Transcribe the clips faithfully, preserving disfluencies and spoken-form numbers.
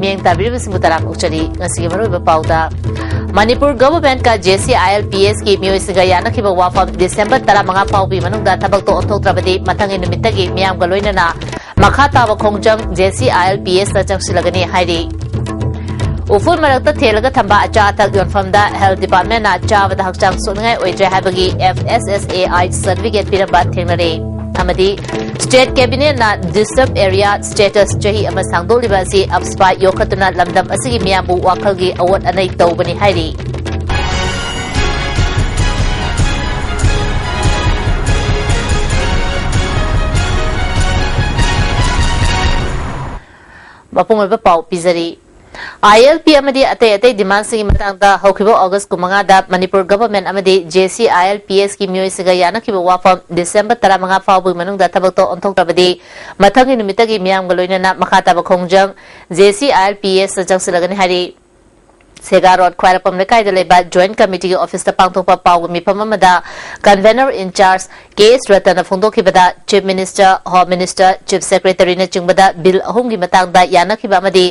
ꯃꯤꯠꯌꯦꯡ ꯇꯥꯕꯤꯔꯤꯕꯁꯤꯡꯕꯨ ꯇꯔꯥꯝꯅ ꯑꯣꯛꯆꯔꯤ꯫ ꯉꯁꯤꯒꯤ ꯃꯔꯨꯑꯣꯏꯕ ꯄꯥꯎꯗ, Manipur ꯒꯚꯔꯟꯃꯦꯟꯠꯀ J C I L P ꯑꯦꯁꯀꯤ ꯃꯤꯑꯣꯏꯁꯤꯡꯒ ꯌꯥꯅꯈꯤꯕ ꯋꯥꯐꯝ ꯗꯤꯁꯦꯝꯕꯔ ꯇꯔꯥꯃꯉꯥ ꯐꯥꯎꯕꯒꯤ ꯃꯅꯨꯡꯗ ꯊꯕꯛꯇꯣ ꯑꯣꯟꯊꯣꯛꯇ꯭ꯔꯕꯗꯤ ꯃꯊꯪꯒꯤ ꯅꯨꯃꯤꯠꯇꯒꯤ ꯃꯤꯌꯥꯝꯒ ꯂꯣꯏꯅꯅ ꯃꯈꯥ ꯇꯥꯕ ꯈꯣꯡꯖꯪ J C I L P ꯑꯦꯁꯅ ꯆꯪꯁꯤꯜꯂꯒꯅꯤ ꯍꯥꯏꯔꯤ꯫ ꯎꯐꯨꯜ ꯃꯔꯛꯇ ꯊꯦꯜꯂꯒ ꯊꯝꯕ ꯑꯆꯥ ꯑꯊꯛ ꯌꯣꯟꯐꯝꯗ ꯍꯦꯜꯊ ꯗꯤꯄꯥꯔꯠꯃꯦꯟꯠꯅ ꯆꯥꯕꯗ ꯍꯛꯆꯥꯡ ꯁꯣꯛꯅꯤꯡꯉꯥꯏ ꯑꯣꯏꯗ꯭ꯔꯦ ꯍꯥꯏꯕꯒꯤ F S S A I certificate ꯄꯤꯔꯝꯕ ꯊꯦꯡꯅꯔꯦ꯫ ꯑꯃꯗꯤ ꯁ꯭ꯇꯦꯠ ꯀꯦꯕꯤꯅꯦꯠꯅ ꯗꯤꯁꯇꯔꯕ ꯑꯦꯔꯤꯌꯥ ꯁ꯭ꯇꯦꯇꯁ ꯆꯍꯤ ꯑꯃ ꯁꯥꯡꯗꯣꯛꯂꯤꯕ ꯑꯁꯤ ꯑꯞꯁꯄꯥ ꯌꯣꯛꯈꯠꯇꯨꯅ ꯂꯝꯗꯝ ꯑꯁꯤꯒꯤ ꯃꯤꯌꯥꯝꯕꯨ ꯋꯥꯈꯜꯒꯤ ꯑꯑꯣꯠ ꯑꯅꯩ ꯇꯧꯕꯅꯤ ꯍꯥꯏꯔꯤ꯫ ꯃꯄꯨꯡ ꯑꯣꯏꯕ ꯄꯥꯎ ꯄꯤꯖꯔꯤ꯫ ꯑꯥꯏ ꯑꯦꯜ ꯄꯤ ꯑꯃꯗꯤ ꯑꯇꯩ ꯑꯇꯩ ꯗꯤꯃꯥꯟꯁꯤꯡꯒꯤ ꯃꯇꯥꯡꯗ ꯍꯧꯈꯤꯕ ꯑꯣꯒꯁ ꯀꯨꯟꯃꯉꯥꯗ ꯃꯅꯤꯄꯨꯔ ꯒꯚꯔꯟꯃꯦꯟꯠ ꯑꯃꯗꯤ J C I L P ꯑꯦꯁꯀꯤ ꯃꯤꯑꯣꯏꯁꯤꯡꯒ ꯌꯥꯅꯈꯤꯕ ꯋꯥꯐꯝ ꯗꯤꯁꯦꯝꯕꯔ ꯇꯔꯥꯃꯉꯥ ꯐꯥꯎꯕꯒꯤ ꯃꯅꯨꯡꯗ ꯊꯕꯛꯇꯣ ꯑꯣꯟꯊꯣꯛꯇ꯭ꯔꯕꯗꯤ ꯃꯊꯪꯒꯤ ꯅꯨꯃꯤꯠꯇꯒꯤ ꯃꯤꯌꯥꯝꯒ ꯂꯣꯏꯅꯅ ꯃꯈꯥ ꯇꯥꯕ ꯈꯣꯡꯖꯪ J C I L P ꯑꯦꯁꯅ ꯆꯪꯁꯤꯜꯂꯒꯅꯤ ꯍꯥꯏꯔꯤ꯫ ꯁꯦꯒꯥ ꯔꯣꯗ ꯈ꯭ꯋꯥꯏꯔꯥꯛꯄꯝ ꯂꯩꯀꯥꯏꯗ ꯂꯩꯕ ꯖꯣꯏꯟꯠ ꯀꯃꯤꯇꯤꯒꯤ ꯑꯣꯐꯤꯁꯇ ꯄꯥꯡꯊꯣꯛꯄ ꯄꯥꯎꯒꯤ ꯃꯤꯐꯝ ꯑꯃꯗ ꯀꯟꯚꯦꯅꯔ ꯏꯟꯆꯥꯔꯖ ꯀꯦ ꯑꯦꯁ ꯔꯇꯟꯅ ꯐꯣꯡꯗꯣꯛꯈꯤꯕꯗ, chief minister, home minister, chief ꯁꯦꯀ꯭ꯔꯦꯇꯔꯤꯅꯆꯤꯡꯕꯗ ꯕꯤꯜ ꯑꯍꯨꯝꯒꯤ ꯃꯇꯥꯡꯗ ꯌꯥꯅꯈꯤꯕ ꯑꯃꯗꯤ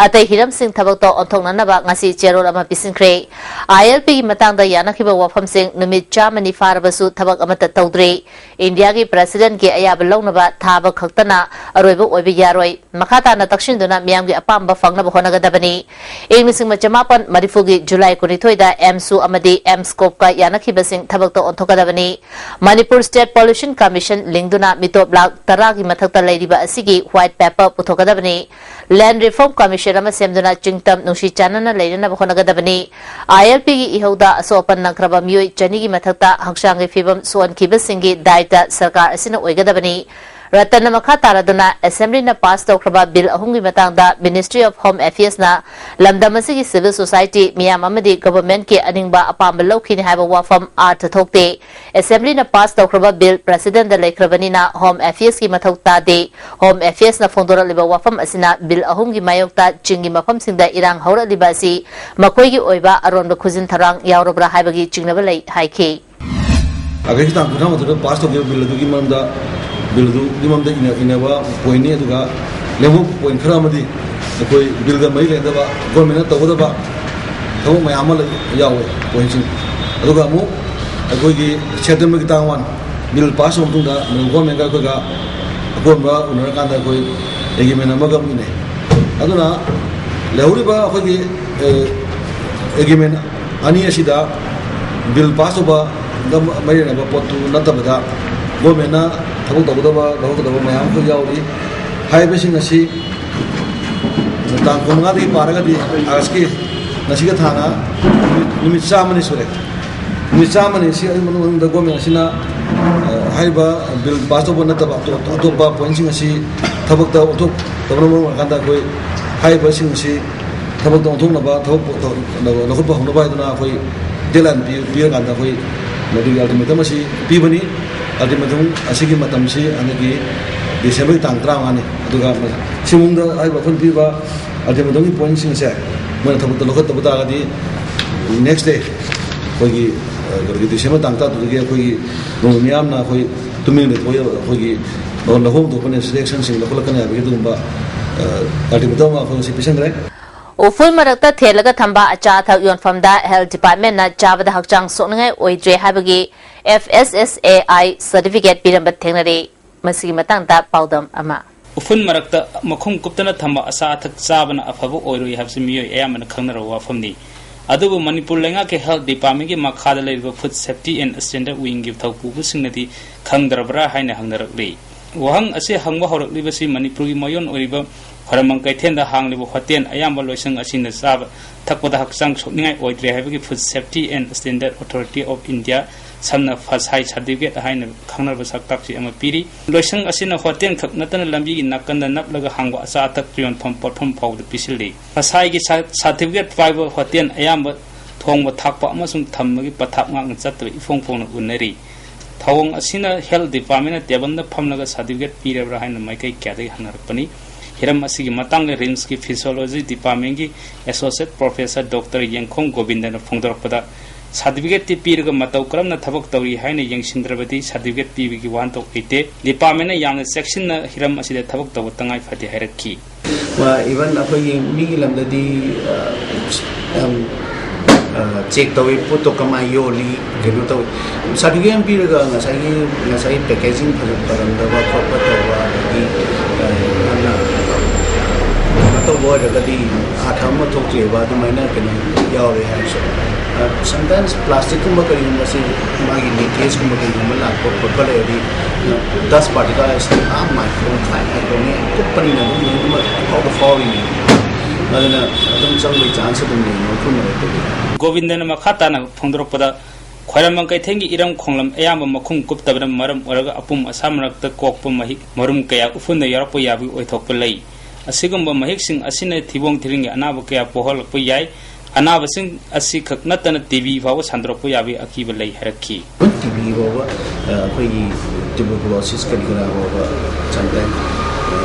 ꯑꯇꯩ ꯍꯤꯔꯝꯁꯤꯡ ꯊꯕꯛꯇ ꯑꯣꯟꯊꯣꯛꯅꯅꯕ ꯉꯁꯤ ꯆꯦꯔꯣꯜ ꯑꯃ ꯄꯤꯁꯤꯟꯈ꯭ꯔꯦ꯫ ꯑꯥꯏ ꯑꯦꯜ ꯄꯤꯒꯤ ꯃꯇꯥꯡꯗ ꯌꯥꯅꯈꯤꯕ ꯋꯥꯐꯝꯁꯤꯡ ꯅꯨꯃꯤꯠ ꯆꯥꯝꯃꯅꯤ ꯐꯥꯔꯕꯁꯨ ꯊꯕꯛ ꯑꯃꯠꯇ ꯇꯧꯗ꯭ꯔꯤ꯫ ꯏꯟꯗꯤꯌꯥꯒꯤ ꯄ꯭ꯔꯦꯁꯤꯗꯦꯟꯠꯀꯤ ꯑꯌꯥꯕ ꯂꯧꯅꯕ ꯊꯥꯕ ꯈꯛꯇꯅ ꯑꯔꯣꯏꯕ ꯑꯣꯏꯕ ꯌꯥꯔꯣꯏ꯫ ꯃꯈꯥ ꯇꯥꯅ ꯇꯛꯁꯤꯟꯗꯨꯅ ꯃꯤꯌꯥꯝꯒꯤ ꯑꯄꯥꯝꯕ ꯐꯪꯅꯕ ꯍꯣꯠꯅꯒꯗꯕꯅꯤ꯫ ꯏꯪ ꯂꯤꯁꯤꯡ ꯑꯃ ꯆꯃꯥꯄꯟ ꯃꯔꯤꯐꯨꯒꯤ ꯖꯨꯂꯥꯏ ꯀꯨꯟꯅꯤꯊꯣꯏꯗ ꯑꯦꯝꯁꯨ ꯑꯃꯗꯤ ꯑꯦꯝꯁꯀꯣꯞꯀ ꯌꯥꯅꯈꯤꯕꯁꯤꯡ ꯊꯕꯛꯇ ꯑꯣꯟꯊꯣꯛꯀꯗꯕꯅꯤ꯫ ꯃꯅꯤꯄꯨꯔ ꯁ꯭ꯇꯦꯠ ꯄꯣꯂꯨꯁꯟ ꯀꯃꯤꯁꯟ ꯂꯤꯡꯗꯨꯅ ꯃꯤꯇꯣꯞ ꯂꯥꯈ ꯇꯔꯥꯒꯤ ꯃꯊꯛꯇ ꯂꯩꯔꯤꯕ ꯑꯁꯤꯒꯤ ꯋꯥꯏꯠ ꯄꯦꯄꯔ ꯄꯨꯊꯣꯛꯀꯗꯕꯅꯤ꯫ ꯂꯦꯟꯗ ꯔꯤꯐꯣꯔꯝ ꯀꯃꯤꯁꯟ ꯑꯃ ꯁꯦꯝꯗꯨꯅ ꯆꯤꯡꯇꯝ ꯅꯨꯡꯁꯤ ꯆꯥꯟꯅꯅ ꯂꯩꯅꯅꯕ ꯍꯣꯠꯅꯒꯗꯕꯅꯤ꯫ ꯑꯥꯏ ꯑꯦꯜ ꯄꯤꯒꯤ ꯏꯍꯧꯗ ꯑꯁꯣꯛ ꯑꯄꯟ ꯅꯪꯈ꯭ꯔꯕ ꯃꯤꯑꯣꯏ ꯆꯅꯤꯒꯤ ꯃꯊꯛꯇ ꯍꯛꯆꯥꯡꯒꯤ ꯐꯤꯕꯝ ꯁꯣꯛꯍꯟꯈꯤꯕꯁꯤꯡꯒꯤ ꯗꯥꯏꯇ ꯁꯔꯀꯥꯔ ꯑꯁꯤꯅ ꯑꯣꯏꯒꯗꯕꯅꯤ꯫ ꯔꯇꯟꯅ ꯃꯈꯥ ꯇꯥꯔꯗꯨꯅ, ꯑꯦꯁꯦꯝꯕ꯭ꯂꯤꯅ ꯄꯥꯁ ꯇꯧꯈ꯭ꯔꯕ ꯕꯤꯜ ꯑꯍꯨꯝꯒꯤ ꯃꯇꯥꯡꯗ ꯃꯤꯅꯤꯁꯇ꯭ꯔꯤ ꯑꯣꯐ ꯍꯣꯝ ꯑꯦꯐꯤꯌꯔꯁꯅ ꯂꯝꯗꯝ ꯑꯁꯤꯒꯤ ꯁꯤꯚꯤꯜ ꯁꯣꯁꯥꯏꯇꯤ ꯃꯤꯌꯥꯝ ꯑꯃꯗꯤ ꯒꯚꯔꯟꯃꯦꯟꯠꯀꯤ ꯑꯅꯤꯡꯕ ꯑꯄꯥꯝꯕ ꯂꯧꯈꯤꯅꯤ ꯍꯥꯏꯕ ꯋꯥꯐꯝ ꯑꯥꯔꯊ ꯊꯣꯛꯇꯦ꯫ ꯑꯦꯁꯦꯝꯕ꯭ꯂꯤꯅ ꯄꯥꯁ ꯇꯧꯈ꯭ꯔꯕ ꯕꯤꯜ ꯄ꯭ꯔꯦꯁꯤꯗꯦꯟꯠꯗ ꯂꯩꯈ꯭ꯔꯕꯅꯤꯅ ꯍꯣꯝ ꯑꯦꯐꯤꯌꯔꯁꯀꯤ ꯃꯊꯧ ꯇꯥꯗꯦ꯫ ꯍꯣꯝ ꯑꯦꯐꯤꯌꯔꯁꯅ ꯐꯣꯡꯗꯣꯔꯛꯂꯤꯕ ꯋꯥꯐꯝ ꯑꯁꯤꯅ ꯕꯤꯜ ꯑꯍꯨꯝꯒꯤ ꯃꯥꯌꯣꯛꯇ ꯆꯤꯡꯒꯤ ꯃꯐꯝꯁꯤꯡꯗ ꯏꯔꯥꯡ ꯍꯧꯔꯛꯂꯤꯕ ꯑꯁꯤ ꯃꯈꯣꯏꯒꯤ ꯑꯣꯏꯕ ꯑꯔꯣꯟꯕ ꯈꯨꯖꯤꯟ ꯊꯧꯔꯥꯡ ꯌꯥꯎꯔꯕ꯭ꯔꯥ ꯍꯥꯏꯕꯒꯤ ꯆꯤꯡꯅꯕ ꯂꯩ ꯍꯥꯏꯈꯤ꯫ ꯑꯥꯒꯁꯀꯤ ꯇꯥꯡ ꯀꯨꯟꯊ꯭ꯔꯥ ꯃꯥꯊꯣꯏꯗ ꯄꯥꯁ ꯇꯧꯈꯤꯕ ꯕꯤꯜ ꯑꯗꯨꯒꯤ ꯃꯔꯝꯗ, ꯕꯤꯜ ꯑꯗꯨꯒꯤ ꯃꯔꯝꯗ ꯏꯅ-, ꯏꯅꯕ ꯄꯣꯏꯟꯠꯅꯤ꯫ ꯑꯗꯨꯒ ꯂꯦꯝꯍꯧꯕ ꯄꯣꯏꯟ ꯈꯔ ꯑꯃꯗꯤ ꯑꯩꯈꯣꯏ ꯕꯤꯜꯒ ꯃꯔꯤ ꯂꯩꯅꯗꯕ ꯒꯣꯔꯃꯦꯟꯅ ꯇꯧꯒꯗꯕ ꯊꯕꯛ ꯃꯌꯥꯝ ꯑꯃ ꯂꯩ, ꯌꯥꯎꯋꯦ ꯄꯣꯏꯟꯁꯤꯡ꯫ ꯑꯗꯨꯒ ꯑꯃꯨꯛ ꯑꯩꯈꯣꯏꯒꯤ ꯁꯦꯞꯇꯦꯝꯕꯔꯒꯤ ꯇꯥꯡ ꯋꯥꯟ ꯕꯤꯜ ꯄꯥꯁ ꯇꯧꯕ ꯃꯇꯨꯡꯗ ꯒꯣꯔꯃꯦꯟꯒ ꯑꯩꯈꯣꯏꯒ ꯑꯀꯣꯟꯕ ꯎꯅꯔꯀꯥꯟꯗ ꯑꯩꯈꯣꯏ ꯑꯦꯒ꯭ꯔꯤꯃꯦꯟ ꯑꯃꯒ ꯑꯃꯨꯛ ꯏꯟꯅꯩ꯫ ꯑꯗꯨꯅ ꯂꯩꯍꯧꯔꯤꯕ ꯑꯩꯈꯣꯏꯒꯤ, ꯑꯦ, ꯑꯦꯒ꯭ꯔꯤꯃꯦꯟ ꯑꯅꯤ ꯑꯁꯤꯗ ꯕꯤꯜ ꯄꯥꯁ ꯇꯧꯕꯗ ꯃꯔꯤ ꯂꯩꯅꯕ ꯄꯣꯠꯇꯨ ꯅꯠꯇꯕꯗ ꯒꯣꯔꯃꯦꯟꯅ ꯊꯕꯛ ꯇꯧꯒꯗꯕ, ꯂꯧꯍꯧꯒꯗꯕ ꯃꯌꯥꯝ ꯑꯃꯁꯨ ꯌꯥꯎꯔꯤ꯫ ꯍꯥꯏꯔꯤꯕꯁꯤꯡ ꯑꯁꯤ ꯇꯥꯡ ꯀꯨꯟꯃꯉꯥꯗꯒꯤ ꯄꯥꯔꯒꯗꯤ ꯑꯥꯒꯁꯀꯤ ꯉꯁꯤꯒ ꯊꯥꯅ ꯅꯨꯃꯤꯠ, ꯅꯨꯃꯤꯠ ꯆꯥꯝꯃꯅꯤ ꯁꯨꯔꯦ꯫ ꯅꯨꯃꯤꯠ ꯆꯥꯝꯃꯅꯤ ꯁꯤ ꯑꯗꯨꯒꯤ ꯃꯅꯨꯡꯗ ꯒꯣꯔꯃꯦꯟ ꯑꯁꯤꯅ, ꯑ, ꯍꯥꯏꯔꯤꯕ ꯕꯤꯜ ꯄꯥꯁ ꯇꯧꯕ ꯅꯠꯇꯕ ꯑꯇꯣꯞ-, ꯑꯇꯣꯞꯄ ꯄꯣꯏꯟꯁꯤꯡ ꯑꯁꯤ ꯊꯕꯛꯇ ꯑꯣꯟꯊꯣꯛꯇꯕꯅ ꯃꯔꯝ ꯑꯣꯏꯔꯀꯥꯟꯗ ꯑꯩꯈꯣꯏ ꯍꯥꯏꯔꯤꯕꯁꯤꯡ ꯑꯁꯤ ꯊꯕꯛꯇ ꯑꯣꯟꯊꯣꯛꯅꯕ ꯊꯕꯛ ꯂꯧꯈꯠꯄ ꯍꯧꯅꯕ ꯍꯥꯏꯗꯨꯅ ꯑꯩꯈꯣꯏ ꯗꯦꯗꯂꯥꯏꯟ ꯄꯤ-, ꯄꯤꯔꯀꯥꯟꯗ ꯑꯩꯈꯣꯏ ꯃꯗꯨꯒꯤ ꯑꯜꯇꯤꯃꯦꯇꯝ ꯑꯁꯤ ꯄꯤꯕꯅꯤ꯫ ꯑꯜꯇꯤꯃꯦꯇꯝ ꯑꯁꯤꯒꯤ ꯃꯇꯝꯁꯤ ꯍꯟꯗꯛꯀꯤ ꯗꯤꯁꯦꯝꯕꯔꯒꯤ ꯇꯥꯡ ꯇꯔꯥꯃꯉꯥꯅꯤ꯫ ꯑꯗꯨꯒ ꯁꯤꯃꯨꯡꯗ ꯍꯥꯏꯔꯤꯕ ꯑꯩꯈꯣꯏꯅ ꯄꯤꯔꯤꯕ ꯑꯜꯇꯤꯃꯦꯇꯝꯒꯤ ꯄꯣꯏꯟꯁꯤꯡ ꯑꯁꯦ ꯃꯣꯏꯅ ꯊꯕꯛꯇ ꯂꯧꯈꯠꯇꯕ ꯇꯥꯔꯒꯗꯤ next day ꯑꯩꯈꯣꯏꯒꯤ, ꯑ, ꯀꯩꯅꯣꯒꯤ ꯗꯤꯁꯦꯝꯕꯔ ꯇꯥꯡ ꯇꯔꯥꯇꯔꯨꯛꯇꯒꯤ ꯑꯩꯈꯣꯏꯒꯤ ꯅꯣꯡꯃ ꯃꯤꯌꯥꯝꯅ ꯑꯩꯈꯣꯏ ꯇꯨꯃꯤꯟ ꯂꯩꯊꯣꯛꯑꯒ ꯑꯩꯈꯣꯏꯒꯤ ꯂꯧꯐꯝ ꯊꯣꯛꯄ ꯅꯦꯁꯅꯦꯜ ꯑꯦꯛꯁꯟꯁꯤꯡ ꯂꯧꯈꯠꯂꯛꯀꯅꯤ ꯍꯥꯏꯕꯒꯤ ꯑꯗꯨꯒꯨꯝꯕ, ꯑ, ꯑꯜꯇꯤꯃꯦꯇꯝ ꯑꯃ ꯑꯩꯈꯣꯏ ꯉꯁꯤ ꯄꯤꯁꯟꯈ꯭ꯔꯦ꯫ ꯎꯐꯨꯜ ꯃꯔꯛꯇ ꯊꯦꯠꯂꯒ ꯊꯝꯕ ꯑꯆꯥ ꯑꯊꯛ ꯌꯣꯟꯐꯝꯗ ꯍꯦꯜꯊ ꯗꯤꯄꯥꯔꯠꯃꯦꯟꯅ ꯆꯥꯕꯗ ꯍꯛꯆꯥꯡ ꯁꯣꯛꯅꯤꯡꯉꯥꯏ ꯑꯣꯏꯗ꯭ꯔꯦ ꯍꯥꯏꯕꯒꯤ F S S A I certificate ꯄꯤꯔꯝꯕ ꯊꯦꯡꯅꯔꯦ꯫ ꯃꯁꯤꯒꯤ ꯃꯇꯥꯡꯗ ꯄꯥꯎꯗꯝ ꯑꯃ꯫ ꯎꯐꯨꯟ ꯃꯔꯛꯇ ꯃꯈꯨꯝ ꯀꯨꯞꯇꯅ ꯊꯝꯕ ꯑꯆꯥ ꯑꯊꯛ ꯆꯥꯕꯅ ꯑꯐꯕ ꯑꯣꯏꯔꯣꯏ ꯍꯥꯏꯕꯁꯤ ꯃꯤꯑꯣꯏ ꯑꯌꯥꯝꯕꯅ ꯈꯪꯅꯔꯕ ꯋꯥꯐꯝꯅꯤ꯫ ꯑꯗꯨꯕꯨ ꯃꯅꯤꯄꯨꯔ ꯂꯩꯉꯥꯛꯀꯤ ꯍꯦꯜꯊ ꯗꯤꯄꯥꯔꯠꯃꯦꯟꯒꯤ ꯃꯈꯥꯗ ꯂꯩꯔꯤꯕ ꯐꯨꯗ ꯁꯦꯐꯇꯤ ꯑꯦꯟ ꯁ꯭ꯇꯦꯟꯗꯔꯗ ꯋꯤꯡꯒꯤ ꯊꯧꯄꯨꯕꯁꯤꯡꯅꯗꯤ ꯈꯪꯗ꯭ꯔꯕ꯭ꯔꯥ ꯍꯥꯏꯅ ꯍꯪꯅꯔꯛꯂꯤ꯫ ꯋꯥꯍꯪ ꯑꯁꯤ ꯍꯪꯕ ꯍꯧꯔꯛꯂꯤꯕꯁꯤ ꯃꯅꯤꯄꯨꯔꯒꯤ ꯃꯌꯣꯟ ꯑꯣꯏꯔꯤꯕ ꯈ꯭ꯋꯥꯏꯔꯝꯕꯟ ꯀꯩꯊꯦꯜꯗ ꯍꯥꯡꯂꯤꯕ ꯍꯣꯇꯦꯜ ꯑꯌꯥꯝꯕ ꯂꯣꯏꯁꯪ ꯑꯁꯤꯅ ꯆꯥꯕ ꯊꯛꯄꯗ ꯍꯛꯆꯥꯡ ꯁꯣꯛꯅꯤꯡꯉꯥꯏ ꯑꯣꯏꯗ꯭ꯔꯦ ꯍꯥꯏꯕꯒꯤ Food Safety and Standard Authority of India, ꯁꯝꯅ ꯐꯁꯥꯏ ꯁꯥꯔꯇꯤꯐꯤꯀꯦꯠ ꯍꯥꯏꯅ ꯈꯪꯅꯔꯕ ꯁꯛꯇꯥꯛꯁꯤ ꯑꯃ ꯄꯤꯔꯤ꯫ ꯂꯣꯏꯁꯪ ꯑꯁꯤꯅ ꯍꯣꯇꯦꯜ ꯈꯛ ꯅꯠꯇꯅ ꯂꯝꯕꯤꯒꯤ ꯅꯥꯀꯟꯗ ꯅꯞꯂꯒ ꯍꯥꯡꯕ ꯑꯆꯥ ꯑꯊꯛ ꯌꯣꯟꯐꯝ ꯄꯣꯠꯐꯝ ꯐꯥꯎꯕꯗ ꯄꯤꯁꯤꯜꯂꯤ꯫ ꯐꯁꯥꯏꯒꯤ ꯁꯥ-, ꯁꯥꯔꯇꯤꯐꯤꯀꯦꯠ ꯄꯥꯏꯕ ꯍꯣꯇꯦꯜ ꯑꯌꯥꯝꯕ ꯊꯣꯡꯕ ꯊꯥꯛꯄ ꯑꯃꯁꯨꯡ ꯊꯝꯕꯒꯤ ꯄꯊꯥꯞ ꯉꯥꯛꯅ ꯆꯠꯇꯕ ꯏꯐꯣꯡ ꯐꯣꯡꯅ ꯎꯅꯔꯤ꯫ ꯊꯧꯑꯣꯡ ꯑꯁꯤꯅ ꯍꯦꯜꯊ ꯗꯤꯄꯥꯔꯠꯃꯦꯟꯅ ꯇꯦꯕꯜꯗ ꯐꯝꯂꯒ ꯁꯥꯔꯇꯤꯐꯤꯀꯦꯠ ꯄꯤꯔꯕ꯭ꯔꯥ ꯍꯥꯏꯅ ꯃꯥꯏꯀꯩ ꯀꯌꯥꯗꯒꯤ ꯍꯪꯅꯔꯛꯄꯅꯤ꯫ ꯍꯤꯔꯝ ꯑꯁꯤꯒꯤ ꯃꯇꯥꯡꯗ ꯔꯤꯝꯁꯀꯤ ꯐꯤꯁꯤꯑꯣꯂꯣꯖꯤ ꯗꯤꯄꯥꯔꯠꯃꯦꯟꯒꯤ ꯑꯦꯁꯣꯁꯤꯌꯦꯠ ꯄ꯭ꯔꯣꯐꯦꯁꯔ ꯗꯣꯛꯇꯔ ꯌꯦꯡꯈꯣꯡ ꯒꯣꯕꯤꯟꯗꯅ ꯐꯣꯡꯗꯣꯔꯛꯄꯗ, ꯁꯥꯔꯇꯤꯐꯤꯀꯦꯠꯇꯤ ꯄꯤꯔꯒ ꯃꯇꯧ ꯀꯔꯝꯅ ꯊꯕꯛ ꯇꯧꯔꯤ ꯍꯥꯏꯅ ꯌꯦꯡꯁꯤꯟꯗ꯭ꯔꯕꯗꯤ ꯁꯥꯔꯇꯤꯐꯤꯀꯦꯠ ꯄꯤꯕꯒꯤ ꯋꯥꯍꯟꯊꯣꯛ ꯂꯩꯇꯦ꯫ ꯗꯤꯄꯥꯔꯠꯃꯦꯟꯅ ꯌꯥꯝꯅ ꯆꯦꯛꯁꯤꯟꯅ ꯍꯤꯔꯝ ꯑꯁꯤꯗ ꯊꯕꯛ ꯇꯧꯕ ꯇꯉꯥꯏ ꯐꯗꯦ ꯍꯥꯏꯔꯛꯈꯤ꯫ ꯏꯚꯟ ꯑꯩꯈꯣꯏꯒꯤ ꯃꯤꯒꯤ ꯂꯝꯗꯗꯤ, ꯑ, ꯌꯥꯝ, ꯑ, ꯆꯦꯛ ꯇꯧꯋꯤ, ꯄꯣꯠꯇꯣ ꯀꯃꯥꯏꯅ ꯌꯣꯜꯂꯤ, ꯀꯩꯅꯣ ꯇꯧꯋꯤ꯫ ꯁꯥꯔꯇꯤꯐꯤꯀꯦꯠ ꯑꯃ ꯄꯤꯔꯒ ꯉꯁꯥꯏꯒꯤ, ꯉꯁꯥꯏꯒꯤ ꯄꯦꯀꯦꯖꯤꯡ ꯐꯖ ꯐꯔꯝꯗꯕ ꯈꯣꯠꯄ ꯇꯧꯕ, ꯑꯗꯒꯤ, ꯑ, ꯌꯥꯝꯅ ꯀꯩꯅꯣ ꯇꯧꯕ ꯑꯣꯏꯔꯒꯗꯤ ꯑꯥꯔꯊ ꯑꯃ ꯊꯣꯛꯇ꯭ꯔꯦꯕ, ꯑꯗꯨꯃꯥꯏꯅ ꯀꯩꯅꯣ ꯌꯥꯎꯔꯦ ꯍꯥꯏꯔꯁꯨ꯫ ꯁꯝꯇꯥꯏꯝꯁ ꯄ꯭ꯂꯥꯁꯇꯤꯛꯀꯨꯝꯕ ꯀꯔꯤꯒꯨꯝꯕꯁꯦ, ꯃꯥꯒꯤ ꯂꯤꯀꯦꯖꯀꯨꯝꯕ ꯀꯔꯤꯒꯨꯝꯕ ꯂꯥꯛꯄ ꯈꯣꯠꯄ ꯂꯩꯔꯗꯤ, ꯗꯁ ꯄꯥꯔꯇꯤꯀꯜ ꯍꯥꯏꯁꯤꯗꯤ ꯑꯥ ꯃꯥꯏꯀ꯭ꯔꯣꯟ, ꯐꯥꯏꯚ ꯃꯥꯏꯀ꯭ꯔꯣꯟꯅꯤ, ꯌꯥꯝ ꯀꯨꯞꯄꯅꯤꯅ ꯑꯗꯨꯝ ꯂꯣꯏꯅꯃꯛ ꯐꯥꯎꯗ ꯐꯥꯎꯔꯤꯅꯤ꯫ ꯑꯗꯨꯅ ꯑꯗꯨꯝ ꯆꯪꯕꯒꯤ ꯆꯥꯟꯁ ꯑꯗꯨꯝ ꯂꯩ, ꯃꯐꯝ ꯃꯔꯛꯇꯗꯤ꯫ ꯒꯣꯕꯤꯟꯗꯅ ꯃꯈꯥ ꯇꯥꯅ ꯐꯣꯡꯗꯣꯔꯛꯄꯗ, ꯈ꯭ꯋꯥꯏꯔꯝꯕꯟ ꯀꯩꯊꯦꯜꯒꯤ ꯏꯔꯝ ꯈꯣꯡꯂꯝ ꯑꯌꯥꯝꯕ ꯃꯈꯨꯝ ꯀꯨꯞꯇꯕꯅ ꯃꯔꯝ ꯑꯣꯏꯔꯒ ꯑꯄꯨꯝ ꯑꯁꯥ ꯃꯔꯛꯇ ꯀꯣꯛꯄ ꯃꯍꯤꯛ ꯃꯔꯨꯝ ꯀꯌꯥ ꯎꯐꯨꯟꯗ ꯌꯥꯎꯔꯛꯄ ꯌꯥꯕꯒꯤ ꯑꯣꯏꯊꯣꯛꯄ ꯂꯩ꯫ ꯑꯁꯤꯒꯨꯝꯕ ꯃꯍꯤꯛꯁꯤꯡ ꯑꯁꯤꯅ ꯊꯤꯕꯣꯡ ꯊꯤꯔꯤꯡꯒꯤ ꯑꯅꯥꯕ ꯀꯌꯥ ꯄꯣꯛꯍꯜꯂꯛꯄ ꯌꯥꯏ꯫ ꯑꯅꯥꯕꯁꯤꯡ ꯑꯁꯤ ꯈꯛ ꯅꯠꯇꯅ ꯇꯤ ꯕꯤ ꯐꯥꯎꯕ ꯁꯟꯗꯣꯔꯛꯄ ꯌꯥꯕꯒꯤ ꯑꯀꯤꯕ ꯂꯩ ꯍꯥꯏꯔꯛꯈꯤ꯫ ꯇꯤ ꯕꯤ ꯐꯥꯎꯕ, ꯑ, ꯑꯩꯈꯣꯏꯒꯤ ꯇ꯭ꯌꯨꯕꯔꯀꯨꯂꯣꯁꯤꯁ ꯀꯔꯤ ꯀꯔꯥ ꯐꯥꯎꯕ ꯆꯥꯡꯗꯥꯏ, ꯑ,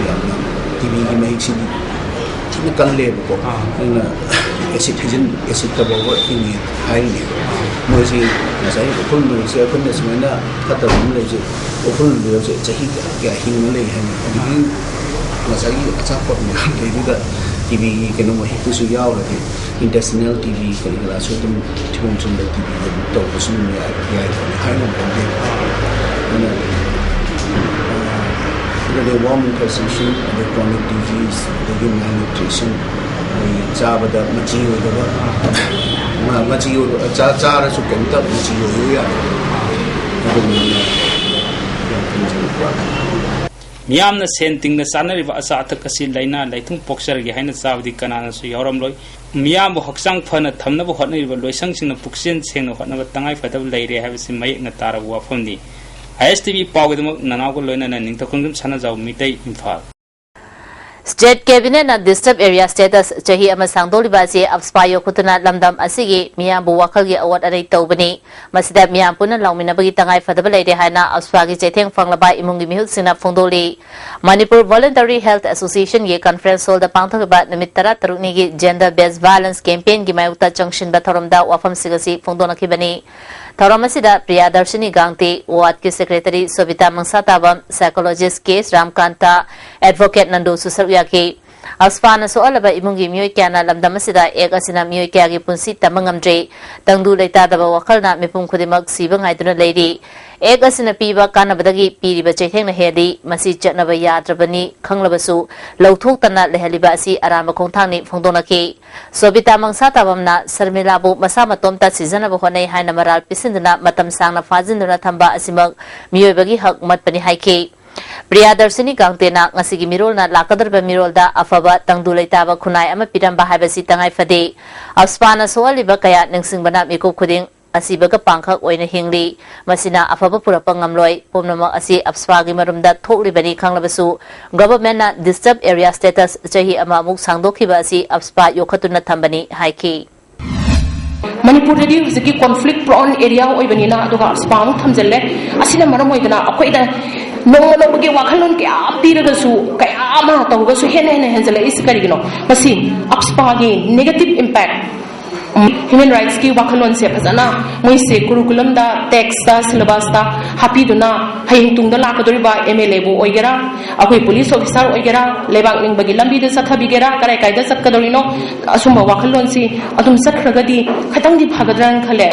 ꯌꯥꯝꯅ ꯇꯤ ꯕꯤꯒꯤ ꯃꯍꯤꯛꯁꯤꯗꯤ ꯊꯤꯅ ꯀꯜꯂꯦꯕꯀꯣ꯫ ꯑꯥ꯫ ꯑꯗꯨꯅ ꯑꯦꯁꯤꯠ ꯍꯩꯖꯤꯟ-, ꯑꯦꯁꯤꯠꯇ ꯐꯥꯎꯕ ꯍꯤꯡꯉꯦ ꯍꯥꯏꯔꯤꯅꯦꯕ꯫ ꯃꯣꯏꯁꯤ ꯉꯁꯥꯏ ꯎꯐꯨꯜ ꯃꯔꯤꯁꯦ ꯑꯩꯈꯣꯏꯅ ꯁꯨꯃꯥꯏꯅ ꯐꯠꯇꯕ ꯑꯃ ꯂꯩꯁꯦ, ꯎꯐꯨꯜ ꯃꯔꯤꯁꯦ ꯆꯍꯤ ꯀꯌꯥ ꯀꯌꯥ ꯍꯤꯡꯉ ꯂꯩ ꯍꯥꯏꯅ꯫ ꯑꯗꯒꯤ ꯉꯁꯥꯏꯒꯤ ꯑꯆꯥꯄꯣꯠ ꯃꯌꯥꯝ ꯂꯩꯗꯨꯗ ꯇꯤ ꯕꯤꯒꯤ ꯀꯩꯅꯣ ꯃꯍꯤꯛꯇꯨꯁꯨ ꯌꯥꯎꯔꯗꯤ, ꯏꯟꯇꯦꯁꯇꯤꯅꯦꯜ ꯇꯤ ꯕꯤ ꯀꯔꯤ ꯀꯔꯥꯁꯨ ꯑꯗꯨꯝ ꯊꯤꯕꯣꯡ ꯊꯤꯟꯕ ꯇꯤ ꯕꯤ ꯑꯗꯨꯝ ꯇꯧꯕꯁꯨ ꯑꯗꯨꯝ ꯌꯥꯏ, ꯌꯥꯏ ꯍꯥꯏꯅ ꯈꯟꯖꯩ꯫ ꯑꯗꯨꯅ, ꯑ, ꯑꯗꯨꯗꯩ ꯋꯥꯔꯝ ꯏꯟꯐꯦꯁꯇꯦꯁꯟ, ꯑꯗꯩ ꯀ꯭ꯔꯣꯅꯤꯛ ꯗꯤꯖꯤꯁ, ꯑꯗꯒꯤ ꯃꯦꯜꯅ꯭ꯌꯨꯇ꯭ꯔꯤꯁꯟ, ꯑꯩꯈꯣꯏꯒꯤ ꯆꯥꯕꯗ ꯃꯆꯤ ꯑꯣꯏꯗꯕ, ꯃ-, ꯃꯆꯤ ꯑꯣꯏꯕ, ꯆꯥ-, ꯆꯥꯔꯁꯨ ꯀꯩꯝꯇ ꯃꯆꯤ ꯑꯣꯏꯕ ꯌꯥꯗꯕ, ꯑꯗꯨꯒꯨꯝꯕ ꯌꯥꯝ ꯊꯦꯡꯅꯩ꯫ ꯃꯤꯌꯥꯝꯅ ꯁꯦꯟ ꯇꯤꯡꯅ ꯆꯥꯅꯔꯤꯕ ꯑꯆꯥ ꯑꯊꯛ ꯑꯁꯤ ꯂꯥꯏꯅꯥ ꯂꯥꯏꯊꯨꯡ ꯄꯣꯛꯆꯔꯒꯦ ꯍꯥꯏꯅ ꯆꯥꯕꯗꯤ ꯀꯅꯥꯅꯁꯨ ꯌꯥꯎꯔꯝꯂꯣꯏ꯫ ꯃꯤꯌꯥꯝꯕꯨ ꯍꯛꯆꯥꯡ ꯐꯅ ꯊꯝꯅꯕ ꯍꯣꯠꯅꯔꯤꯕ ꯂꯣꯏꯁꯪꯁꯤꯡꯅ ꯄꯨꯛꯆꯦꯜ ꯁꯦꯡꯅ ꯍꯣꯠꯅꯕ ꯇꯉꯥꯏꯐꯗꯕ ꯂꯩꯔꯦ ꯍꯥꯏꯕꯁꯤ ꯃꯌꯦꯛꯅ ꯇꯥꯔꯕ ꯋꯥꯐꯝꯅꯤ꯫ ꯑꯥꯏ ꯑꯦꯁ ꯇꯤ ꯚꯤ ꯄꯥꯎꯒꯤꯗꯃꯛ ꯅꯅꯥꯎꯒ ꯂꯣꯏꯅꯅ ꯅꯤꯡꯊꯧꯈꯣꯡꯖꯝ ꯁꯅꯥꯖꯥꯎ, ꯃꯤꯇꯩ, ꯏꯝꯐꯥꯜ꯫ State Cabinet ꯅ Disturb Area Status ꯆꯍꯤ ꯑꯃ ꯁꯥꯡꯗꯣꯛꯂꯤꯕ ꯑꯁꯤ AFSPA ꯌꯣꯛꯈꯠꯇꯨꯅ ꯂꯝꯗꯝ ꯑꯁꯤꯒꯤ ꯃꯤꯌꯥꯝꯕꯨ ꯋꯥꯈꯜꯒꯤ ꯑꯋꯥꯠ ꯑꯅꯩ ꯇꯧꯕꯅꯤ꯫ ꯃꯁꯤꯗ ꯃꯤꯌꯥꯝ ꯄꯨꯟꯅ ꯂꯥꯎꯃꯤꯟꯅꯕꯒꯤ ꯇꯉꯥꯏ ꯐꯗꯕ ꯂꯩꯔꯦ ꯍꯥꯏꯅ AFSPA ꯒꯤ ꯆꯩꯊꯦꯡ ꯐꯪꯂꯕ ꯏꯃꯨꯡꯒꯤ ꯃꯤꯍꯨꯠꯁꯤꯡꯅ ꯐꯣꯡꯗꯣꯛꯂꯤ꯫ Manipur Voluntary Health Association ꯒꯤ conference hall ꯗ ꯄꯥꯡꯊꯣꯛꯈꯤꯕ ꯅꯨꯃꯤꯠ ꯇꯔꯥꯇꯔꯨꯛꯅꯤꯒꯤ gender based violence campaign ꯒꯤ ꯃꯥꯌꯣꯛꯇ ꯆꯪꯁꯤꯟꯕ ꯊꯧꯔꯝꯗ ꯋꯥꯐꯝꯁꯤꯡ ꯑꯁꯤ ꯐꯣꯡꯗꯣꯛꯅꯈꯤꯕꯅꯤ꯫ ꯊꯧꯔꯝ ꯑꯁꯤꯗ ꯄ꯭ꯔꯤꯌꯥꯗꯔꯁꯤꯅꯤ ꯒꯥꯡꯇꯤ, ꯋꯥꯔꯗꯀꯤ secretary ꯁꯣꯕꯤꯇꯥ ꯃꯪꯁꯥꯇꯥꯕꯝ, psychologist ꯀꯦ ꯔꯥꯝꯀꯥꯟꯇ, advocate ꯅꯟꯗꯨꯁꯨ ꯁꯔꯨꯛ ꯌꯥꯈꯤ꯫ AFSPA ꯅ ꯁꯣꯛꯍꯜꯂꯕ ꯏꯃꯨꯡꯒꯤ ꯃꯤꯑꯣꯏ ꯀꯌꯥꯅ ꯂꯝꯗꯝ ꯑꯁꯤꯗ Act ꯑꯁꯤꯅ ꯃꯤꯑꯣꯏ ꯀꯌꯥꯒꯤ ꯄꯨꯟꯁꯤ ꯇꯝꯕ ꯉꯝꯗ꯭ꯔꯤ꯫ ꯇꯪꯗꯨ ꯂꯩꯇꯥꯗꯕ ꯋꯥꯈꯜꯅ ꯃꯤꯄꯨꯝ ꯈꯨꯗꯤꯡꯃꯛ ꯁꯤꯕ ꯉꯥꯏꯗꯨꯅ ꯂꯩꯔꯤ꯫ Act ꯑꯁꯤꯅ ꯄꯤꯕ ꯀꯥꯟꯅꯕꯗꯒꯤ ꯄꯤꯔꯤꯕ ꯆꯩꯊꯦꯡꯅ ꯍꯦꯜꯂꯤ꯫ ꯃꯁꯤ ꯆꯠꯅꯕ ꯌꯥꯗ꯭ꯔꯕꯅꯤ ꯈꯪꯂꯕꯁꯨ ꯂꯧꯊꯣꯛꯇꯅ ꯂꯩꯍꯜꯂꯤꯕ ꯑꯁꯤ ꯑꯔꯥꯟꯕ ꯈꯣꯡꯊꯥꯡꯅꯤ ꯐꯣꯡꯗꯣꯛꯅꯈꯤ꯫ ꯁꯣꯕꯤꯇꯥ ꯃꯪꯁꯥꯇꯥꯕꯝꯅ ꯁꯔꯃꯤꯂꯥꯕꯨ ꯃꯁꯥ ꯃꯇꯣꯝꯇ ꯁꯤꯖꯅꯕ ꯍꯣꯠꯅꯩ ꯍꯥꯏꯅ ꯃꯔꯥꯜ ꯄꯤꯁꯤꯟꯗꯨꯅ ꯃꯇꯝ ꯁꯥꯡꯅ ꯐꯥꯖꯤꯟꯗꯨꯅ ꯊꯝꯕ ꯑꯁꯤꯃꯛ ꯃꯤꯑꯣꯏꯕꯒꯤ ꯍꯛ ꯃꯠꯄꯅꯤ ꯍꯥꯏꯈꯤ꯫ ꯄ꯭ꯔꯤꯌꯥꯗꯔꯁꯤꯅꯤ ꯒꯥꯡꯇꯦꯅ ꯉꯁꯤꯒꯤ ꯃꯤꯔꯣꯜꯅ ꯂꯥꯛꯀꯗꯧꯔꯤꯕ ꯃꯤꯔꯣꯜꯗ ꯑꯐꯕ ꯇꯪꯗꯨ ꯂꯩꯇꯥꯕ ꯈꯨꯟꯅꯥꯏ ꯑꯃ ꯄꯤꯔꯝꯕ ꯍꯥꯏꯕꯁꯤ ꯇꯉꯥꯏ ꯐꯗꯦ꯫ AFSPA ꯅ ꯁꯣꯛꯍꯜꯂꯤꯕ ꯀꯌꯥ ꯅꯤꯡꯁꯤꯡꯕꯅ ꯃꯤꯀꯨꯞ ꯈꯨꯗꯤꯡ ꯑꯁꯤꯕꯒ ꯄꯥꯡꯈꯛ ꯑꯣꯏꯅ ꯍꯤꯡꯂꯤ꯫ ꯃꯁꯤꯅ ꯑꯐꯕ ꯄꯨꯔꯛꯄ ꯉꯝꯂꯣꯏ꯫ ꯄꯨꯝꯅꯃꯛ ꯑꯁꯤ AFSPA ꯒꯤ ꯃꯔꯨꯝꯗ ꯊꯣꯛꯂꯤꯕꯅꯤ ꯈꯪꯂꯕꯁꯨ, government ꯅ Disturb Area Status ꯆꯍꯤ ꯑꯃꯃꯨꯛ ꯁꯥꯡꯗꯣꯛꯈꯤꯕ ꯑꯁꯤ AFSPA ꯌꯣꯛꯈꯠꯇꯨꯅ ꯊꯝꯕꯅꯤ ꯍꯥꯏꯈꯤ꯫ ꯃꯅꯤꯄꯨꯔꯗꯗꯤ ꯍꯧꯖꯤꯛꯀꯤ conflict prone area ꯑꯣꯏꯕꯅꯤꯅ, ꯑꯗꯨꯒ AFSPA ꯑꯃꯨꯛ ꯊꯝꯖꯤꯜꯂꯦ꯫ ꯑꯁꯤꯅ ꯃꯔꯝ ꯑꯣꯏꯗꯅ ꯑꯩꯈꯣꯏꯗ ꯅꯣꯡꯃ ꯅꯣꯡꯃꯒꯤ ꯋꯥꯈꯜꯂꯣꯟ ꯀꯌꯥ ꯄꯤꯔꯒꯁꯨ, ꯀꯌꯥ ꯑꯃ ꯇꯧꯔꯒꯁꯨ ꯍꯦꯟꯅ ꯍꯦꯟꯅ ꯍꯦꯟꯖꯜꯂꯛꯏꯁꯤ ꯀꯔꯤꯒꯤꯅꯣ? ꯃꯁꯤ AFSPA ꯒꯤ negative impact, human rights ꯀꯤ ꯋꯥꯈꯜꯂꯣꯟꯁꯦ ꯐꯖꯅ ꯃꯣꯏꯁꯦ curriculum ꯗ, text ꯇ, syllabus ꯇ ꯍꯥꯞꯄꯤꯗꯨꯅ, ꯍꯌꯦꯡ ꯇꯨꯡꯗ ꯂꯥꯛꯀꯗꯧꯔꯤꯕ MLA ꯕꯨ ꯑꯣꯏꯒꯦꯔꯥ, ꯑꯩꯈꯣꯏ police officer ꯑꯣꯏꯒꯦꯔꯥ, ꯂꯩꯕꯥꯛ ꯅꯤꯡꯕꯒꯤ ꯂꯝꯕꯤꯗ ꯆꯠꯊꯕꯤꯒꯦꯔꯥ, ꯀꯔꯥꯏ ꯀꯥꯏꯗ ꯆꯠꯀꯗꯧꯔꯤꯅꯣ, ꯑꯁꯨꯝꯕ ꯋꯥꯈꯜꯂꯣꯟꯁꯤ ꯑꯗꯨꯝ ꯆꯠꯈ꯭ꯔꯒꯗꯤ ꯈꯤꯇꯪꯗꯤ ꯐꯒꯗ꯭ꯔꯥꯅ ꯈꯜꯂꯦ꯫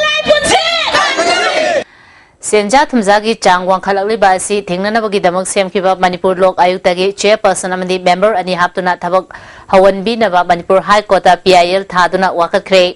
ꯁꯦꯟꯖꯥ ꯊꯨꯝꯖꯥꯒꯤ ꯆꯥꯡ ꯋꯥꯡꯈꯠꯂꯛꯂꯤꯕ ꯑꯁꯤ ꯊꯦꯡꯅꯅꯕꯒꯤꯗꯃꯛ ꯁꯦꯝꯈꯤꯕ ꯃꯅꯤꯄꯨꯔ ꯂꯣꯛ ꯑꯥꯌꯨꯛꯇꯒꯤ chairperson ꯑꯃꯗꯤ member ꯑꯅꯤ ꯍꯥꯞꯇꯨꯅ ꯊꯕꯛ ꯍꯧꯍꯟꯕꯤꯅꯕ ꯃꯅꯤꯄꯨꯔ High Court ꯇ PIL ꯊꯥꯗꯨꯅ ꯋꯥꯀꯠꯈ꯭ꯔꯦ꯫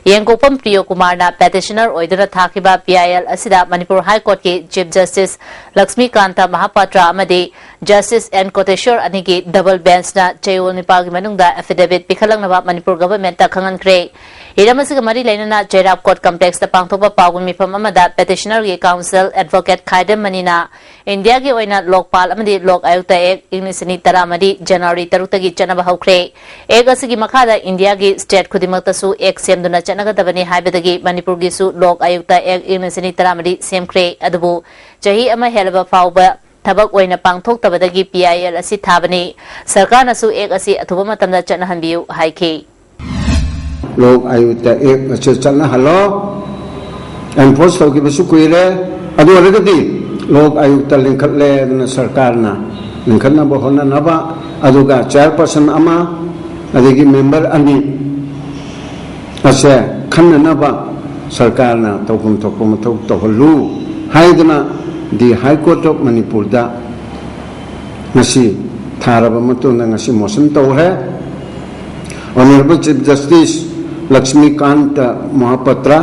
ꯌꯦꯡꯀꯣꯛꯄꯝ ꯄ꯭ꯔꯤꯌꯣ ꯀꯨꯃꯥꯔꯅ petitioner ꯑꯣꯏꯗꯨꯅ ꯊꯥꯈꯤꯕ P I L ꯑꯁꯤꯗ ꯃꯅꯤꯄꯨꯔ High Courtꯀꯤ Chief Justice ꯂꯛꯁꯃꯤꯀꯥꯟꯇ ꯃꯍꯥꯄꯥꯇ꯭ꯔ ꯑꯃꯗꯤ Justice N ꯀꯣꯇꯦꯁꯣꯔ ꯑꯅꯤꯒꯤ double benchꯅ ꯆꯌꯣꯜ ꯅꯤꯄꯥꯜꯒꯤ ꯃꯅꯨꯡꯗ affidavit ꯄꯤꯈꯠꯂꯛꯅꯕ ꯃꯅꯤꯄꯨꯔ governmentꯇ ꯈꯪꯍꯟꯈ꯭ꯔꯦ꯫ ꯍꯤꯔꯝ ꯑꯁꯤꯒ ꯃꯔꯤ ꯂꯩꯅꯅ ꯆꯩꯔꯥꯞ court complexꯇ ꯄꯥꯡꯊꯣꯛꯄ ꯄꯥꯎꯒꯤ ꯃꯤꯐꯝ ꯑꯃꯗ petitionerꯒꯤ counsel advocate ꯈꯥꯏꯗꯦꯝ ꯃꯅꯤꯅ ꯏꯟꯗꯤꯌꯥꯒꯤ ꯑꯣꯏꯅ ꯂꯣꯛꯄꯥꯜ ꯑꯃꯗꯤ ꯂꯣꯛ ꯑꯌꯨꯛꯇ Act ꯏꯪ ꯂꯤꯁꯤꯡ ꯑꯅꯤ ꯇꯔꯥꯃꯔꯤ January ꯇꯔꯨꯛꯇꯒꯤ ꯆꯠꯅꯕ ꯍꯧꯈ꯭ꯔꯦ꯫ Act ꯑꯁꯤꯒꯤ ꯃꯈꯥꯗ ꯏꯟꯗꯤꯌꯥꯒꯤ state ꯈꯨꯗꯤꯡꯃꯛꯇꯁꯨ Act ꯁꯦꯝꯗꯨꯅ ꯆꯠꯅꯒꯗꯕꯅꯤ ꯍꯥꯏꯕꯗꯒꯤ ꯃꯅꯤꯄꯨꯔꯒꯤꯁꯨ ꯂꯣꯛ ꯑꯌꯨꯛꯇ Act ꯏꯪ ꯂꯤꯁꯤꯡ ꯑꯅꯤ ꯇꯔꯥꯃꯔꯤ ꯁꯦꯝꯈ꯭ꯔꯦ꯫ ꯑꯗꯨꯕꯨ ꯆꯍꯤ ꯑꯃ ꯍꯦꯜꯂꯕ ꯐꯥꯎꯕ ꯊꯕꯛ ꯑꯣꯏꯅ ꯄꯥꯡꯊꯣꯛꯇꯕꯗꯒꯤ P I L ꯑꯁꯤ ꯊꯥꯕꯅꯤ꯫ ꯁꯔꯀꯥꯔꯅꯁꯨ Act ꯑꯁꯤ ꯑꯊꯨꯕ ꯃꯇꯝꯗ ꯆꯠꯅꯍꯟꯕꯤꯌꯨ ꯍꯥꯏꯈꯤ꯫ ꯂꯣꯛ ꯑꯌꯨꯛꯇ Act ꯑꯁꯤ ꯆꯠꯅꯍꯜꯂꯣ꯫ Enforce ꯇꯧꯈꯤꯕꯁꯨ ꯀꯨꯏꯔꯦ꯫ ꯑꯗꯨ ꯑꯣꯏꯔꯒꯗꯤ ꯂꯣꯛ ꯑꯌꯨꯛꯇ ꯂꯤꯡꯈꯠꯂꯦ ꯑꯗꯨꯅ ꯁꯔꯀꯥꯔꯅ ꯂꯤꯡꯈꯠꯅꯕ ꯍꯣꯠꯅꯅꯕ, ꯑꯗꯨꯒ chairperson ꯑꯃ ꯑꯗꯒꯤ member ꯑꯅꯤ ꯑꯁꯦ ꯈꯟꯅꯅꯕ ꯁꯔꯀꯥꯔꯅ ꯇꯧꯐꯝ ꯊꯣꯛꯄ ꯃꯊꯧ ꯇꯧꯍꯜꯂꯨ ꯍꯥꯏꯗꯨꯅ the High Court of ꯃꯅꯤꯄꯨꯔꯗ ꯉꯁꯤ ꯊꯥꯔꯕ ꯃꯇꯨꯡꯗ ꯉꯁꯤ motion ꯇꯧꯈ꯭ꯔꯦ꯫ Honorable Chief Justice ꯂꯛꯁꯃꯤꯀꯥꯟꯇ ꯃꯍꯥꯄꯥꯇ꯭ꯔ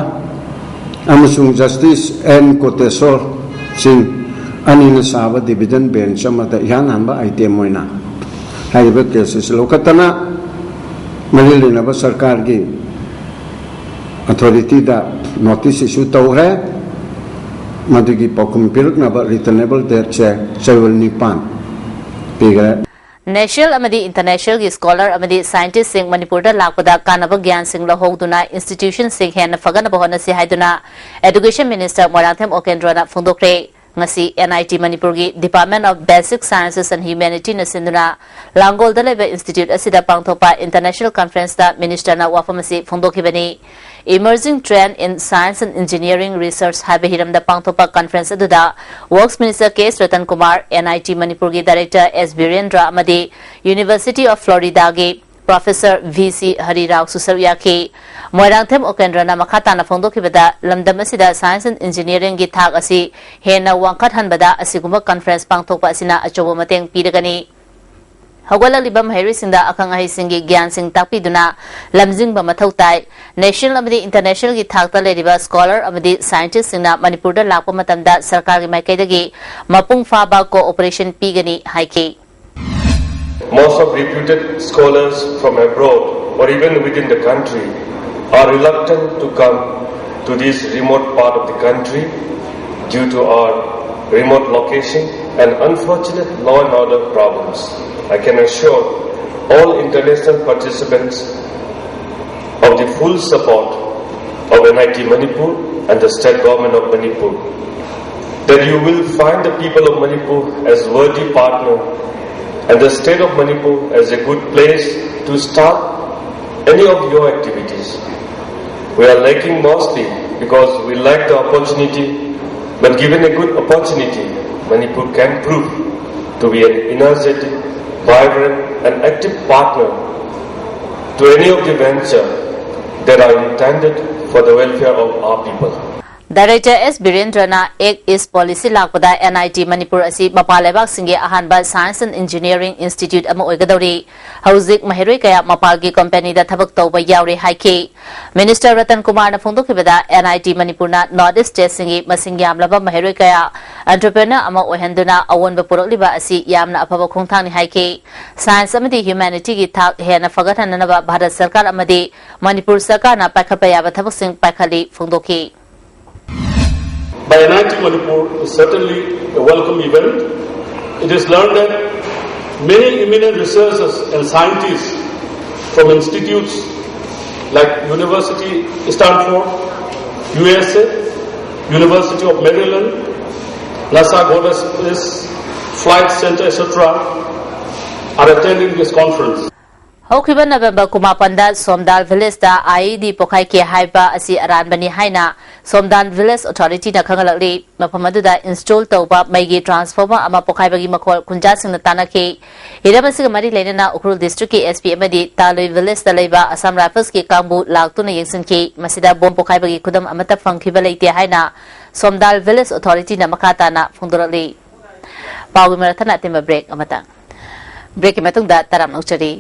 ꯑꯃꯁꯨꯡ Justice N ꯀꯣꯇꯦꯁꯣꯔ ꯁꯤꯡ ꯑꯅꯤꯅ ꯁꯥꯕ division bench ꯑꯃꯗ ꯏꯍꯥꯟ ꯍꯥꯟꯕ item ꯑꯣꯏꯅ ꯍꯥꯏꯔꯤꯕ case ꯑꯁꯤ ꯂꯧꯈꯠꯇꯅ ꯃꯔꯤ ꯂꯩꯅꯕ ꯁꯔꯀꯥꯔꯒꯤ authorityꯗ notice issue ꯇꯧꯈ꯭ꯔꯦ꯫ ꯃꯗꯨꯒꯤ ꯄꯥꯎꯈꯨꯝ ꯄꯤꯔꯛꯅꯕ returnable dateꯁꯦ ꯆꯌꯣꯜ ꯅꯤꯄꯥꯟ ꯄꯤꯈ꯭ꯔꯦ꯫ National ꯑꯃꯗꯤ internationalꯒꯤ scholar ꯑꯃꯗꯤ scientistꯁꯤꯡ ꯃꯅꯤꯄꯨꯔꯗ ꯂꯥꯛꯄꯗ ꯀꯥꯟꯅꯕ ꯒ꯭ꯌꯥꯟꯁꯤꯡ ꯂꯧꯍꯧꯗꯨꯅ institutionꯁꯤꯡ ꯍꯦꯟꯅ ꯐꯒꯠꯅꯕ ꯍꯣꯠꯅꯁꯤ ꯍꯥꯏꯗꯨꯅ Education Minister ꯃꯣꯏꯔꯥꯡꯊꯦꯝ ꯎꯀꯦꯟꯗ꯭ꯔꯣꯅ ꯐꯣꯡꯗꯣꯛꯈ꯭ꯔꯦ꯫ ꯉꯁꯤ N I T ꯃꯅꯤꯄꯨꯔꯒꯤ Department of Basic Sciences and Humanityꯅ ꯁꯤꯟꯗꯨꯅ ꯂꯥꯡꯒꯣꯜꯗ ꯂꯩꯕ institute ꯑꯁꯤꯗ ꯄꯥꯡꯊꯣꯛꯄ international conferenceꯇ ministerꯅ ꯋꯥꯐꯝ ꯑꯁꯤ ꯐꯣꯡꯗꯣꯛꯈꯤꯕꯅꯤ꯫ Emerging Trend in Science and Engineering Research ꯍꯥꯏꯕ ꯍꯤꯔꯝꯗ ꯄꯥꯡꯊꯣꯛꯄ conference ꯑꯗꯨꯗ Works Minister K S Ratan Kumar, N I T ꯃꯅꯤꯄꯨꯔꯒꯤ director S ꯕꯤꯔꯦꯟꯗ꯭ꯔ ꯑꯃꯗꯤ University of Floridaꯒꯤ Professor V C ꯍꯔꯤꯔꯥꯎꯁꯨ ꯁꯔꯨꯛ ꯌꯥꯈꯤ꯫ ꯃꯣꯏꯔꯥꯡꯊꯦꯝ ꯎꯀꯦꯟꯗ꯭ꯔꯅ ꯃꯈꯥ ꯇꯥꯅ ꯐꯣꯡꯗꯣꯛꯈꯤꯕꯗ, ꯂꯝꯗꯝ ꯑꯁꯤꯗ science and engineeringꯒꯤ ꯊꯥꯛ ꯑꯁꯤ ꯍꯦꯟꯅ ꯋꯥꯡꯈꯠꯍꯟꯕꯗ ꯑꯁꯤꯒꯨꯝꯕ conference ꯄꯥꯡꯊꯣꯛꯄ ꯑꯁꯤꯅ ꯑꯆꯧꯕ ꯃꯇꯦꯡ ꯄꯤꯔꯒꯅꯤ꯫ ꯍꯧꯒꯠꯂꯛꯂꯤꯕ ꯃꯍꯩꯔꯣꯏꯁꯤꯡꯗ ꯑꯈꯪ ꯑꯍꯩꯁꯤꯡꯒꯤ ꯒ꯭ꯌꯥꯟꯁꯤꯡ ꯇꯥꯛꯄꯤꯗꯨꯅ ꯂꯝꯖꯤꯡꯕ ꯃꯊꯧ ꯇꯥꯏ꯫ National ꯑꯃꯗꯤ international ꯒꯤ ꯊꯥꯛꯇ ꯂꯩꯔꯤꯕ scholar ꯑꯃꯗꯤ scientist ꯁꯤꯡꯅ ꯃꯅꯤꯄꯨꯔꯗ ꯂꯥꯛꯄ ꯃꯇꯝꯗ ꯁꯔꯀꯥꯔꯒꯤ ꯃꯥꯏꯀꯩꯗꯒꯤ ꯃꯄꯨꯡ ꯐꯥꯕ cooperation ꯄꯤꯒꯅꯤ ꯍꯥꯏꯈꯤ꯫ Most of reputed scholars from abroad or even within the country are reluctant to come to this remote part of the country due to our remote location and unfortunate law and order problems. I can assure all international participants of the full support of N I T Manipur and the state government of Manipur, that you will find the people of Manipur as worthy partner and the state of Manipur as a good place to start any of your activities. We are lacking mostly because we lack the opportunity, but given a good opportunity, Manipur can prove to be an energetic, vibrant and active partner to any of the venture that are intended for the welfare of our people. Director S Birendrana Act East Policy ꯂꯥꯛꯄꯗ N I T Manipur ꯑꯁꯤ ꯃꯄꯥꯟ ꯂꯩꯕꯥꯛꯁꯤꯡꯒꯤ ꯑꯍꯥꯟꯕ Science and Engineering Institute ꯑꯃ ꯑꯣꯏꯒꯗꯧꯔꯤ꯫ ꯍꯧꯖꯤꯛ ꯃꯍꯩꯔꯣꯏ ꯀꯌꯥ ꯃꯄꯥꯟꯒꯤ company ꯗ ꯊꯕꯛ ꯇꯧꯕ ꯌꯥꯎꯔꯤ ꯍꯥꯏꯈꯤ꯫ Minister ꯔꯇꯟ ꯀꯨꯃꯥꯔꯅ ꯐꯣꯡꯗꯣꯛꯈꯤꯕꯗ N I T ꯃꯅꯤꯄꯨꯔꯅ North East state ꯁꯤꯡꯒꯤ ꯃꯁꯤꯡ ꯌꯥꯝꯂꯕ ꯃꯍꯩꯔꯣꯏ ꯀꯌꯥ entrepreneur ꯑꯃ ꯑꯣꯏꯍꯟꯗꯨꯅ ꯑꯑꯣꯟꯕ ꯄꯨꯔꯛꯂꯤꯕ ꯑꯁꯤ ꯌꯥꯝꯅ ꯑꯐꯕ ꯈꯣꯡꯊꯥꯡꯅꯤ ꯍꯥꯏꯈꯤ꯫ Science ꯑꯃꯗꯤ humanity ꯒꯤ ꯊꯥꯛ ꯍꯦꯟꯅ ꯐꯒꯠꯍꯟꯅꯅꯕ ꯚꯥꯔꯠ ꯁꯔꯀꯥꯔ ꯑꯃꯗꯤ ꯃꯅꯤꯄꯨꯔ ꯁꯔꯀꯥꯔꯅ ꯄꯥꯏꯈꯠꯄ ꯌꯥꯕ ꯊꯕꯛꯁꯤꯡ ꯄꯥꯏꯈꯠꯂꯤ ꯐꯣꯡꯗꯣꯛꯈꯤ꯫ By N I T Manipur is certainly a welcome event. It is learned that many eminent researchers and scientists from institutes like University Stanford, U S A, University of Maryland, NASA Goddard Space Flight Center, et cetera, are attending this conference. ꯍꯧꯈꯤꯕ November ꯀꯨꯟꯃꯥꯄꯟꯗ ꯁꯣꯝꯗꯥꯜ village ꯇ I E D ꯄꯣꯈꯥꯏꯈꯤ ꯍꯥꯏꯕ ꯑꯁꯤ ꯑꯔꯥꯟꯕꯅꯤ ꯍꯥꯏꯅ ꯁꯣꯝꯗꯥꯜ village authority ꯅ ꯈꯪꯍꯜꯂꯛꯂꯤ꯫ ꯃꯐꯝ ꯑꯗꯨꯗ install ꯇꯧꯕ ꯃꯩꯒꯤ transformer ꯑꯃ ꯄꯣꯈꯥꯏꯕꯒꯤ ꯃꯈꯣꯜ ꯈꯨꯟꯖꯥꯁꯤꯡꯅ ꯇꯥꯅꯈꯤ꯫ ꯍꯤꯔꯝ ꯑꯁꯤꯒ ꯃꯔꯤ ꯂꯩꯅꯅ ꯎꯈ꯭ꯔꯨꯜ district ꯀꯤ S P ꯑꯃꯗꯤ ꯇꯥꯂꯨꯏ village ꯇ ꯂꯩꯕ Assam Rifles ꯀꯤ ꯀꯥꯡꯕꯨ ꯂꯥꯛꯇꯨꯅ ꯌꯦꯡꯁꯤꯟꯈꯤ꯫ ꯃꯁꯤꯗ bomb ꯄꯣꯈꯥꯏꯕꯒꯤ ꯈꯨꯗꯝ ꯑꯃꯠꯇ ꯐꯪꯈꯤꯕ ꯂꯩꯇꯦ ꯍꯥꯏꯅ ꯁꯣꯝꯗꯥꯜ village authority ꯅ ꯃꯈꯥ ꯇꯥꯅ ꯐꯣꯡꯗꯣꯔꯛꯂꯤ꯫ ꯄꯥꯎꯒꯤ ꯃꯔꯛ ꯊꯠꯅ ꯑꯇꯦꯟꯕ break ꯑꯃꯇꯪ꯫ ꯕ꯭ꯔꯦꯛꯀꯤ ꯃꯇꯨꯡꯗ ꯇꯔꯥꯝꯅ ꯑꯣꯛꯆꯔꯤ꯫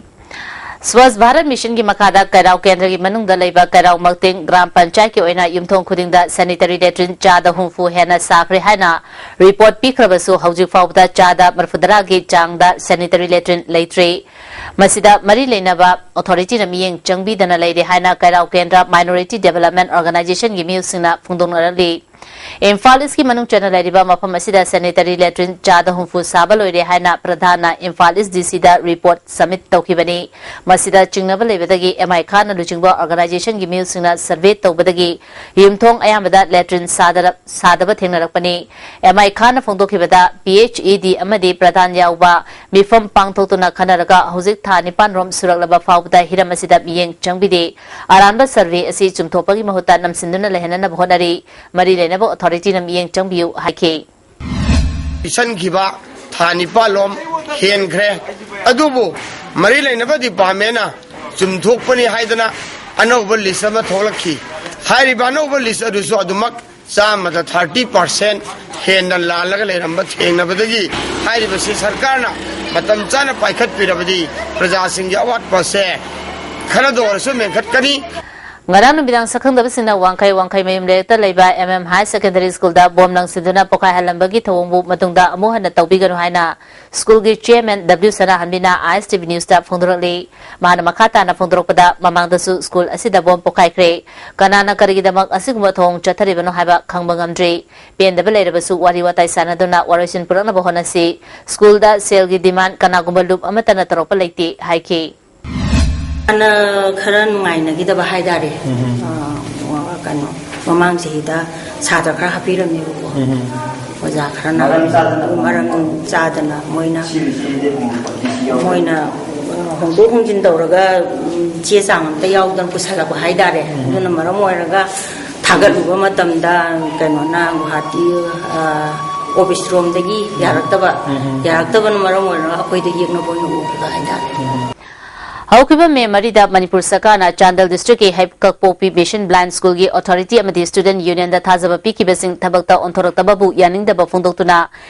ꯁ꯭ꯋꯥꯁ ꯚꯥꯔꯠ ꯃꯤꯁꯟꯒꯤ ꯃꯈꯥꯗ ꯀꯩꯔꯥꯎ ꯀꯦꯟꯗ꯭ꯔꯒꯤ ꯃꯅꯨꯡꯗ ꯂꯩꯕ ꯀꯩꯔꯥꯎ ꯃꯛꯇꯤꯡ ꯒ꯭ꯔꯥꯝ ꯄꯟꯆꯥꯌꯠꯀꯤ ꯑꯣꯏꯅ ꯌꯨꯝꯊꯣꯡ ꯈꯨꯗꯤꯡꯗ ꯁꯦꯅꯤꯇꯔꯤ ꯂꯦꯇ꯭ꯔꯤꯟ ꯆꯥꯗ ꯍꯨꯝꯐꯨ ꯍꯦꯟꯅ ꯁꯥꯈ꯭ꯔꯦ ꯍꯥꯏꯅ ꯔꯤꯄꯣꯔꯠ ꯄꯤꯈ꯭ꯔꯕꯁꯨ, ꯍꯧꯖꯤꯛ ꯐꯥꯎꯕꯗ ꯆꯥꯗ ꯃꯔꯐꯨꯇꯔꯥꯒꯤ ꯆꯥꯡꯗ ꯁꯦꯅꯤꯇꯔꯤ ꯂꯦꯇ꯭ꯔꯤꯟ ꯂꯩꯇ꯭ꯔꯤ꯫ ꯃꯁꯤꯗ ꯃꯔꯤ ꯂꯩꯅꯕ ꯑꯣꯊꯣꯔꯤꯇꯤꯅ ꯃꯤꯠꯌꯦꯡ ꯆꯪꯕꯤꯗꯅ ꯂꯩꯔꯦ ꯍꯥꯏꯅ ꯀꯩꯔꯥꯎ ꯀꯦꯟꯗ꯭ꯔ ꯃꯥꯏꯅꯣꯔꯤꯇꯤ ꯗꯦꯚꯂꯞꯃꯦꯟ ꯑꯣꯔꯒꯅꯥꯏꯖꯦꯁꯟꯒꯤ ꯃꯤꯑꯣꯏꯁꯤꯡꯅ ꯐꯣꯡꯗꯣꯛꯅꯔꯛꯂꯤ꯫ ꯏꯝꯐꯥꯜ ꯏꯁꯀꯤ ꯃꯅꯨꯡ ꯆꯟꯅ ꯂꯩꯔꯤꯕ ꯃꯐꯝ ꯑꯁꯤꯗ ꯁꯦꯅꯤꯇꯔꯤ ꯂꯦꯇ꯭ꯔꯤꯟ ꯆꯥꯗ ꯍꯨꯝꯐꯨ ꯁꯥꯕ ꯂꯣꯏꯔꯦ ꯍꯥꯏꯅ ꯄ꯭ꯔꯙꯥꯟꯅ ꯏꯝꯐꯥꯜ ꯏꯁ ꯗꯤ ꯁꯤꯗ ꯔꯤꯄꯣꯔꯠ ꯁꯕꯃꯤꯠ ꯇꯧꯈꯤꯕꯅꯤ꯫ ꯃꯁꯤꯗ ꯆꯤꯡꯅꯕ ꯂꯩꯕꯗꯒꯤ ꯑꯦꯝ ꯑꯥꯏ ꯈꯥꯟꯅ ꯂꯨꯆꯤꯡꯕ ꯑꯣꯔꯒꯅꯥꯏꯖꯦꯁꯟꯒꯤ ꯃꯤꯑꯣꯏꯁꯤꯡꯅ ꯁꯔꯚꯦ ꯇꯧꯕꯗꯒꯤ ꯌꯨꯝꯊꯣꯡ ꯑꯌꯥꯝꯕꯗ ꯂꯦꯇ꯭ꯔꯤꯟ ꯁꯥꯗꯔ-, ꯁꯥꯗꯕ ꯊꯦꯡꯅꯔꯛꯄꯅꯤ꯫ ꯑꯦꯝ ꯑꯥꯏ ꯈꯥꯟꯅ ꯐꯣꯡꯗꯣꯛꯈꯤꯕꯗ, ꯄꯤ ꯑꯩꯆ ꯏ ꯗꯤ ꯑꯃꯗꯤ ꯄ꯭ꯔꯙꯥꯟ ꯌꯥꯎꯕ ꯃꯤꯐꯝ ꯄꯥꯡꯊꯣꯛꯇꯨꯅ ꯈꯟꯅꯔꯒ ꯍꯧꯖꯤꯛ ꯊꯥ ꯅꯤꯄꯥꯟ ꯔꯣꯝ ꯁꯨꯔꯛꯂꯕ ꯐꯥꯎꯕꯗ ꯍꯤꯔꯝ ꯑꯁꯤꯗ ꯃꯤꯠꯌꯦꯡ ꯆꯪꯕꯤꯗꯦ꯫ ꯑꯔꯥꯟꯕ ꯁꯔꯚꯦ ꯑꯁꯤ ꯆꯨꯝꯊꯣꯛꯄꯒꯤ ꯃꯍꯨꯠꯇ ꯅꯝꯁꯤꯟꯗꯨꯅ ꯂꯩꯍꯟꯅꯅꯕ ꯍꯣꯠꯅꯔꯤ꯫ ꯃꯔꯤ ꯂꯩꯅꯕ ꯑꯣꯊꯣꯔꯤꯇꯤꯅ ꯃꯤꯠꯌꯦꯡ ꯆꯪꯕꯤꯌꯨ ꯍꯥꯏꯈꯤ꯫ ꯄꯤꯁꯟꯈꯤꯕ ꯊꯥ ꯅꯤꯄꯥꯜꯂꯣꯝ ꯍꯦꯟꯈ꯭ꯔꯦ꯫ ꯑꯗꯨꯕꯨ ꯃꯔꯤ ꯂꯩꯅꯕ ꯗꯤꯄꯥꯔꯠꯃꯦꯟꯅ ꯆꯨꯝꯊꯣꯛꯄꯅꯤ ꯍꯥꯏꯗꯅ ꯑꯅꯧꯕ ꯂꯤꯁ ꯑꯃ ꯊꯣꯛꯂꯛꯈꯤ꯫ ꯍꯥꯏꯔꯤꯕ ꯑꯅꯧꯕ ꯂꯤꯁ ꯑꯗꯨꯁꯨ ꯑꯗꯨꯃꯛ ꯆꯥꯝꯃꯗ ꯊꯥꯔꯇꯤ ꯄꯥꯔꯁꯦꯟ ꯍꯦꯟꯅ ꯂꯥꯜꯂꯒ ꯂꯩꯔꯝꯕ ꯊꯦꯡꯅꯕꯗꯒꯤ ꯍꯥꯏꯔꯤꯕꯁꯤ ꯁꯔꯀꯥꯔꯅ ꯃꯇꯝ ꯆꯥꯅ ꯄꯥꯏꯈꯠꯄꯤꯔꯕꯗꯤ ꯄ꯭ꯔꯖꯥꯁꯤꯡꯒꯤ ꯑꯋꯥꯠꯄꯁꯦ ꯈꯔꯗ ꯑꯣꯏꯔꯁꯨ ꯃꯦꯟꯈꯠꯀꯅꯤ꯫ ꯉꯔꯥꯡ ꯅꯨꯃꯤꯗꯥꯡ ꯁꯛꯈꯪꯗꯕꯁꯤꯡꯅ ꯋꯥꯡꯈꯩ, ꯋꯥꯡꯈꯩ ꯃꯌꯨꯝ ꯂꯩꯔꯛꯇ ꯂꯩꯕ ꯑꯦꯝ ꯑꯦꯝ ꯍꯥꯌꯔ ꯁꯦꯀꯦꯟꯗꯔꯤ ꯁ꯭ꯀꯨꯜꯗ ꯕꯣꯝ ꯂꯪꯁꯤꯟꯗꯨꯅ ꯄꯣꯈꯥꯏꯍꯜꯂꯝꯕꯒꯤ ꯊꯧꯑꯣꯡꯕꯨ ꯃꯇꯨꯡꯗ ꯑꯃꯨꯛ ꯍꯟꯅ ꯇꯧꯕꯤꯒꯅꯨ ꯍꯥꯏꯅ ꯁ꯭ꯀꯨꯜꯒꯤ ꯆꯤꯌꯔꯃꯦꯟ ꯗꯕ꯭ꯂꯤꯎ ꯁꯅꯥꯍꯟꯕꯤꯅ ꯑꯥꯏ ꯑꯦꯁ ꯇꯤ ꯚꯤ ꯅ꯭ꯌꯨꯁꯇ ꯐꯣꯡꯗꯣꯔꯛꯂꯤ꯫ ꯃꯍꯥꯛꯅ ꯃꯈꯥ ꯇꯥꯅ ꯐꯣꯡꯗꯣꯔꯛꯄꯗ, ꯃꯃꯥꯡꯗꯁꯨ ꯁ꯭ꯀꯨꯜ ꯑꯁꯤꯗ ꯕꯣꯝ ꯄꯣꯈꯥꯏꯈ꯭ꯔꯦ꯫ ꯀꯅꯥꯅ ꯀꯔꯤꯒꯤꯗꯃꯛ ꯑꯁꯤꯒꯨꯝꯕ ꯊꯧꯑꯣꯡ ꯆꯠꯊꯔꯤꯕꯅꯣ ꯍꯥꯏꯕ ꯈꯪꯕ ꯉꯝꯗ꯭ꯔꯤ꯫ ꯄꯦꯟꯗꯕ ꯂꯩꯔꯕꯁꯨ ꯋꯥꯔꯤ ꯋꯥꯇꯥꯏ ꯁꯥꯟꯅꯗꯨꯅ ꯋꯥꯔꯣꯏꯁꯤꯟ ꯄꯨꯔꯛꯅꯕ ꯍꯣꯠꯅꯁꯤ꯫ ꯁ꯭ꯀꯨꯜꯗ ꯁꯦꯜꯒꯤ ꯗꯤꯃꯥꯟ ꯀꯅꯥꯒꯨꯝꯕ ꯂꯨꯞ ꯑꯃꯠꯇꯅ ꯇꯧꯔꯛꯄ ꯂꯩꯇꯦ ꯍꯥꯏꯈꯤ꯫ ꯍꯥꯟꯅ ꯈꯔ ꯅꯨꯡꯉꯥꯏꯅꯈꯤꯗꯕ ꯍꯥꯏꯇꯥꯔꯦ꯫ ꯎꯝ꯫ ꯑ, ꯀꯩꯅꯣ, ꯃꯃꯥꯡ ꯆꯍꯤꯗ ꯁꯥꯇ꯭ꯔ ꯈꯔ ꯍꯥꯞꯄꯤꯔꯝꯃꯦꯕꯀꯣ꯫ ꯎꯝ꯫ ꯑꯣꯖꯥ ꯈꯔꯅ ꯃꯔꯝ ꯆꯥꯗꯅ꯫ ꯃꯔꯝ ꯆꯥꯗꯅ ꯃꯣꯏꯅ, ꯃꯣꯏꯅ ꯍꯣꯡꯗꯣꯛ ꯍꯣꯡꯖꯤꯟ ꯇꯧꯔꯒ, ꯎꯝ, ꯆꯦ ꯆꯥꯡ ꯑꯝꯇ ꯌꯥꯎꯗꯅ ꯄꯨꯁꯜꯂꯛꯄ ꯍꯥꯏꯇꯥꯔꯦ꯫ ꯎꯝ꯫ ꯑꯗꯨꯅ ꯃꯔꯝ ꯑꯣꯏꯔꯒ ꯊꯥꯒꯠꯂꯨꯕ ꯃꯇꯝꯗ ꯀꯩꯅꯣꯅ ꯒꯨꯍꯥꯇꯤ, ꯑ, ꯑꯣꯐꯤꯁ ꯔꯣꯝꯗꯒꯤ ꯌꯥꯔꯛꯇꯕ, ꯎꯝ꯫ ꯌꯥꯔꯛꯇꯕꯅ ꯃꯔꯝ ꯑꯣꯏꯔꯒ ꯑꯩꯈꯣꯏꯗ ꯌꯦꯛꯅꯕ ꯑꯣꯏꯅ ꯎꯈꯤꯕ ꯍꯥꯏꯇꯥꯔꯦ꯫ ꯎꯝ꯫ ꯍꯧꯈꯤꯕ ꯃꯦ ꯃꯔꯤꯗ ꯃꯅꯤꯄꯨꯔ ꯁꯔꯀꯥꯔꯅ ꯆꯥꯟꯗꯦꯜ ꯗꯤꯁꯇ꯭ꯔꯤꯛꯀꯤ ꯍꯩꯀꯛꯄꯣꯛꯄꯤ ꯃꯤꯁꯟ ꯕ꯭ꯂꯥꯏꯟ ꯁ꯭ꯀꯨꯜꯒꯤ ꯑꯣꯊꯣꯔꯤꯇꯤ ꯑꯃꯗꯤ ꯁ꯭ꯇꯨꯗꯦꯟꯠ ꯌꯨꯅꯤꯌꯟꯗ ꯊꯥꯖꯕ ꯄꯤꯈꯤꯕꯁꯤꯡ ꯊꯕꯛꯇ ꯑꯣꯟꯊꯣꯔꯛꯇꯕꯕꯨ ꯌꯥꯅꯤꯡꯗꯕ ꯐꯣꯡꯗꯣꯛꯇꯨꯅ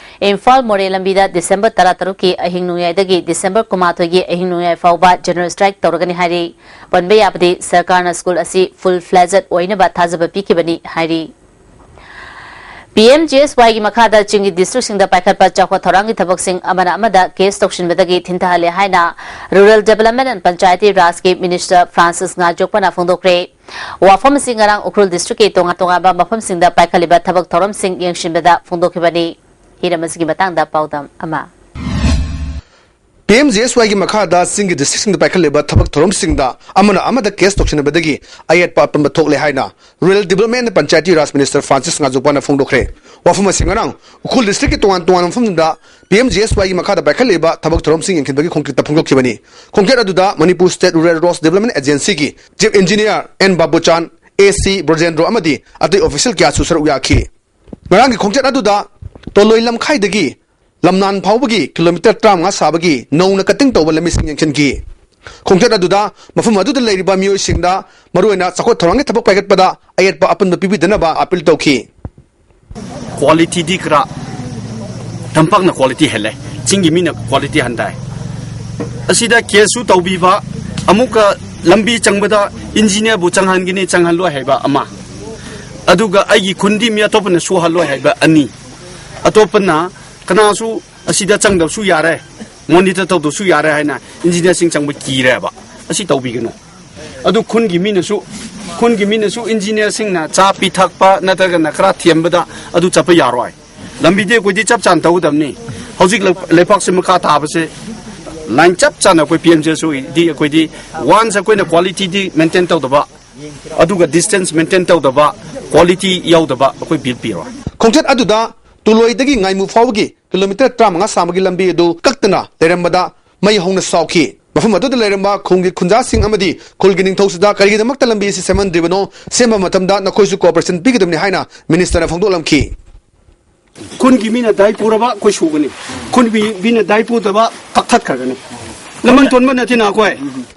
ꯏꯝꯐꯥꯜ ꯃꯣꯔꯦ ꯂꯝꯕꯤꯗ ꯗꯤꯁꯦꯝꯕꯔ ꯇꯔꯥꯇꯔꯨꯛꯀꯤ ꯑꯍꯤꯡ ꯅꯣꯡꯌꯥꯏꯗꯒꯤ ꯗꯤꯁꯦꯝꯕꯔ ꯀꯨꯟꯃꯥꯊꯣꯏꯒꯤ ꯑꯍꯤꯡ ꯅꯣꯡꯌꯥꯏ ꯐꯥꯎꯕ ꯖꯦꯅꯔꯦꯜ ꯁ꯭ꯇ꯭ꯔꯥꯏꯛ ꯇꯧꯔꯒꯅꯤ ꯍꯥꯏꯔꯤ꯫ ꯄꯟꯕ ꯌꯥꯕꯗꯤ, ꯁꯔꯀꯥꯔꯅ ꯁ꯭ꯀꯨꯜ ꯑꯁꯤ ꯐꯨꯜ ꯐ꯭ꯂꯦꯖꯦꯗ ꯑꯣꯏꯅꯕ ꯊꯥꯖꯕ ꯄꯤꯈꯤꯕꯅꯤ ꯍꯥꯏꯔꯤ꯫ ꯄꯤ ꯑꯦꯝ ꯖꯤ ꯑꯦꯁ ꯋꯥꯏꯒꯤ ꯃꯈꯥꯗ ꯆꯤꯡꯒꯤ ꯗꯤꯁꯇ꯭ꯔꯤꯛꯁꯤꯡꯗ ꯄꯥꯏꯈꯠꯄ ꯆꯥꯎꯈꯠ ꯊꯧꯔꯥꯡꯒꯤ ꯊꯕꯛꯁꯤꯡ ꯑꯃꯅ ꯑꯃꯗ ꯀꯦꯁ ꯇꯧꯁꯤꯟꯕꯗꯒꯤ ꯊꯤꯟꯊꯍꯜꯂꯦ ꯍꯥꯏꯅ ꯔꯨꯔꯦꯜ ꯗꯤꯕꯦꯂꯞꯃꯦꯟ ꯑꯦꯟ ꯄꯟꯆꯥꯌꯇꯤ ꯔꯥꯖꯀꯤ ꯃꯤꯅꯤꯁꯇꯔ ꯐ꯭ꯔꯥꯟꯁꯤꯁ ꯉꯥꯖꯣꯛꯄꯅ ꯐꯣꯡꯗꯣꯛꯈ꯭ꯔꯦ꯫ ꯋꯥꯐꯝ ꯑꯁꯤ ꯉꯔꯥꯡ ꯎꯈ꯭ꯔꯨꯜ ꯗꯤꯁꯇ꯭ꯔꯤꯛꯀꯤ ꯇꯣꯉꯥꯟ ꯇꯣꯉꯥꯟꯕ ꯃꯐꯝꯁꯤꯡꯗ ꯄꯥꯏꯈꯠꯂꯤꯕ ꯊꯕꯛ ꯊꯧꯔꯝꯁꯤꯡ ꯌꯦꯡꯁꯤꯟꯕꯗ ꯐꯣꯡꯗꯣꯛꯈꯤꯕꯅꯤ꯫ ꯍꯤꯔꯝ ꯑꯁꯤꯒꯤ ꯃꯇꯥꯡꯗ ꯄꯥꯎꯗꯝ ꯑꯃ꯫ ꯄꯤ ꯑꯦꯝ ꯖꯤ ꯑꯦꯁ ꯋꯥꯏꯒꯤ ꯃꯈꯥꯗ ꯆꯤꯡꯒꯤ ꯗꯤꯁꯇ꯭ꯔꯤꯛꯁꯤꯡꯗ ꯄꯥꯏꯈꯠꯂꯤꯕ ꯊꯕꯛ ꯊꯧꯔꯝꯁꯤꯡꯗ ꯑꯃꯅ ꯑꯃꯗ ꯀꯦꯁ ꯇꯧꯁꯤꯟꯅꯕꯗꯒꯤ ꯑꯌꯦꯠꯄ ꯑꯄꯟꯕ ꯊꯣꯛꯂꯦ ꯍꯥꯏꯅ rural development and panchayati Raj minister Francis ꯉꯥꯖꯣꯛꯄꯥꯅ ꯐꯣꯡꯗꯣꯛꯈ꯭ꯔꯦ꯫ ꯋꯥꯐꯝ ꯑꯁꯤ ꯉꯔꯥꯡ ꯎꯈ꯭ꯔꯨꯜ ꯗꯤꯁꯇ꯭ꯔꯤꯛꯀꯤ ꯇꯣꯉꯥꯟ ꯇꯣꯉꯥꯟꯕ ꯃꯐꯝꯁꯤꯡꯗ ꯄꯤ ꯑꯦꯝ ꯖꯤ ꯑꯦꯁ ꯋꯥꯏꯒꯤ ꯃꯈꯥꯗ ꯄꯥꯏꯈꯠꯂꯤꯕ ꯊꯕꯛ ꯊꯧꯔꯝꯁꯤꯡ ꯌꯦꯡꯁꯤꯟꯕꯒꯤ ꯈꯣꯡꯆꯠꯇ ꯐꯣꯡꯗꯣꯛꯈꯤꯕꯅꯤ꯫ ꯈꯣꯡꯆꯠ ꯑꯗꯨꯗ Manipur state rural roads development ꯑꯦꯖꯦꯟꯁꯤꯒꯤ chief engineer N Babuchan, A C Brajendro ꯑꯃꯗꯤ ꯑꯇꯩ ꯑꯣꯐꯤꯁꯤꯌꯦꯜ ꯀꯌꯥꯁꯨ ꯁꯔꯨꯛ ꯌꯥꯈꯤ꯫ ꯉꯔꯥꯡꯒꯤ ꯈꯣꯡꯆꯠ ꯑꯗꯨꯗ ꯇꯣꯂꯣꯏ ꯂꯝꯈꯥꯏꯗꯒꯤ ꯂꯝꯅꯥꯟ ꯐꯥꯎꯕꯒꯤ ꯀꯤꯂꯣꯃꯤꯇꯔ ꯇꯔꯥꯃꯉꯥ ꯁꯥꯕꯒꯤ ꯅꯧꯅ ꯀꯠꯇꯤꯡ ꯇꯧꯕ ꯂꯝꯕꯤꯁꯤꯡ ꯌꯦꯡꯁꯤꯟꯈꯤ꯫ ꯈꯣꯡꯆꯠ ꯑꯗꯨꯗ ꯃꯐꯝ ꯑꯗꯨꯗ ꯂꯩꯔꯤꯕ ꯃꯤꯑꯣꯏꯁꯤꯡꯗ, ꯃꯔꯨꯑꯣꯏꯅ ꯆꯥꯎꯈꯠ ꯊꯧꯔꯥꯡꯒꯤ ꯊꯕꯛ ꯄꯥꯏꯈꯠꯄꯗ ꯑꯌꯦꯠꯄ ꯑꯄꯟꯕ ꯄꯤꯕꯤꯗꯅꯕ ꯑꯥꯄꯤꯜ ꯇꯧꯈꯤ꯫ ꯀ꯭ꯋꯥꯂꯤꯇꯤꯗꯤ ꯈꯔ ꯇꯝꯄꯥꯛꯅ ꯀ꯭ꯋꯥꯂꯤꯇꯤ ꯍꯦꯜꯂꯦ, ꯆꯤꯡꯒꯤ ꯃꯤꯅ ꯀ꯭ꯋꯥꯂꯤꯇꯤ ꯍꯟꯊꯩ꯫ ꯑꯁꯤꯗ ꯀꯦꯁꯁꯨ ꯇꯧꯕꯤꯕ, ꯑꯃꯨꯛꯀ ꯂꯝꯕꯤ ꯆꯪꯕꯗ ꯏꯟꯖꯤꯅꯤꯌꯔꯕꯨ ꯆꯪꯍꯟꯒꯅꯤ, ꯆꯪꯍꯜꯂꯣꯏ ꯍꯥꯏꯕ ꯑꯃ, ꯑꯗꯨꯒ ꯑꯩꯒꯤ ꯈꯨꯟꯗꯤ ꯃꯤ ꯑꯇꯣꯞꯄꯅ ꯁꯨꯍꯜꯂꯣꯏ ꯍꯥꯏꯕ ꯑꯅꯤ, ꯑꯇꯣꯞꯄꯅ ꯀꯅꯥꯁꯨ ꯑꯁꯤꯗ ꯆꯪꯗꯕꯁꯨ ꯌꯥꯔꯦ, ꯃꯣꯅꯤꯇꯔ ꯇꯧꯗꯕꯁꯨ ꯌꯥꯔꯦ ꯍꯥꯏꯅ ꯏꯟꯖꯤꯅꯤꯌꯔꯁꯤꯡ ꯆꯪꯕ ꯀꯤꯔꯦꯕ꯫ ꯑꯁꯤ ꯇꯧꯕꯤꯒꯅꯨ꯫ ꯑꯗꯨ ꯈꯨꯟꯒꯤ ꯃꯤꯅꯁꯨ, ꯈꯨꯟꯒꯤ ꯃꯤꯅꯁꯨ ꯏꯟꯖꯤꯅꯤꯌꯔꯁꯤꯡꯅ ꯆꯥ ꯄꯤꯊꯛꯄ ꯅꯠꯇ꯭ꯔꯒꯅ ꯈꯔ ꯊꯦꯝꯕꯗ ꯑꯗꯨ ꯆꯠꯄ ꯌꯥꯔꯣꯏ꯫ ꯂꯝꯕꯤꯗꯤ ꯑꯩꯈꯣꯏꯗꯤ ꯆꯞ ꯆꯥꯅ ꯇꯧꯒꯗꯕꯅꯤ꯫ ꯍꯧꯖꯤꯛ ꯂꯩ-, ꯂꯩꯕꯥꯛꯁꯤ ꯃꯈꯥ ꯇꯥꯕꯁꯦ ꯂꯥꯏꯟ ꯆꯞ ꯆꯥꯅ ꯑꯩꯈꯣꯏ ꯄꯤ ꯑꯦꯝ ꯖꯤ ꯑꯦꯁ ꯋꯥꯏꯗꯤ ꯑꯩꯈꯣꯏꯗꯤ ꯋꯥꯟꯁ ꯑꯩꯈꯣꯏꯅ ꯀ꯭ꯋꯥꯂꯤꯇꯤꯗꯤ ꯃꯦꯟꯇꯦꯟ ꯇꯧꯗꯕ, ꯑꯗꯨꯒ ꯗꯤꯁꯇꯦꯟꯁ ꯃꯦꯟꯇꯦꯟ ꯇꯧꯗꯕ, ꯀ꯭ꯋꯥꯂꯤꯇꯤ ꯌꯥꯎꯗꯕ ꯑꯩꯈꯣꯏ ꯕꯤꯜ ꯄꯤꯔꯣꯏ꯫ ꯈꯣꯡꯆꯠ ꯑꯗꯨꯗ ꯇꯨꯂꯣꯏꯗꯒꯤ ꯉꯥꯏꯃꯨ ꯐꯥꯎꯕꯒꯤ ꯀꯤꯂꯣꯃꯤꯇꯔ ꯇꯔꯥꯃꯉꯥ ꯁꯥꯡꯕꯒꯤ ꯂꯝꯕꯤ ꯑꯗꯨ ꯀꯛꯇꯅ ꯂꯩꯔꯝꯕꯗ ꯃꯩ ꯍꯧꯅ ꯁꯥꯎꯈꯤ꯫ ꯃꯐꯝ ꯑꯗꯨꯗ ꯂꯩꯔꯝꯕ ꯈꯨꯟꯒꯤ ꯈꯨꯟꯖꯥꯁꯤꯡ ꯑꯃꯗꯤ ꯈꯨꯜꯒꯤ ꯅꯤꯡꯊꯧꯁꯤꯗ ꯀꯔꯤꯒꯤꯗꯃꯛꯇ ꯂꯝꯕꯤ ꯑꯁꯤ ꯁꯦꯝꯍꯟꯗ꯭ꯔꯤꯕꯅꯣ, ꯁꯦꯝꯕ ꯃꯇꯝꯗ ꯅꯈꯣꯏꯁꯨ ꯀꯣꯑꯣꯄꯔꯦꯁꯟ ꯄꯤꯒꯗꯕꯅꯤ ꯍꯥꯏꯅ ꯃꯤꯅꯤꯁꯇꯔꯅ ꯐꯣꯡꯗꯣꯛꯂꯝꯈꯤ꯫ ꯈꯨꯟꯒꯤ ꯃꯤꯅ ꯗꯥꯏ ꯄꯨꯔꯕ ꯑꯩꯈꯣꯏ ꯁꯨꯒꯅꯤ, ꯈꯨꯟꯒꯤ ꯃꯤꯅ ꯗꯥꯏ ꯄꯨꯗꯕ ꯀꯛꯊꯠꯈ꯭ꯔꯒꯅꯤ꯫ ꯂꯃꯟ ꯊꯣꯟꯕ ꯅꯠꯇꯦꯅ ꯑꯩꯈꯣꯏ꯫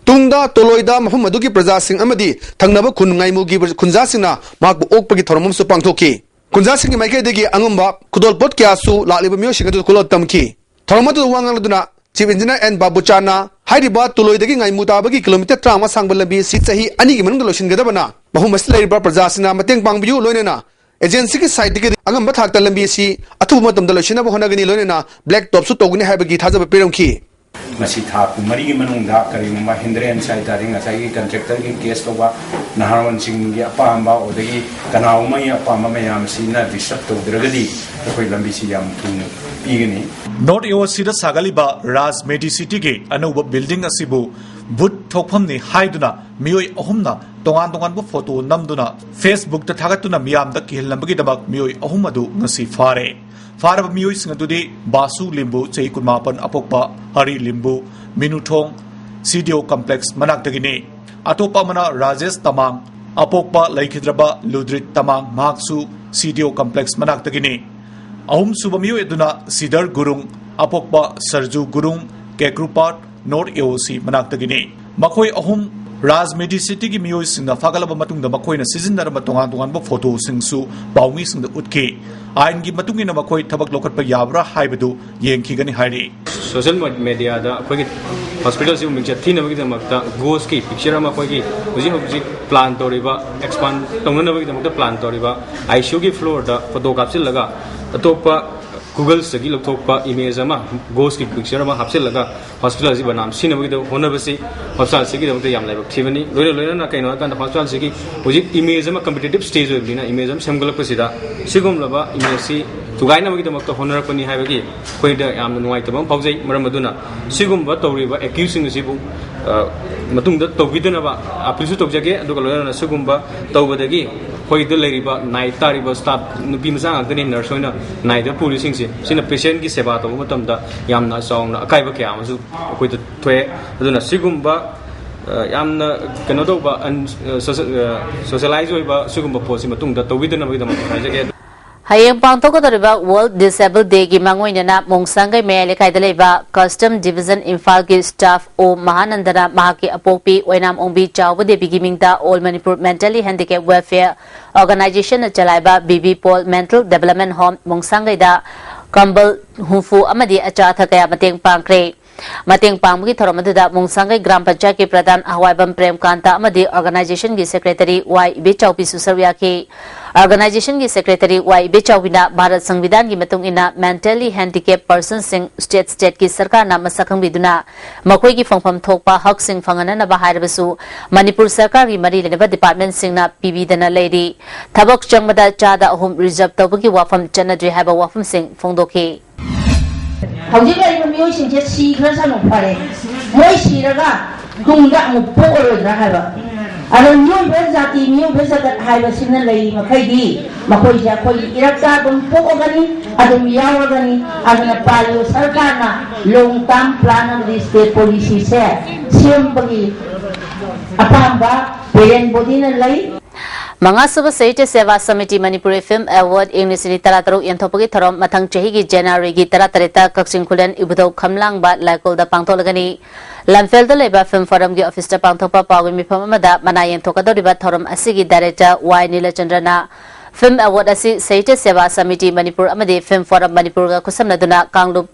ꯇꯨꯡꯗ ꯇꯣꯂꯣꯏꯗ ꯃꯐꯝ ꯑꯗꯨꯒꯤ ꯄ꯭ꯔꯖꯥꯁꯤꯡ ꯑꯃꯗꯤ ꯊꯪꯅꯕ ꯈꯨꯟ ꯉꯥꯏꯃꯨꯒꯤ ꯈꯨꯟꯖꯥꯁꯤꯡꯅ ꯃꯍꯥꯛꯄꯨ ꯑꯣꯛꯄꯒꯤ ꯊꯧꯔꯝ ꯑꯃꯁꯨ ꯄꯥꯡꯊꯣꯛꯈꯤ꯫ ꯈꯨꯟꯖꯥꯁꯤꯡꯒꯤ ꯃꯥꯏꯀꯩꯗꯒꯤ ꯑꯉꯝꯕ ꯈꯨꯗꯣꯜꯄꯣꯠ ꯀꯌꯥꯁꯨ ꯂꯥꯛꯂꯤꯕ ꯃꯤꯑꯣꯏꯁꯤꯡ ꯑꯗꯨ ꯈꯨꯗꯣꯜ ꯇꯝꯈꯤ꯫ ꯊꯧꯔꯝ ꯑꯗꯨꯗ ꯋꯥ ꯉꯥꯡꯂꯗꯨꯅ Chief Engineer ꯑꯦꯟ ꯕꯥꯕꯨꯆꯥꯅ ꯍꯥꯏꯔꯤꯕ ꯇꯨꯂꯣꯏꯗꯒꯤ ꯉꯥꯏꯃꯨ ꯇꯥꯕꯒꯤ ꯀꯤꯂꯣꯃꯤꯇꯔ ꯇꯔꯥꯃꯉꯥ ꯁꯥꯡꯕ ꯂꯝꯕꯤ ꯑꯁꯤ ꯆꯍꯤ ꯑꯅꯤꯒꯤ ꯃꯅꯨꯡꯗ ꯂꯣꯏꯁꯤꯟꯒꯗꯕꯅ ꯃꯐꯝ ꯑꯁꯤꯗ ꯂꯩꯔꯤꯕ ꯄ꯭ꯔꯖꯥꯁꯤꯡꯅ ꯃꯇꯦꯡ ꯄꯥꯡꯕꯤꯌꯨ, ꯂꯣꯏꯅꯅ ꯑꯦꯖꯦꯟꯁꯤꯒꯤ ꯁꯥꯏꯠꯇꯒꯤ ꯑꯉꯝꯕ ꯊꯥꯛꯇ ꯂꯝꯕꯤ ꯑꯁꯤ ꯑꯊꯨꯕ ꯃꯇꯝꯗ ꯂꯣꯏꯁꯤꯟꯅꯕ ꯍꯣꯠꯅꯒꯅꯤ, ꯂꯣꯏꯅꯅ ꯕ꯭ꯂꯦꯛ ꯇꯣꯞꯁꯨ ꯇꯧꯒꯅꯤ ꯍꯥꯏꯕꯒꯤ ꯊꯥꯖꯕ ꯄꯤꯔꯝꯈꯤ꯫ ꯃꯁꯤ ꯊꯥ ꯀꯨꯟꯃꯔꯤꯒꯤ ꯃꯅꯨꯡꯗ ꯀꯔꯤꯒꯨꯝꯕ ꯍꯤꯟꯗ꯭ꯔꯦꯟꯁ ꯍꯥꯏ ꯇꯥꯔꯦ, ꯉꯁꯥꯏꯒꯤ ꯀꯟꯇ꯭ꯔꯦꯛꯇꯔꯒꯤ ꯀꯦꯁ ꯇꯧꯕ, ꯅꯍꯥꯔꯣꯟꯁꯤꯡꯒꯤ ꯑꯄꯥꯝꯕ, ꯑꯗꯒꯤ ꯀꯅꯥꯒꯨꯝꯕꯒꯤ ꯑꯄꯥꯝꯕ ꯃꯌꯥꯝꯁꯤꯅ ꯗꯤꯁꯇꯔꯕ ꯇꯧꯗ꯭ꯔꯒꯗꯤ ꯑꯩꯈꯣꯏ ꯂꯝꯕꯤꯁꯤ ꯌꯥꯝ ꯊꯨꯅ ꯄꯤꯒꯅꯤ꯫ ꯅꯣꯔꯠ ꯑꯦ ꯑꯣ ꯁꯤꯗ ꯁꯥꯒꯠꯂꯤꯕ ꯔꯥꯖ ꯃꯦꯗꯤ ꯁꯤꯇꯤꯒꯤ ꯑꯅꯧꯕ ꯕꯤꯜꯗꯤꯡ ꯑꯁꯤꯕꯨ ꯚꯨꯠ ꯊꯣꯛꯐꯝꯅꯤ ꯍꯥꯏꯗꯨꯅ ꯃꯤꯑꯣꯏ ꯑꯍꯨꯝꯅ ꯇꯣꯉꯥꯟ ꯇꯣꯉꯥꯟꯕ ꯐꯣꯇꯣ ꯅꯝꯗꯨꯅ ꯐꯦꯁꯕꯨꯛꯇ ꯊꯥꯒꯠꯇꯨꯅ ꯃꯤꯌꯥꯝꯗ ꯀꯤꯍꯜꯂꯝꯕꯒꯤꯗꯃꯛ ꯃꯤꯑꯣꯏ ꯑꯍꯨꯝ ꯑꯗꯨ ꯉꯁꯤ ꯐꯥꯔꯦ꯫ ꯐꯥꯔꯕ ꯃꯤꯑꯣꯏꯁꯤꯡ ꯑꯗꯨꯗꯤ ꯕꯥꯁꯨ ꯂꯤꯝꯕꯨ, ꯆꯍꯤ ꯀꯨꯟꯃꯥꯄꯟ, ꯑꯄꯣꯛꯄ ꯍꯔꯤ ꯂꯤꯝꯕꯨ, ꯃꯤꯅꯨꯊꯣꯡ ꯁꯤ ꯗꯤ ꯑꯣ ꯀꯝꯄ꯭ꯂꯦꯛꯁ ꯃꯅꯥꯛꯇꯒꯤꯅꯤ꯫ ꯑꯇꯣꯞꯄ ꯑꯃꯅ ꯔꯥꯖꯦꯁ ꯇꯃꯥꯡ, ꯑꯄꯣꯛꯄ ꯂꯩꯈꯤꯗ꯭ꯔꯕ ꯂꯨꯗ꯭ꯔꯤꯠ ꯇꯃꯥꯡ, ꯃꯍꯥꯛꯁꯨ ꯁꯤ ꯗꯤ ꯑꯣ ꯀꯝꯄ꯭ꯂꯦꯛꯁ ꯃꯅꯥꯛꯇꯒꯤꯅꯤ꯫ ꯑꯍꯨꯝꯁꯨꯕ ꯃꯤꯑꯣꯏ ꯑꯗꯨꯅ ꯁꯤꯗꯔ ꯒꯨꯔꯨꯡ, ꯑꯄꯣꯛꯄ ꯁꯔꯖꯨ ꯒꯨꯔꯨꯡ, ꯀꯦꯀ꯭ꯔꯨꯄꯥꯠ, ꯅꯣꯔꯠ ꯑꯦ ꯑꯣ ꯁꯤ ꯃꯅꯥꯛꯇꯒꯤꯅꯤ꯫ ꯃꯈꯣꯏ ꯑꯍꯨꯝ ꯔꯥꯖ ꯃꯦꯗꯤ ꯁꯤꯇꯤꯒꯤ ꯃꯤꯑꯣꯏꯁꯤꯡꯅ ꯐꯥꯒꯠꯂꯕ ꯃꯇꯨꯡꯗ ꯃꯈꯣꯏꯅ ꯁꯤꯖꯤꯟꯅꯔꯝꯕ ꯇꯣꯉꯥꯟ ꯇꯣꯉꯥꯟꯕ ꯐꯣꯇꯣꯁꯤꯡꯁꯨ ꯄꯥꯎꯃꯤꯁꯤꯡꯗ ꯎꯠꯈꯤ꯫ ꯑꯥꯏꯟꯒꯤ ꯃꯇꯨꯡ ꯏꯟꯅ ꯃꯈꯣꯏ ꯊꯕꯛ ꯂꯧꯈꯠꯄ ꯌꯥꯕ꯭ꯔꯥ ꯍꯥꯏꯕꯗꯨ ꯌꯦꯡꯈꯤꯒꯅꯤ ꯍꯥꯏꯔꯤ꯫ ꯁꯣꯁꯤꯌꯦꯜ ꯃꯦꯗꯤꯌꯥꯗ ꯑꯩꯈꯣꯏꯒꯤ ꯍꯣꯁꯄꯤꯇꯥꯜꯁꯤꯕꯨ ꯃꯤꯡꯆꯠ ꯊꯤꯅꯕꯒꯤꯗꯃꯛꯇ ꯒꯣꯁꯀꯤ ꯄꯤꯛꯆꯔ ꯑꯃ ꯑꯩꯈꯣꯏꯒꯤ ꯍꯧꯖꯤꯛ ꯍꯧꯖꯤꯛ ꯄ꯭ꯂꯥꯟ ꯇꯧꯔꯤꯕ, ꯑꯦꯛꯁꯄꯥꯟ ꯇꯧꯅꯅꯕꯒꯤꯗꯃꯛꯇ ꯄ꯭ꯂꯥꯟ ꯇꯧꯔꯤꯕ ꯑꯥꯏ ꯁꯤ ꯌꯨꯒꯤ ꯐ꯭ꯂꯣꯔꯗ ꯐꯣꯇꯣ ꯀꯥꯞꯁꯤꯜꯂꯒ ꯑꯇꯣꯞꯄ ꯒꯨꯒꯜꯁꯇꯒꯤ ꯂꯧꯊꯣꯛꯄ ꯏꯃꯦꯖ ꯑꯃ, ꯒꯣꯁꯀꯤ ꯄꯤꯛꯆꯔ ꯑꯃ ꯍꯥꯞꯆꯤꯜꯂꯒ ꯍꯣꯁꯄꯤꯇꯥꯜꯁꯤ ꯕꯗꯅꯥꯝ ꯁꯤꯅꯕꯒꯤꯗꯃꯛ ꯍꯣꯠꯅꯕꯁꯤ ꯍꯣꯁꯄꯤꯇꯥꯜꯁꯤꯒꯤꯗꯃꯛꯇ ꯌꯥꯝ ꯂꯥꯏꯕꯛ ꯊꯤꯕꯅꯤ꯫ ꯂꯣꯏꯅ ꯂꯣꯏꯅꯅ ꯀꯩꯅꯣ ꯍꯥꯏꯀꯥꯟꯗ ꯍꯣꯁꯄꯤꯇꯥꯜꯁꯤꯒꯤ ꯍꯧꯖꯤꯛ ꯏꯃꯦꯖ ꯑꯃ ꯀꯝꯄꯤꯇꯤꯇꯤꯞ ꯁ꯭ꯇꯦꯖ ꯑꯣꯏꯕꯅꯤꯅ ꯏꯃꯦꯖ ꯑꯃ ꯁꯦꯝꯒꯠꯂꯛꯄꯁꯤꯗ ꯁꯤꯒꯨꯝꯂꯕ ꯏꯃꯦꯖꯁꯤ ꯊꯨꯒꯥꯏꯅꯕꯒꯤꯗꯃꯛꯇ ꯍꯣꯠꯅꯔꯛꯄꯅꯤ ꯍꯥꯏꯕꯒꯤ ꯑꯩꯈꯣꯏꯗ ꯌꯥꯝꯅ ꯅꯨꯡꯉꯥꯏꯇꯕ ꯑꯃ ꯐꯥꯎꯖꯩ꯫ ꯃꯔꯝ ꯑꯗꯨꯅ ꯁꯤꯒꯨꯝꯕ ꯇꯧꯔꯤꯕ ꯑꯦꯀ꯭ꯌꯨꯁꯁꯤꯡ ꯑꯁꯤꯕꯨ, ꯑ, ꯃꯇꯨꯡꯗ ꯇꯧꯕꯤꯗꯅꯕ ꯑꯄꯤꯜꯁꯨ ꯇꯧꯖꯒꯦ꯫ ꯑꯗꯨꯒ ꯂꯣꯏꯅꯅ ꯁꯤꯒꯨꯝꯕ ꯇꯧꯕꯗꯒꯤ ꯑꯩꯈꯣꯏꯗ ꯂꯩꯔꯤꯕ ꯅꯥꯏ ꯇꯥꯔꯤꯕ ꯁ꯭ꯇꯥꯐ ꯅꯨꯄꯤ ꯃꯆꯥ ꯉꯥꯛꯇꯅꯤ, ꯅꯔꯁ ꯑꯣꯏꯅ ꯅꯥꯏꯗ ꯄꯨꯔꯤꯁꯤꯡꯁꯦ, ꯁꯤꯅ ꯄꯦꯁꯦꯟꯒꯤ ꯁꯦꯕꯥ ꯇꯧꯕ ꯃꯇꯝꯗ ꯌꯥꯝꯅ ꯆꯥꯎꯅ ꯑꯀꯥꯏꯕ ꯀꯌꯥ ꯑꯃꯁꯨ ꯑꯩꯈꯣꯏꯗ ꯊꯣꯛꯑꯦ꯫ ꯑꯗꯨꯅ ꯁꯤꯒꯨꯝꯕ, ꯑ, ꯌꯥꯝꯅ ꯀꯩꯅꯣ ꯇꯧꯕ, ꯑꯟ-, ꯑ, ꯁꯣꯁ-, ꯑ, ꯁꯣꯁꯦꯂꯥꯏꯖ ꯑꯣꯏꯕ ꯁꯤꯒꯨꯝꯕ ꯄꯣꯠꯁꯤ ꯃꯇꯨꯡꯗ ꯇꯧꯕꯤꯗꯅꯕꯒꯤꯗꯃꯛꯇ ꯍꯥꯏꯖꯒꯦ꯫ ꯍꯌꯦꯡ ꯄꯥꯡꯊꯣꯛꯀꯗꯧꯔꯤꯕ World Disabled Day ꯒꯤ ꯃꯥꯡꯑꯣꯏꯅꯅ ꯃꯣꯡꯁꯥꯡꯒꯩ ꯃꯌꯥꯏ ꯂꯩꯀꯥꯏꯗ ꯂꯩꯕ Custom Division ꯏꯝꯐꯥꯜꯒꯤ staff ꯑꯣ ꯃꯍꯥꯅꯟꯗꯅ ꯃꯍꯥꯛꯀꯤ ꯑꯄꯣꯛꯄꯤ ꯑꯣꯏꯅꯥꯝ ꯑꯣꯡꯕꯤ ꯆꯥꯎꯕ ꯗꯦꯕꯤꯒꯤ ꯃꯤꯡꯗ All Manipur Mentally Handicap Welfare Organization ꯅ ꯆꯂꯥꯏꯕ B B Paul Mental Development Home ꯃꯣꯡꯁꯥꯡꯒꯩꯗ ꯀꯝꯕꯜ ꯍꯨꯝꯐꯨ ꯑꯃꯗꯤ ꯑꯆꯥ ꯑꯊꯛ ꯀꯌꯥ ꯃꯇꯦꯡ ꯄꯥꯡꯈ꯭ꯔꯦ꯫ ꯃꯇꯦꯡ ꯄꯥꯡꯕꯒꯤ ꯊꯧꯔꯝ ꯑꯗꯨꯗ ꯃꯣꯡꯁꯥꯡꯒꯩ ꯒ꯭ꯔꯥꯝ ꯄꯟꯆꯥꯌꯠꯀꯤ ꯄ꯭ꯔꯙꯥꯟ ꯍꯋꯥꯏꯕꯝ ꯄ꯭ꯔꯦꯝꯀꯥꯟꯇ ꯑꯃꯗꯤ organization ꯒꯤ secretary ꯋꯥꯏ ꯏꯕꯦꯆꯥꯎꯕꯤꯁꯨ ꯁꯔꯨꯛ ꯌꯥꯈꯤ꯫ Organization ꯒꯤ secretary ꯋꯥꯏ ꯏꯕꯦꯆꯥꯎꯕꯤꯅ ꯚꯥꯔꯠ ꯁꯪꯕꯤꯙꯥꯟꯒꯤ ꯃꯇꯨꯡ ꯏꯟꯅ mentally handicap person ꯁꯤꯡ state state ꯀꯤ ꯁꯔꯀꯥꯔꯅ ꯃꯁꯛ ꯈꯪꯕꯤꯗꯨꯅ ꯃꯈꯣꯏꯒꯤ ꯐꯪꯐꯝ ꯊꯣꯛꯄ ꯍꯛꯁꯤꯡ ꯐꯪꯍꯟꯅꯅꯕ ꯍꯥꯏꯔꯕꯁꯨ ꯃꯅꯤꯄꯨꯔ ꯁꯔꯀꯥꯔꯒꯤ ꯃꯔꯤ ꯂꯩꯅꯕ department ꯁꯤꯡꯅ ꯄꯤꯕꯤꯗꯅ ꯂꯩꯔꯤ꯫ ꯊꯕꯛ ꯆꯪꯕꯗ ꯆꯥꯗ ꯑꯍꯨꯝ reserve ꯇꯧꯕꯒꯤ ꯋꯥꯐꯝ ꯆꯠꯅꯗ꯭ꯔꯤ ꯍꯥꯏꯕ ꯋꯥꯐꯝꯁꯤꯡ ꯐꯣꯡꯗꯣꯛꯈꯤ꯫ ꯍꯧꯖꯤꯛ ꯂꯩꯔꯤꯕ ꯃꯤꯑꯣꯏꯁꯤꯡꯁꯦ ꯁꯤꯈ꯭ꯔꯁꯅꯨ, ꯐꯔꯦ꯫ ꯃꯣꯏ ꯁꯤꯔꯒ ꯇꯨꯡꯗ ꯑꯃꯨꯛ ꯄꯣꯛꯑꯔꯣꯏꯗ꯭ꯔꯥ ꯍꯥꯏꯕ꯫ ꯑꯗꯣ ꯃꯤꯑꯣꯏꯕ ꯖꯥꯇꯤ, ꯃꯤꯑꯣꯏꯕ ꯖꯒꯠ ꯍꯥꯏꯕꯁꯤꯅ ꯂꯩꯔꯤ ꯃꯈꯩꯗꯤ ꯃꯈꯣꯏꯁꯦ ꯑꯩꯈꯣꯏꯒꯤ ꯏꯔꯛꯇ ꯑꯗꯨꯝ ꯄꯣꯛꯑꯒꯅꯤ, ꯑꯗꯨꯝ ꯌꯥꯎꯔꯒꯅꯤ꯫ ꯑꯗꯨꯅ ꯄꯥꯜꯂꯤꯕ ꯁꯔꯀꯥꯔꯅ long term plan ꯑꯃꯗꯤ state policy ꯁꯦ ꯁꯦꯝꯕꯒꯤ ꯑꯄꯥꯝꯕ parent body ꯅ ꯂꯩ꯫ ꯃꯉꯥꯁꯨꯕ ꯁꯥꯍꯤꯇ꯭ꯌ ꯁꯦꯕꯥ ꯁꯃꯤꯇꯤ ꯃꯅꯤꯄꯨꯔꯤ Film Award ꯏꯪ ꯂꯤꯁꯤꯡ ꯑꯅꯤ ꯇꯔꯥꯇꯔꯨꯛ ꯌꯦꯟꯊꯣꯛꯄꯒꯤ ꯊꯧꯔꯝ ꯃꯊꯪ ꯆꯍꯤꯒꯤ January ꯒꯤ ꯇꯔꯥꯇꯔꯦꯠꯇ ꯀꯛꯆꯤꯡ ꯈꯨꯂꯦꯟ ꯏꯕꯨꯙꯧ ꯈꯝꯂꯥꯡꯕ ꯂꯥꯏꯀꯣꯜꯗ ꯄꯥꯡꯊꯣꯛꯂꯒꯅꯤ꯫ ꯂꯝꯐꯦꯜꯗ ꯂꯩꯕ Film Forum ꯒꯤ office ꯇ ꯄꯥꯡꯊꯣꯛꯄ ꯄꯥꯎꯒꯤ ꯃꯤꯐꯝ ꯑꯃꯗ ꯃꯅꯥ ꯌꯦꯟꯊꯣꯛꯀꯗꯧꯔꯤꯕ ꯊꯧꯔꯝ ꯑꯁꯤꯒꯤ director ꯋꯥꯏ ꯅꯤꯂꯆꯟꯗ꯭ꯔꯅ Film Award ꯑꯁꯤ ꯁꯥꯍꯤꯇ꯭ꯌ ꯁꯦꯕꯥ ꯁꯃꯤꯇꯤ ꯃꯅꯤꯄꯨꯔ ꯑꯃꯗꯤ Film Forum ꯃꯅꯤꯄꯨꯔꯒ ꯈꯨꯠꯁꯝꯅꯗꯨꯅ ꯀꯥꯡꯂꯨꯞ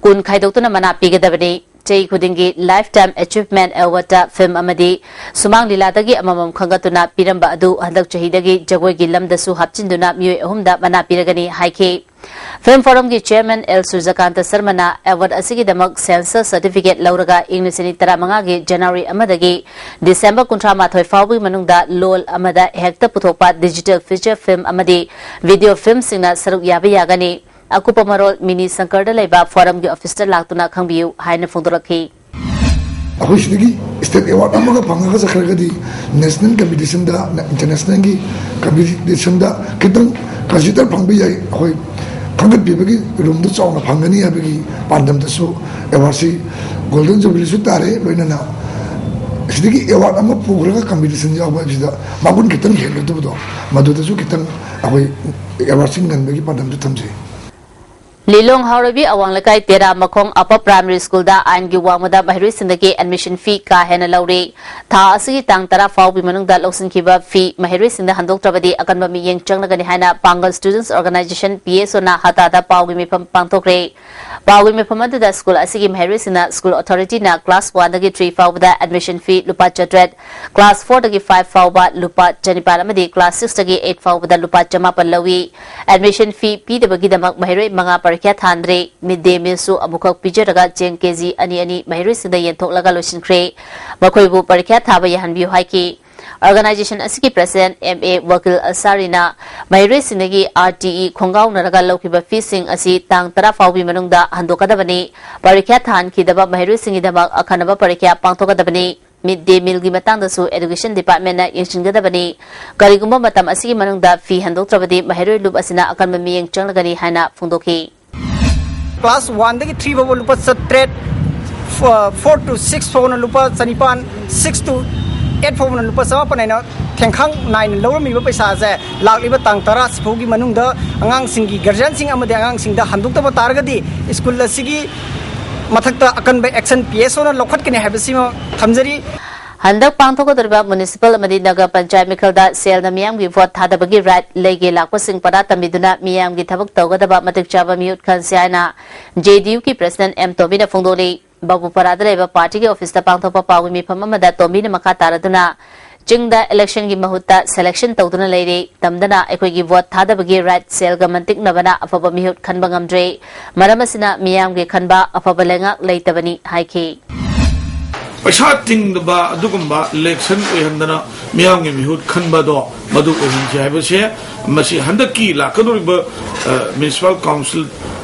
ꯀꯨꯟ ꯈꯥꯏꯗꯣꯛꯇꯨꯅ ꯃꯅꯥ ꯄꯤꯒꯗꯕꯅꯤ꯫ ꯆꯍꯤ ꯈꯨꯗꯤꯡꯒꯤ Lifetime Achievement Award ꯇ film ꯑꯃꯗꯤ ꯁꯨꯃꯥꯡ ꯂꯤꯂꯥꯗꯒꯤ ꯑꯃꯃꯝ ꯈꯟꯒꯠꯇꯨꯅ ꯄꯤꯔꯝꯕ ꯑꯗꯨ ꯍꯟꯗꯛ ꯆꯍꯤꯗꯒꯤ ꯖꯒꯣꯏꯒꯤ ꯂꯝꯗꯁꯨ ꯍꯥꯞꯆꯤꯟꯗꯨꯅ ꯃꯤꯑꯣꯏ ꯑꯍꯨꯝꯗ ꯃꯅꯥ ꯄꯤꯔꯒꯅꯤ ꯍꯥꯏꯈꯤ꯫ Film Forum ꯒꯤ chairman ꯑꯦꯜ ꯁꯨꯔꯖꯀꯥꯟꯇ ꯁꯔꯃꯅ award ꯑꯁꯤꯒꯤꯗꯃꯛ censor certificate ꯂꯧꯔꯒ ꯏꯪ ꯂꯤꯁꯤꯡ ꯑꯅꯤ ꯇꯔꯥꯃꯉꯥꯒꯤ January ꯑꯃꯗꯒꯤ December ꯀꯨꯟꯊ꯭ꯔꯥꯃꯥꯊꯣꯏ ꯐꯥꯎꯕꯒꯤ ꯃꯅꯨꯡꯗ ꯂꯣꯜ ꯑꯃꯗ ꯍꯦꯛꯇ ꯄꯨꯊꯣꯛꯄ digital feature film ꯑꯃꯗꯤ video film ꯁꯤꯡꯅ ꯁꯔꯨꯛ ꯌꯥꯕ ꯌꯥꯒꯅꯤ꯫ ꯑꯀꯨꯞꯄ ꯃꯔꯣꯜ ꯃꯤꯅꯤ ꯁꯪꯀꯔꯗ ꯂꯩꯕ Forum ꯒꯤ office ꯇ ꯂꯥꯛꯇꯨꯅ ꯈꯪꯕꯤꯌꯨ ꯍꯥꯏꯅ ꯐꯣꯡꯗꯣꯔꯛꯈꯤ꯫ ꯑꯩꯈꯣꯏ ꯁꯤꯗꯒꯤ state award ꯑꯃꯒ ꯐꯪꯉꯒ ꯆꯠꯈ꯭ꯔꯒꯗꯤ national competition ꯗ, international ꯒꯤ competition ꯗ ꯈꯤꯇꯪ consider ꯐꯪꯕ ꯌꯥꯏ꯫ ꯑꯩꯈꯣꯏ ꯈꯟꯒꯠꯄꯤꯕꯒꯤ room ꯗꯨ ꯆꯥꯎꯅ ꯐꯪꯒꯅꯤ ꯍꯥꯏꯕꯒꯤ ꯄꯥꯟꯗꯝꯗꯁꯨ award ꯁꯤ Golden Jubilee ꯁꯨ ꯇꯥꯔꯦ, ꯂꯣꯏꯅꯅ ꯑꯁꯤꯗꯒꯤ ꯑꯦꯋꯥꯔꯗ ꯑꯃ ꯄꯨꯈ꯭ꯔꯒ ꯀꯝꯄꯤꯇꯤꯁꯟ ꯌꯥꯎꯕ ꯍꯥꯏꯕꯁꯤꯗ ꯃꯒꯨꯟ ꯈꯤꯇꯪ ꯍꯦꯜꯂꯨꯗꯕꯗꯣ, ꯃꯗꯨꯗꯁꯨ ꯈꯤꯇꯪ ꯑꯩꯈꯣꯏ ꯑꯦꯋꯥꯔꯗꯁꯤꯡ ꯉꯟꯕꯒꯤ ꯄꯥꯟꯗꯝꯁꯨ ꯊꯝꯖꯩ꯫ ꯂꯤꯂꯣꯡ ꯍꯥꯎꯔꯩꯕꯤ ꯑꯋꯥꯡ ꯂꯩꯀꯥꯏ ꯇꯦꯔꯥ ꯃꯈꯣꯡ ꯑꯞꯄꯔ ꯄ꯭ꯔꯥꯏꯃꯔꯤ ꯁ꯭ꯀꯨꯜꯗ ꯑꯥꯏꯟꯒꯤ ꯋꯥꯡꯃꯗ ꯃꯍꯩꯔꯣꯏꯁꯤꯡꯗꯒꯤ ꯑꯦꯗꯃꯤꯁꯟ ꯐꯤ ꯀꯥ ꯍꯦꯟꯅ ꯂꯧꯔꯦ꯫ ꯊꯥ ꯑꯁꯤꯒꯤ ꯇꯥꯡ ꯇꯔꯥ ꯐꯥꯎꯕꯒꯤ ꯃꯅꯨꯡꯗ ꯂꯧꯁꯤꯟꯈꯤꯕ ꯐꯤ ꯃꯍꯩꯔꯣꯏꯁꯤꯡꯗ ꯍꯟꯗꯣꯛꯇ꯭ꯔꯕꯗꯤ ꯑꯀꯟꯕ ꯃꯤꯠꯌꯦꯡ ꯆꯪꯂꯒꯅꯤ ꯍꯥꯏꯅ ꯄꯥꯡꯒꯜ ꯁ꯭ꯇꯨꯗꯦꯟꯠꯁ ꯑꯣꯔꯒꯅꯥꯏꯖꯦꯁꯟ, ꯄꯤ ꯑꯦꯁ ꯑꯣꯅ ꯍꯇꯥꯗ ꯄꯥꯎꯒꯤ ꯃꯤꯐꯝ ꯄꯥꯡꯊꯣꯛꯈ꯭ꯔꯦ꯫ ꯄꯥꯎꯒꯤ ꯃꯤꯐꯝ ꯑꯗꯨꯗ ꯁ꯭ꯀꯨꯜ ꯑꯁꯤꯒꯤ ꯃꯍꯩꯔꯣꯏꯁꯤꯡꯅ ꯁ꯭ꯀꯨꯜ ꯑꯣꯊꯣꯔꯤꯇꯤꯅ ꯀ꯭ꯂꯥꯁ ꯋꯥꯟꯗꯒꯤ ꯊ꯭ꯔꯤ ꯐꯥꯎꯕꯗ ꯑꯦꯗꯃꯤꯁꯟ ꯐꯤ ꯂꯨꯄꯥ ꯆꯥꯇ꯭ꯔꯦꯠ, ꯀ꯭ꯂꯥꯁ ꯐꯣꯔꯗꯒꯤ ꯐꯥꯏꯚ ꯐꯥꯎꯕ ꯂꯨꯄꯥ ꯆꯅꯤꯄꯥꯟ ꯑꯃꯗꯤ ꯀ꯭ꯂꯥꯁ ꯁꯤꯛꯁꯇꯒꯤ ꯑꯩꯠ ꯐꯥꯎꯕꯗ ꯂꯨꯄꯥ ꯆꯃꯥꯄꯟ ꯂꯧꯏ꯫ ꯑꯦꯗꯃꯤꯁꯟ ꯐꯤ ꯄꯤꯗꯕꯒꯤꯗꯃꯛ ꯃꯍꯩꯔꯣꯏ ꯃꯉꯥ ꯄꯔꯤꯈ꯭ꯌꯥ ꯊꯥꯍꯟꯗ꯭ꯔꯦ꯫ ꯃꯤꯗ ꯗꯦ ꯃꯤꯜꯁꯨ ꯑꯃꯨꯛꯈꯛ ꯄꯤꯖꯔꯒ ꯆꯦꯡ ꯀꯦꯖꯤ ꯑꯅꯤ ꯑꯅꯤ ꯃꯍꯩꯔꯣꯏꯁꯤꯡꯗ ꯌꯦꯟꯊꯣꯛꯂꯒ ꯂꯣꯏꯁꯤꯟꯈ꯭ꯔꯦ꯫ ꯃꯈꯣꯏꯕꯨ ꯄꯔꯤꯈ꯭ꯌꯥ ꯊꯥꯕ ꯌꯥꯍꯟꯕꯤꯌꯨ ꯍꯥꯏꯈꯤ꯫ ꯑꯣꯔꯒꯅꯥꯏꯖꯦꯁꯟ ꯑꯁꯤꯒꯤ ꯄ꯭ꯔꯦꯁꯤꯗꯦꯟꯠ ꯑꯦꯝ ꯑꯦ ꯋꯀꯤꯜ ꯑꯟꯁꯥꯔꯤꯅ ꯃꯍꯩꯔꯣꯏꯁꯤꯡꯗꯒꯤ ꯑꯥꯔ ꯇꯤ ꯏ ꯈꯣꯡꯒꯥꯎꯅꯔꯒ ꯂꯧꯈꯤꯕ ꯐꯤꯁꯤꯡ ꯑꯁꯤ ꯇꯥꯡ ꯇꯔꯥ ꯐꯥꯎꯕꯒꯤ ꯃꯅꯨꯡꯗ ꯍꯟꯗꯣꯛꯀꯗꯕꯅꯤ꯫ ꯄꯔꯤꯈ꯭ꯌꯥ ꯊꯥꯍꯟꯈꯤꯗꯕ ꯃꯍꯩꯔꯣꯏꯁꯤꯡꯒꯤꯗꯃꯛ ꯑꯈꯟꯅꯕ ꯄꯔꯤꯈ꯭ꯌꯥ ꯄꯥꯡꯊꯣꯛꯀꯗꯕꯅꯤ꯫ ꯃꯤꯗ ꯗꯦ ꯃꯤꯜꯒꯤ ꯃꯇꯥꯡꯗꯁꯨ ꯑꯦꯗꯨꯀꯦꯁꯟ ꯗꯤꯄꯥꯔꯠꯃꯦꯟꯠꯅ ꯌꯦꯡꯁꯤꯟꯒꯗꯕꯅꯤ꯫ ꯀꯔꯤꯒꯨꯝꯕ ꯃꯇꯝ ꯑꯁꯤꯒꯤ ꯃꯅꯨꯡꯗ ꯐꯤ ꯍꯟꯗꯣꯛꯇ꯭ꯔꯕꯗꯤ ꯃꯍꯩꯔꯣꯏ ꯂꯨꯞ ꯑꯁꯤꯅ ꯑꯀꯟꯕ ꯃꯤꯠꯌꯦꯡ ꯆꯪꯂꯒꯅꯤ ꯍꯥꯏꯅ ꯐꯣꯡꯗꯣꯛꯈꯤ꯫ ꯀ꯭ꯂꯥꯁ ꯋꯥꯟꯗꯒꯤ ꯊ꯭ꯔꯤ ꯐꯥꯎꯕ ꯂꯨꯄꯥ ꯆꯥꯇ꯭ꯔꯦꯠ, ꯐꯣꯔ ꯇꯨ ꯁꯤꯛꯁ ꯐꯥꯎꯕꯅ ꯂꯨꯄꯥ ꯆꯅꯤꯄꯥꯟ, ꯁꯤꯛꯁ ꯇꯨ ꯑꯩꯠ ꯐꯥꯎꯕꯅ ꯂꯨꯄꯥ ꯆꯃꯥꯄꯟ ꯍꯥꯏꯅ ꯊꯦꯡꯈꯥꯡ ꯅꯥꯏꯅ ꯂꯧꯔꯝꯃꯤꯕ ꯄꯩꯁꯥꯁꯦ ꯂꯥꯛꯂꯤꯕ ꯇꯥꯡ ꯇꯔꯥ ꯁꯤꯐꯥꯎꯒꯤ ꯃꯅꯨꯡꯗ ꯑꯉꯥꯡꯁꯤꯡꯒꯤ ꯒꯥꯔꯖꯤꯌꯥꯟꯁꯤꯡ ꯑꯃꯗꯤ ꯑꯉꯥꯡꯁꯤꯡꯗ ꯍꯟꯗꯣꯛꯇꯕ ꯇꯥꯔꯒꯗꯤ ꯁ꯭ꯀꯨꯜ ꯑꯁꯤꯒꯤ ꯃꯊꯛꯇ ꯑꯀꯟꯕ ꯑꯦꯛꯁꯟ ꯄꯤ ꯑꯦꯁ ꯑꯣꯅ ꯂꯧꯈꯠꯀꯅꯤ ꯍꯥꯏꯕꯁꯤꯃ ꯊꯝꯖꯔꯤ꯫ ꯍꯟꯗꯛ ꯄꯥꯡꯊꯣꯛꯀꯗꯧꯔꯤꯕ ꯃ꯭ꯌꯨꯅꯤꯁꯤꯄꯥꯜ ꯑꯃꯗꯤ ꯅꯒꯔ ꯄꯟꯆꯥꯌꯠ ꯃꯤꯈꯜꯗ ꯁꯦꯜꯅ ꯃꯤꯌꯥꯝꯒꯤ ꯚꯣꯠ ꯊꯥꯗꯕꯒꯤ ꯔꯥꯏꯠ ꯂꯩꯒꯦ ꯂꯥꯛꯄꯁꯤꯡ ꯄꯔꯥ ꯇꯝꯕꯤꯗꯨꯅ ꯃꯤꯌꯥꯝꯒꯤ ꯊꯕꯛ ꯇꯧꯒꯗꯕ ꯃꯇꯤꯛ ꯆꯥꯕ ꯃꯤꯍꯨꯠ ꯈꯟꯁꯤ ꯍꯥꯏꯅ ꯖꯦ ꯗꯤ ꯌꯨꯒꯤ ꯄ꯭ꯔꯦꯁꯤꯗꯦꯟꯠ ꯑꯦꯝ ꯇꯣꯝꯕꯤꯅ ꯐꯣꯡꯗꯣꯛꯂꯤ꯫ ꯕꯥꯕꯨꯄꯥꯔꯥꯗ ꯂꯩꯕ ꯄꯥꯔꯇꯤꯒꯤ ꯑꯣꯐꯤꯁꯇ ꯄꯥꯡꯊꯣꯛꯄ ꯄꯥꯎꯒꯤ ꯃꯤꯐꯝ ꯑꯃꯗ ꯇꯣꯝꯕꯤꯅ ꯃꯈꯥ ꯇꯥꯔꯗꯨꯅ ꯆꯤꯡꯗ ꯏꯂꯦꯛꯁꯟꯒꯤ ꯃꯍꯨꯠꯇ ꯁꯦꯂꯦꯛꯁꯟ ꯇꯧꯗꯨꯅ ꯂꯩꯔꯦ꯫ ꯇꯝꯗꯅ ꯑꯩꯈꯣꯏꯒꯤ ꯚꯣꯠ ꯊꯥꯗꯕꯒꯤ ꯔꯥꯏꯠ ꯁꯦꯜꯒ ꯃꯟꯇꯤꯛꯅꯕꯅ ꯑꯐꯕ ꯃꯤꯍꯨꯠ ꯈꯟꯕ ꯉꯝꯗ꯭ꯔꯦ꯫ ꯃꯔꯝ ꯑꯁꯤꯅ ꯃꯤꯌꯥꯝꯒꯤ ꯈꯟꯕ ꯑꯐꯕ ꯂꯩꯉꯥꯛ ꯂꯩꯇꯕꯅꯤ ꯍꯥꯏꯈꯤ꯫ ꯄꯩꯁꯥ ꯇꯤꯡꯗꯕ ꯑꯗꯨꯒꯨꯝꯕ ꯏꯂꯦꯛꯁꯟ ꯑꯣꯏꯍꯟꯗꯅ ꯃꯤꯌꯥꯝꯒꯤ ꯃꯤꯍꯨꯠ ꯈꯟꯕꯗꯣ ꯃꯗꯨ ꯑꯣꯏꯍꯟꯁꯤ ꯍꯥꯏꯕꯁꯦ ꯃꯁꯤ ꯍꯟꯗꯛꯀꯤ ꯂꯥꯛꯀꯗꯧꯔꯤꯕ ꯃ꯭ꯌꯨꯅꯤꯁꯤꯄꯥꯜ ꯀꯥꯎꯟꯁꯤꯜ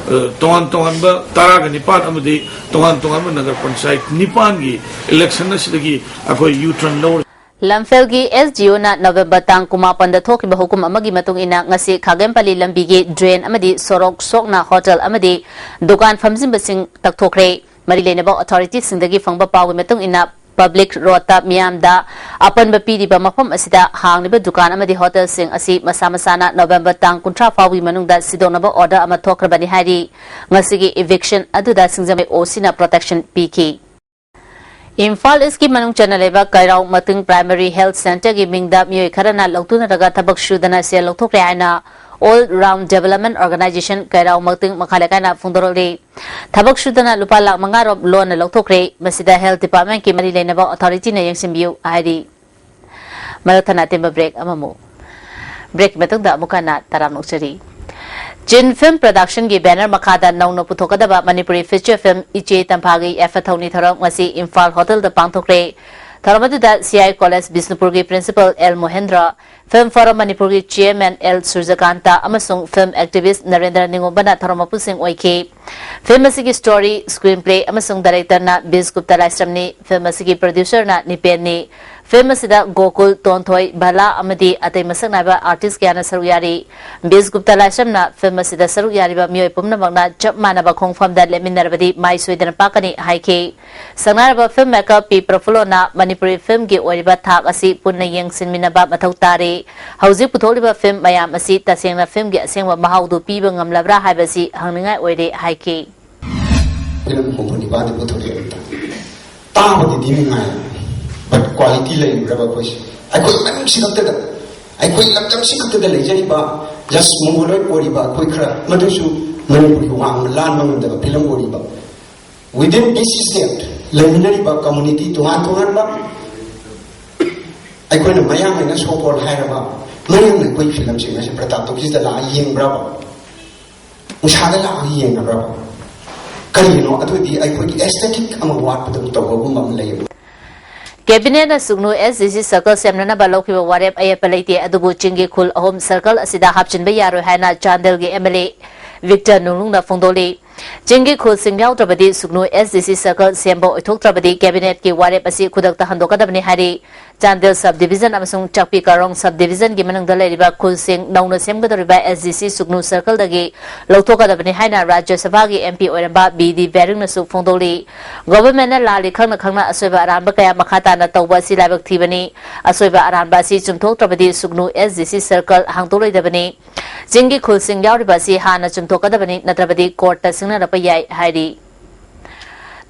ꯇꯣꯉꯥꯟ ꯇꯣꯉꯥꯟꯕ ꯇꯔꯥꯒ ꯅꯤꯄꯥꯟ ꯑꯃꯗꯤ ꯇꯣꯉꯥꯟ ꯇꯣꯉꯥꯟꯕ ꯅꯒꯔ ꯄꯟꯆꯥꯌꯠ ꯅꯤꯄꯥꯟꯒꯤ ꯏꯂꯦꯛꯁꯟ ꯑꯁꯤꯗꯒꯤ ꯑꯩꯈꯣꯏ ꯌꯨ ꯇꯔꯟ ꯂꯧꯔꯦ꯫ ꯂꯝꯐꯦꯜꯒꯤ ꯑꯦꯁ ꯗꯤ ꯑꯣꯅ ꯅꯕꯦꯝꯕꯔ ꯇꯥꯡ ꯀꯨꯟꯃꯥꯄꯟꯗ ꯊꯣꯛꯈꯤꯕ ꯍꯨꯀꯨꯝ ꯑꯃꯒꯤ ꯃꯇꯨꯡ ꯏꯟꯅ ꯉꯁꯤ ꯈꯥꯒꯦꯝꯄꯜꯂꯤ ꯂꯝꯕꯤꯒꯤ ꯗ꯭ꯔꯦꯟ ꯑꯃꯗꯤ ꯁꯣꯔꯣꯛ ꯁꯣꯛꯅ ꯍꯣꯇꯦꯜ ꯑꯃꯗꯤ ꯗꯨꯀꯥꯟ ꯐꯝꯖꯤꯟꯕꯁꯤꯡ ꯇꯛꯊꯣꯛꯈ꯭ꯔꯦ꯫ ꯃꯔꯤ ꯂꯩꯅꯕ ꯑꯣꯊꯣꯔꯤꯇꯤꯁꯤꯡꯗꯒꯤ ꯐꯪꯕ ꯄꯥꯎꯒꯤ ꯃꯇꯨꯡ ꯏꯟꯅ ꯄꯕ꯭ꯂꯤꯛ ꯔꯣꯗꯇ ꯃꯤꯌꯥꯝꯗ ꯑꯄꯟꯕ ꯄꯤꯔꯤꯕ ꯃꯐꯝ ꯑꯁꯤꯗ ꯍꯥꯡꯂꯤꯕ ꯗꯨꯀꯥꯟ ꯑꯃꯗꯤ ꯍꯣꯇꯦꯜꯁꯤꯡ ꯑꯁꯤ ꯃꯁꯥ ꯃꯁꯥꯅ ꯅꯣꯚꯦꯝꯕꯔ ꯇꯥꯡ ꯀꯨꯟꯊ꯭ꯔꯥ ꯐꯥꯎꯕꯒꯤ ꯃꯅꯨꯡꯗ ꯁꯤꯗꯣꯛꯅꯕ ꯑꯣꯔꯗꯔ ꯑꯃ ꯊꯣꯛꯈ꯭ꯔꯕꯅꯤ ꯍꯥꯏꯔꯤ꯫ ꯉꯁꯤꯒꯤ ꯏꯚꯤꯛꯁꯟ ꯑꯗꯨꯗ ꯁꯤꯡꯖꯃꯩ ꯑꯣ ꯁꯤꯅ ꯄ꯭ꯔꯣꯇꯦꯛꯁꯟ ꯄꯤꯈꯤ꯫ ꯏꯝꯐꯥꯜ ꯏꯁꯀꯤ ꯃꯅꯨꯡ ꯆꯟꯅ ꯂꯩꯕ ꯀꯩꯔꯥꯎ ꯃꯇꯤꯡ ꯄ꯭ꯔꯥꯏꯃꯔꯤ ꯍꯦꯜꯊ ꯁꯦꯟꯇꯔꯒꯤ ꯃꯤꯡꯗ ꯃꯤꯑꯣꯏ ꯈꯔꯅ ꯂꯧꯇꯨꯅꯔꯒ ꯊꯕꯛ ꯁꯨꯗꯅ ꯁꯦꯜ ꯂꯧꯊꯣꯛꯈ꯭ꯔꯦ ꯍꯥꯏꯅ ꯑꯣꯜ ꯔꯥꯎꯟ ꯗꯦꯕꯂꯞꯃꯦꯟ ꯑꯣꯔꯒꯅꯥꯏꯖꯦꯁꯟ ꯀꯩꯔꯥꯎ ꯃꯇꯤꯡ ꯃꯈꯥ ꯂꯩꯀꯥꯏꯅ ꯐꯣꯡꯗꯣꯔꯛꯂꯤ꯫ ꯊꯕꯛ ꯁꯨꯗꯅ ꯂꯨꯄꯥ ꯂꯥꯈ ꯃꯉꯥ ꯔꯣꯝ ꯂꯣꯟꯅ ꯂꯧꯊꯣꯛꯈ꯭ꯔꯦ꯫ ꯃꯁꯤꯗ ꯍꯦꯜꯊ ꯗꯤꯄꯥꯔꯠꯃꯦꯟꯀꯤ ꯃꯔꯤ ꯂꯩꯅꯕ ꯑꯣꯊꯣꯔꯤꯇꯤꯅ ꯌꯦꯡꯁꯤꯟꯕꯤꯌꯨ ꯍꯥꯏꯔꯤ꯫ ꯃꯔꯛ ꯊꯠꯅ ꯑꯇꯦꯟꯕ ꯕ꯭ꯔꯦꯛ ꯑꯃꯃꯨꯛ꯫ ꯕ꯭ꯔꯦꯛꯀꯤ ꯃꯇꯨꯡꯗ ꯑꯃꯨꯛ ꯍꯟꯅ ꯇꯔꯥꯝꯅ ꯑꯣꯛꯆꯔꯤ꯫ ꯆꯤꯟ ꯐꯤꯜꯝ ꯄ꯭ꯔꯣꯗꯛꯁꯟꯒꯤ ꯕꯦꯅꯔ ꯃꯈꯥꯗ ꯅꯧꯅ ꯄꯨꯊꯣꯛꯀꯗꯕ ꯃꯅꯤꯄꯨꯔꯤ ꯐꯤꯆꯔ ꯐꯤꯜꯝ ꯏꯆꯦ ꯇꯝꯐꯥꯒꯤ ꯌꯥꯏꯐ ꯊꯧꯅꯤ ꯊꯧꯔꯝ ꯉꯁꯤ ꯏꯝꯐꯥꯜ ꯍꯣꯇꯦꯜꯗ ꯄꯥꯡꯊꯣꯛꯈ꯭ꯔꯦ꯫ ꯊꯧꯔꯝ ꯑꯗꯨꯗ ꯁꯤ ꯑꯥꯏ ꯀꯣꯂꯦꯖ ꯕꯤꯁꯅꯨꯄꯨꯔꯒꯤ principal L Mohendra, film forum ꯃꯅꯤꯄꯨꯔꯒꯤ ꯆꯤꯌꯔꯃꯦꯟ ꯑꯦꯜ ꯁꯨꯔꯖꯀꯥꯟꯇ ꯑꯃꯁꯨꯡ ꯐꯤꯜꯝ ꯑꯦꯛꯇꯤꯚꯤꯁ ꯅꯔꯦꯟꯗ꯭ꯔ ꯅꯤꯉꯣꯝꯕꯅ ꯊꯧꯔꯝ ꯃꯄꯨꯁꯤꯡ ꯑꯣꯏꯈꯤ꯫ ꯐꯤꯜꯝ ꯑꯁꯤꯒꯤ ꯁ꯭ꯇꯣꯔꯤ, ꯁ꯭ꯀ꯭ꯔꯤꯟ ꯄ꯭ꯂꯦ ꯑꯃꯁꯨꯡ ꯗꯥꯏꯔꯦꯛꯇꯔꯅ ꯕꯤꯖꯒꯨꯞꯇ ꯂꯥꯏꯁ꯭ꯔꯝꯅꯤ꯫ ꯐꯤꯜꯝ ꯑꯁꯤꯒꯤ ꯄ꯭ꯔꯣꯗ꯭ꯌꯨꯁꯔꯅ ꯅꯤꯄꯦꯟꯅꯤ꯫ ꯐꯤꯜꯝ ꯑꯁꯤꯗ ꯒꯣꯀꯨꯜ, ꯇꯣꯟꯊꯣꯏ, ꯚꯂꯥ ꯑꯃꯗꯤ ꯑꯇꯩ ꯃꯁꯛ ꯅꯥꯏꯕ ꯑꯥꯔꯇꯤꯁ ꯀꯌꯥꯅ ꯁꯔꯨꯛ ꯌꯥꯔꯤ꯫ ꯕꯤꯖꯒꯨꯞꯇ ꯂꯥꯏꯁ꯭ꯔꯝꯅ ꯐꯤꯜꯝ ꯑꯁꯤꯗ ꯁꯔꯨꯛ ꯌꯥꯔꯤꯕ ꯃꯤꯑꯣꯏ ꯄꯨꯝꯅꯃꯛꯅ ꯆꯞ ꯃꯥꯟꯅꯕ ꯈꯣꯡꯐꯝꯗ ꯂꯦꯞꯃꯤꯟꯅꯔꯕꯗꯤ ꯃꯥꯏ ꯁꯣꯏꯗꯅ ꯄꯥꯛꯀꯅꯤ ꯍꯥꯏꯈꯤ꯫ ꯁꯛꯅꯥꯏꯔꯕ ꯐꯤꯜꯝ ꯃꯦꯀꯔ ꯄꯤ ꯄ꯭ꯔꯐꯨꯜꯂꯣꯅ ꯃꯅꯤꯄꯨꯔꯤ ꯐꯤꯜꯝꯒꯤ ꯑꯣꯏꯔꯤꯕ ꯊꯥꯛ ꯑꯁꯤ ꯄꯨꯟꯅ ꯌꯦꯡꯁꯤꯟꯃꯤꯟꯅꯕ ꯃꯊꯧ ꯇꯥꯔꯤ꯫ ꯍꯧꯖꯤꯛ ꯄꯨꯊꯣꯛꯂꯤꯕ ꯐꯤꯜꯝ ꯃꯌꯥꯝ ꯑꯁꯤ ꯇꯁꯦꯡꯅ ꯐꯤꯜꯝꯒꯤ ꯑꯁꯦꯡꯕ ꯃꯍꯥꯎꯗꯨ ꯄꯤꯕ ꯉꯝꯂꯕ꯭ꯔꯥ ꯍꯥꯏꯕꯁꯤ ꯍꯪꯅꯤꯡꯉꯥꯏ ꯑꯣꯏꯔꯦ ꯍꯥꯏꯈꯤ꯫ ꯐꯤꯂꯝ ꯍꯨꯝꯐꯨ ꯅꯤꯄꯥꯟꯗꯤ ꯄꯨꯊꯣꯔꯛꯑꯦ ꯑꯝꯇ꯫ ꯇꯥꯕꯒꯤꯗꯤ ꯅꯨꯡꯉꯥꯏ, but quality ꯂꯩꯔꯤꯕ꯭ꯔꯕ ꯑꯩꯈꯣꯏꯁꯦ? ꯑꯩꯈꯣꯏ ꯃꯅꯨꯡꯁꯤ ꯈꯛꯇꯗ, ꯑꯩꯈꯣꯏ ꯂꯝꯗꯝꯁꯤ ꯈꯛꯇꯗ ꯂꯩꯖꯔꯤꯕ just Mongoloid ꯑꯣꯏꯔꯤꯕ ꯑꯩꯈꯣꯏ ꯈꯔ, ꯃꯗꯨꯁꯨ ꯃꯅꯤꯄꯨꯔꯒꯤ ꯋꯥꯡꯃ ꯂꯥꯟꯕ ꯉꯝꯗꯕ ꯐꯤꯂꯝ ꯑꯣꯏꯔꯤꯕ꯫ Within this state ꯂꯩꯃꯤꯟꯅꯔꯤꯕ community ꯇꯣꯉꯥꯟ ꯇꯣꯉꯥꯟꯕ, ꯑꯩꯈꯣꯏꯅ ꯃꯌꯥꯡ ꯍꯥꯏꯅ so called ꯍꯥꯏꯔꯕ, ꯃꯌꯥꯡꯅ ꯑꯩꯈꯣꯏ ꯐꯤꯂꯝꯁꯤꯡ ꯑꯁꯤ ꯄ꯭ꯔꯇꯥꯞ ꯇꯣꯀꯤꯁꯇ ꯂꯥꯛꯑ ꯌꯦꯡꯕ꯭ꯔꯕ? ꯎꯁꯥꯗ ꯂꯥꯛꯑꯒ ꯌꯦꯡꯅꯕ꯭ꯔꯕ? ꯀꯔꯤꯒꯤꯅꯣ? ꯑꯗꯨꯗꯤ ꯑꯩꯈꯣꯏꯒꯤ ꯑꯦꯁꯊꯦꯇꯤꯛ ꯑꯃ ꯋꯥꯠꯄꯗꯧ ꯇꯧꯕꯒꯨꯝꯕ ꯑꯃ ꯂꯩꯌꯦꯕ꯫ ꯀꯦꯕꯤꯅꯦꯠꯅ ꯁꯨꯒꯅꯨ ꯑꯦꯁ ꯗꯤ ꯁꯤ ꯁꯔꯀꯜ ꯁꯦꯝꯅꯅꯕ ꯂꯧꯈꯤꯕ ꯋꯥꯔꯦꯞ ꯑꯌꯦꯠꯄ ꯂꯩꯇꯦ, ꯑꯗꯨꯕꯨ ꯆꯤꯡꯒꯤ ꯈꯨꯜ ꯑꯍꯨꯝ ꯁꯔꯀꯜ ꯑꯁꯤꯗ ꯍꯥꯞꯆꯤꯟꯕ ꯌꯥꯔꯣꯏ ꯍꯥꯏꯅ ꯆꯥꯟꯗꯦꯜꯒꯤ ꯑꯦꯝ ꯑꯦꯜ ꯑꯦ ꯚꯤꯛꯇꯔ ꯅꯨꯡꯂꯨꯡꯅ ꯐꯣꯡꯗꯣꯛꯂꯤ꯫ ꯆꯤꯡꯒꯤ ꯈꯨꯜꯁꯤꯡ ꯌꯥꯎꯗ꯭ꯔꯕꯗꯤ ꯁꯨꯒꯅꯨ S D C circle ꯁꯦꯝꯕ ꯑꯣꯏꯊꯣꯛꯇ꯭ꯔꯕꯗꯤ cabinetꯀꯤ ꯋꯥꯔꯦꯞ ꯑꯁꯤ ꯈꯨꯗꯛꯇ ꯍꯟꯗꯣꯛꯀꯗꯕꯅꯤ ꯍꯥꯏꯔꯤ꯫ ꯆꯥꯟꯗꯦꯜ sub division ꯑꯃꯁꯨꯡ ꯆꯥꯛꯄꯤ ꯀꯥꯔꯣꯡ sub divisionꯒꯤ ꯃꯅꯨꯡꯗ ꯂꯩꯔꯤꯕ ꯈꯨꯜꯁꯤꯡ ꯅꯧꯅ ꯁꯦꯝꯒꯗꯧꯔꯤꯕ S D C ꯁꯨꯒꯅꯨ circleꯗꯒꯤ ꯂꯧꯊꯣꯛꯀꯗꯕꯅꯤ ꯍꯥꯏꯅ ꯔꯥꯖ꯭ꯌ ꯁꯚꯥꯒꯤ M P ꯑꯣꯏꯔꯝꯕ B D ꯕꯦꯔꯤꯡꯅꯁꯨ ꯐꯣꯡꯗꯣꯛꯂꯤ꯫ Governmentꯅ ꯂꯥꯜꯂꯤ ꯈꯪꯅ ꯈꯪꯅ ꯑꯁꯣꯏꯕ ꯑꯔꯥꯟꯕ ꯀꯌꯥ ꯃꯈꯥ ꯇꯥꯅ ꯇꯧꯕ ꯑꯁꯤ ꯂꯥꯏꯕꯛ ꯊꯤꯕꯅꯤ꯫ ꯑꯁꯣꯏꯕ ꯑꯔꯥꯟꯕ ꯑꯁꯤ ꯆꯨꯝꯊꯣꯛꯇ꯭ꯔꯕꯗꯤ ꯁꯨꯒꯅꯨ S D C circle ꯍꯥꯡꯗꯣꯛꯂꯣꯏꯗꯕꯅꯤ꯫ ꯆꯤꯡꯒꯤ ꯈꯨꯜꯁꯤꯡ ꯌꯥꯎꯔꯤꯕ ꯑꯁꯤ ꯍꯥꯟꯅ ꯆꯨꯝꯊꯣꯛꯀꯗꯕꯅꯤ, ꯅꯠꯇ꯭ꯔꯕꯗꯤ courtꯇ ꯁꯤꯡꯅꯔꯛꯄ ꯌꯥꯏ ꯍꯥꯏꯔꯤ꯫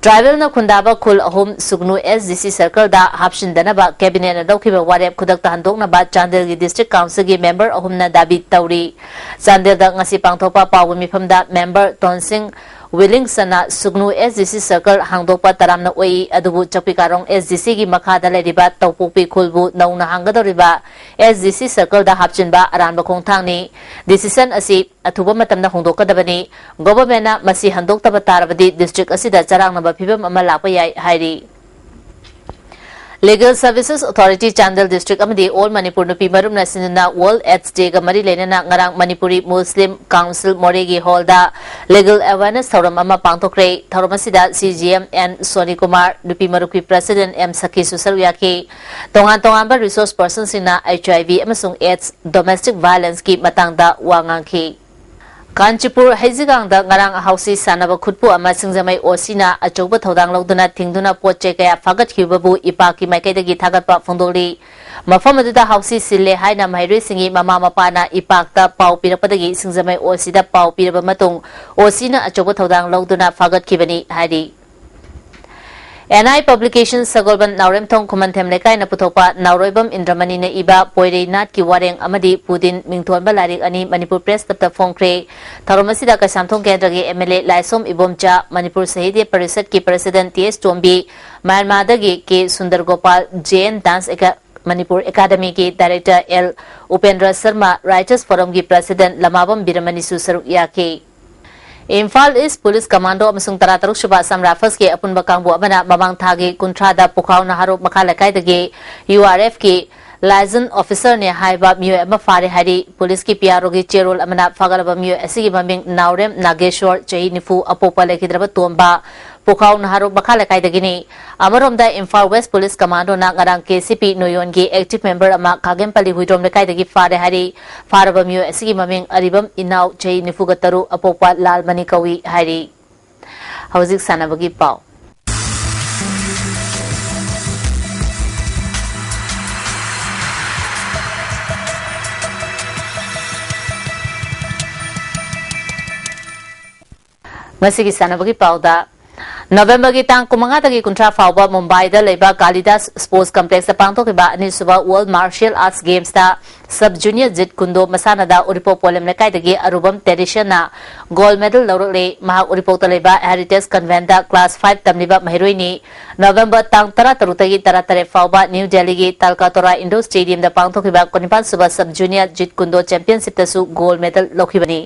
Tribalꯅ ꯈꯨꯟꯗꯥꯕ ꯈꯨꯜ ꯑꯍꯨꯝ ꯁꯨꯒꯅꯨ S D C circleꯗ ꯍꯥꯞꯆꯤꯟꯗꯅꯕ cabinetꯅ ꯂꯧꯈꯤꯕ ꯋꯥꯔꯦꯞ ꯈꯨꯗꯛꯇ ꯍꯟꯗꯣꯛꯅꯕ ꯆꯥꯟꯗꯦꯜꯒꯤ district councilꯒꯤ member ꯑꯍꯨꯝꯅ ꯗꯥꯕꯤ ꯇꯧꯔꯤ꯫ ꯆꯥꯟꯗꯦꯜꯗ ꯉꯁꯤ ꯄꯥꯡꯊꯣꯛꯄ ꯄꯥꯎꯒꯤ ꯃꯤꯐꯝꯗ member ꯇꯣꯟꯁꯤꯡ ꯋꯤꯂꯤꯡꯁꯟꯅ ꯁꯨꯒꯅꯨ S D C circle ꯍꯥꯡꯗꯣꯛꯄ ꯇꯔꯥꯝꯅ ꯑꯣꯛꯏ, ꯑꯗꯨꯕꯨ ꯆꯥꯛꯄꯤꯀꯥꯔꯣꯡ S D Cꯒꯤ ꯃꯈꯥꯗ ꯂꯩꯔꯤꯕ ꯇꯧꯄꯣꯛꯄꯤ ꯈꯨꯜꯕꯨ ꯅꯧꯅ ꯍꯥꯡꯒꯗꯧꯔꯤꯕ S D C circleꯗ ꯍꯥꯞꯆꯤꯟꯕ ꯑꯔꯥꯟꯕ ꯈꯣꯡꯊꯥꯡꯅꯤ꯫ Decision ꯑꯁꯤ ꯑꯊꯨꯕ ꯃꯇꯝꯗ ꯍꯣꯡꯗꯣꯛꯀꯗꯕꯅꯤ꯫ Governmentꯅ ꯃꯁꯤ ꯍꯟꯗꯣꯛꯇꯕ ꯇꯥꯔꯕꯗꯤ district ꯑꯁꯤꯗ ꯆꯔꯥꯡꯅꯕ ꯐꯤꯚꯝ ꯑꯃ ꯂꯥꯛꯄ ꯌꯥꯏ ꯍꯥꯏꯔꯤ꯫ Legal Services Authority Chandel district ꯑꯃꯗꯤ All Manipur ꯅꯨꯄꯤ ꯃꯔꯨꯞꯅ ꯁꯤꯟꯗꯨꯅ World AIDS Dayꯒ ꯃꯔꯤ ꯂꯩꯅꯅ ꯉꯔꯥꯡ ꯃꯅꯤꯄꯨꯔꯤ Muslim Council ꯃꯣꯔꯦꯒꯤ hallꯗ legal awareness ꯊꯧꯔꯝ ꯑꯃ ꯄꯥꯡꯊꯣꯛꯈ꯭ꯔꯦ꯫ ꯊꯧꯔꯝ ꯑꯁꯤꯗ C G M N Soni Kumar, ꯅꯨꯄꯤ ꯃꯔꯨꯞꯀꯤ president M ꯁꯈꯤꯁꯨ ꯁꯔꯨꯛ ꯌꯥꯈꯤ꯫ ꯇꯣꯉꯥꯟ ꯇꯣꯉꯥꯟꯕ resource personꯁꯤꯡꯅ H I V ꯑꯃꯁꯨꯡ AIDS, domestic violenceꯀꯤ ꯃꯇꯥꯡꯗ ꯋꯥ ꯉꯥꯡꯈꯤ꯫ ꯀꯥꯟꯆꯤꯄꯨꯔ ꯍꯩꯖꯤꯒꯥꯡꯗ ꯉꯔꯥꯡ ꯍꯥꯎꯁꯤ ꯁꯥꯟꯅꯕ ꯈꯨꯠꯄꯨ ꯑꯃ ꯁꯤꯡꯖꯃꯩ OCꯅ ꯑꯆꯧꯕ ꯊꯧꯗꯥꯡ ꯂꯧꯗꯨꯅ ꯊꯤꯡꯗꯨꯅ ꯄꯣꯠ ꯆꯩ ꯀꯌꯥ ꯐꯥꯒꯠꯈꯤꯕꯕꯨ ꯏꯄꯥꯛꯀꯤ ꯃꯥꯏꯀꯩꯗꯒꯤ ꯊꯥꯒꯠꯄ ꯐꯣꯡꯗꯣꯛꯂꯤ꯫ ꯃꯐꯝ ꯑꯗꯨꯗ ꯍꯥꯎꯁꯤ ꯁꯤꯜꯂꯦ ꯍꯥꯏꯅ ꯃꯍꯩꯔꯣꯏꯁꯤꯡꯒꯤ ꯃꯃꯥ ꯃꯄꯥꯅ ꯏꯄꯥꯛꯇ ꯄꯥꯎ ꯄꯤꯔꯛꯄꯗꯒꯤ ꯁꯤꯡꯖꯃꯩ OCꯗ ꯄꯥꯎ ꯄꯤꯔꯕ ꯃꯇꯨꯡ OCꯅ ꯑꯆꯧꯕ ꯊꯧꯗꯥꯡ ꯂꯧꯗꯨꯅ ꯐꯥꯒꯠꯈꯤꯕꯅꯤ ꯍꯥꯏꯔꯤ꯫ N I Publications ꯁꯒꯣꯜꯕꯟ ꯅꯥꯎꯔꯦꯝꯊꯣꯡ ꯈꯨꯃꯟꯊꯦꯝ ꯂꯩꯀꯥꯏꯅ ꯄꯨꯊꯣꯛꯄ ꯅꯥꯎꯔꯣꯏꯕꯝ ꯏꯟꯗ꯭ꯔꯃꯅꯤꯅ ꯏꯕ ꯄꯣꯏꯔꯩ ꯅꯥꯠꯀꯤ ꯋꯥꯔꯦꯡ ꯑꯃꯗꯤ ꯄꯨꯗꯤꯟ ꯃꯤꯡꯊꯣꯟꯕ ꯂꯥꯏꯔꯤꯛ ꯑꯅꯤ ꯃꯅꯤꯄꯨꯔ Press Clubꯇ ꯐꯣꯡꯈ꯭ꯔꯦ꯫ ꯊꯧꯔꯝ ꯑꯁꯤꯗ ꯀꯩꯁꯥꯝꯊꯣꯡ ꯀꯦꯟꯗ꯭ꯔꯒꯤ M L A ꯂꯥꯏꯁꯣꯝ Ibomcha, Manipur Sahitya ꯄꯔꯤꯁꯠꯀꯤ president T S Tombi, ꯃ꯭ꯌꯥꯟꯃꯥꯔꯗꯒꯤ K Sundar Gopal, J N Dance Acad-, Manipur Academyꯒꯤ director L Upendra Sharma, Writers Forumꯒꯤ president ꯂꯃꯥꯕꯝ ꯕꯤꯔꯃꯅꯤꯁꯨ ꯁꯔꯨꯛ ꯌꯥꯈꯤ꯫ ꯏꯝꯐꯥꯜ East Police Commando ꯑꯃꯁꯨꯡ ꯇꯔꯥꯇꯔꯨꯛ ꯁꯨꯕ Assam Riflesꯀꯤ ꯑꯄꯨꯟꯕ ꯀꯥꯡꯕꯨ ꯑꯃꯅ ꯃꯃꯥꯡ ꯊꯥꯒꯤ ꯀꯨꯟꯊ꯭ꯔꯥꯗ ꯄꯨꯈꯥꯎ ꯅꯍꯥꯔꯣ ꯃꯈꯥ ꯂꯩꯀꯥꯏꯗꯒꯤ U R Fꯀꯤ Liaison officer ꯅꯦ ꯍꯥꯏꯕ ꯃꯤꯑꯣꯏ ꯑꯃ ꯐꯥꯔꯦ ꯍꯥꯏꯔꯤ꯫ ꯄꯨꯂꯤꯁꯀꯤ ꯄꯤ ꯑꯥꯔ ꯑꯣꯒꯤ ꯆꯦꯔꯣꯜ ꯑꯃꯅ ꯐꯥꯒꯠꯂꯕ ꯃꯤꯑꯣꯏ ꯑꯁꯤꯒꯤ ꯃꯃꯤꯡ ꯅꯥꯎꯔꯦꯝ ꯅꯥꯒꯦꯁꯣꯔ, ꯆꯍꯤ ꯅꯤꯐꯨ, ꯑꯄꯣꯛꯄ ꯂꯩꯈꯤꯗ꯭ꯔꯕ ꯇꯣꯝꯕ, ꯄꯨꯈꯥꯎ ꯅꯍꯥꯔꯣꯛ ꯃꯈꯥ ꯂꯩꯀꯥꯏꯗꯒꯤꯅꯤ꯫ ꯑꯃꯔꯣꯝꯗ ꯏꯝꯐꯥꯜ ꯋꯦꯁ ꯄꯨꯂꯤꯁ ꯀꯃꯥꯟꯗꯣꯅ ꯉꯔꯥꯡ ꯀꯦ ꯁꯤ ꯄꯤ ꯅꯣꯌꯣꯟꯒꯤ active member ꯑꯃ ꯈꯥꯒꯦꯝꯄꯜꯂꯤ ꯍꯨꯏꯗ꯭ꯔꯣꯝ ꯂꯩꯀꯥꯏꯗꯒꯤ ꯐꯥꯔꯦ ꯍꯥꯏꯔꯤ꯫ ꯐꯥꯔꯕ ꯃꯤꯑꯣꯏ ꯑꯁꯤꯒꯤ ꯃꯃꯤꯡ ꯑꯔꯤꯕꯝ ꯏꯅꯥꯎ, ꯆꯍꯤ ꯅꯤꯐꯨꯒ ꯇꯔꯨꯛ, ꯑꯄꯣꯛꯄ ꯂꯥꯜꯃꯅꯤ ꯀꯧꯏ ꯍꯥꯏꯔꯤ꯫ ꯍꯧꯖꯤꯛ ꯁꯥꯟꯅꯕꯒꯤ ꯄꯥꯎ꯫ ꯉꯁꯤꯒꯤ ꯁꯥꯟꯅꯕꯒꯤ ꯄꯥꯎꯗ, ꯅꯣꯕꯦꯝꯕꯔꯒꯤ ꯇꯥꯡ ꯀꯨꯟꯃꯉꯥꯗꯒꯤ ꯀꯨꯟꯊ꯭ꯔꯥ ꯐꯥꯎꯕ ꯃꯨꯝꯕꯥꯏꯗ ꯂꯩꯕ ꯀꯥꯂꯤꯗꯥꯁ ꯁ꯭ꯄꯣꯔꯠꯁ ꯀꯝꯄ꯭ꯂꯦꯛꯁꯇ ꯄꯥꯡꯊꯣꯛꯈꯤꯕ ꯑꯅꯤꯁꯨꯕ ꯋꯥꯔꯜꯗ ꯃꯥꯔꯁꯤꯌꯦꯜ ꯑꯥꯔꯠꯁ ꯒꯦꯝꯁꯇ ꯁꯕ ꯖꯨꯅꯤꯌꯔ ꯖꯤꯠ ꯀꯨꯟꯗꯣ ꯃꯁꯥꯟꯅꯗ ꯎꯔꯤꯄꯣꯛ ꯄꯣꯂꯦꯝ ꯂꯩꯀꯥꯏꯗꯒꯤ ꯑꯔꯨꯕꯝ ꯇꯦꯔꯤꯁꯟꯅ ꯒꯣꯜꯗ ꯃꯦꯗꯜ ꯂꯧꯔꯛꯂꯦ꯫ ꯃꯍꯥꯛ ꯎꯔꯤꯄꯣꯛꯇ ꯂꯩꯕ ꯍꯦꯔꯤꯇꯦꯖ ꯀꯟꯚꯦꯟꯠꯇ ꯀ꯭ꯂꯥꯁ ꯐꯥꯏꯚ ꯇꯝꯂꯤꯕ ꯃꯍꯩꯔꯣꯏꯅꯤ꯫ ꯅꯣꯕꯦꯝꯕꯔ ꯇꯥꯡ ꯇꯔꯥꯇꯔꯨꯛꯇꯒꯤ ꯇꯔꯥꯇꯔꯦꯠ ꯐꯥꯎꯕ ꯅ꯭ꯌꯨ ꯗꯦꯜꯂꯤꯒꯤ ꯇꯥꯜꯀꯥꯇꯣꯔꯥ ꯏꯟꯗꯣꯔ ꯁ꯭ꯇꯦꯗꯤꯌꯝꯗ ꯄꯥꯡꯊꯣꯛꯈꯤꯕ ꯀꯨꯟꯅꯤꯄꯥꯟ ꯁꯨꯕ ꯁꯕ ꯖꯨꯅꯤꯌꯔ ꯖꯤꯠ ꯀꯨꯟꯗꯣ ꯆꯦꯝꯄꯤꯌꯟꯁꯤꯞꯇꯁꯨ ꯒꯣꯜꯗ ꯃꯦꯗꯜ ꯂꯧꯈꯤꯕꯅꯤ꯫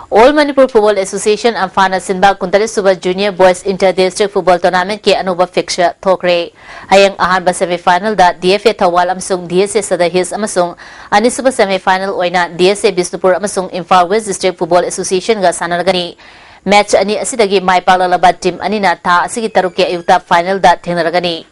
All Manipur Football Association, ꯑꯝꯐꯥꯅ ꯁꯤꯟꯕ ꯀꯨꯟꯇꯔꯦꯠ sub junior boys inter district football ꯇꯣꯔꯅꯥꯃꯦꯟꯠꯀꯤ ꯑꯅꯧꯕ ꯐꯤꯛꯆꯔ ꯊꯣꯛꯈ꯭ꯔꯦ꯫ ꯍꯌꯦꯡ ꯑꯍꯥꯟꯕ ꯁꯦꯃꯤ ꯐꯥꯏꯅꯦꯜꯗ ꯗꯤ ꯑꯦꯐ ꯑꯦ ꯊꯧꯕꯥꯜ ꯑꯃꯁꯨꯡ ꯗꯤ ꯑꯦꯁ ꯑꯦ ꯁꯗꯔ ꯍꯤꯜꯁ ꯑꯃꯁꯨꯡ ꯑꯅꯤꯁꯨꯕ ꯁꯦꯃꯤ ꯐꯥꯏꯅꯦꯜ ꯑꯣꯏꯅ ꯗꯤ ꯑꯦꯁ ꯑꯦ ꯕꯤꯁꯅꯨꯄꯨꯔ ꯑꯃꯁꯨꯡ ꯏꯝꯐꯥꯜ ꯋꯦꯁ ꯗꯤꯁꯇ꯭ꯔꯤꯛ ꯐꯨꯠꯕꯣꯜ ꯑꯦꯁꯣꯁꯤꯌꯦꯁꯟꯒ ꯁꯥꯟꯅꯔꯒꯅꯤ꯫ ꯃꯦꯆ ꯑꯅꯤ ꯑꯁꯤꯗꯒꯤ ꯃꯥꯏ ꯄꯥꯛꯂꯛꯂꯕ ꯇꯤꯝ ꯑꯅꯤꯅ ꯊꯥ ꯑꯁꯤꯒꯤ ꯇꯔꯨꯛꯀꯤ ꯑꯌꯨꯛꯇ ꯐꯥꯏꯅꯦꯜꯗ ꯊꯦꯡꯅꯔꯒꯅꯤ꯫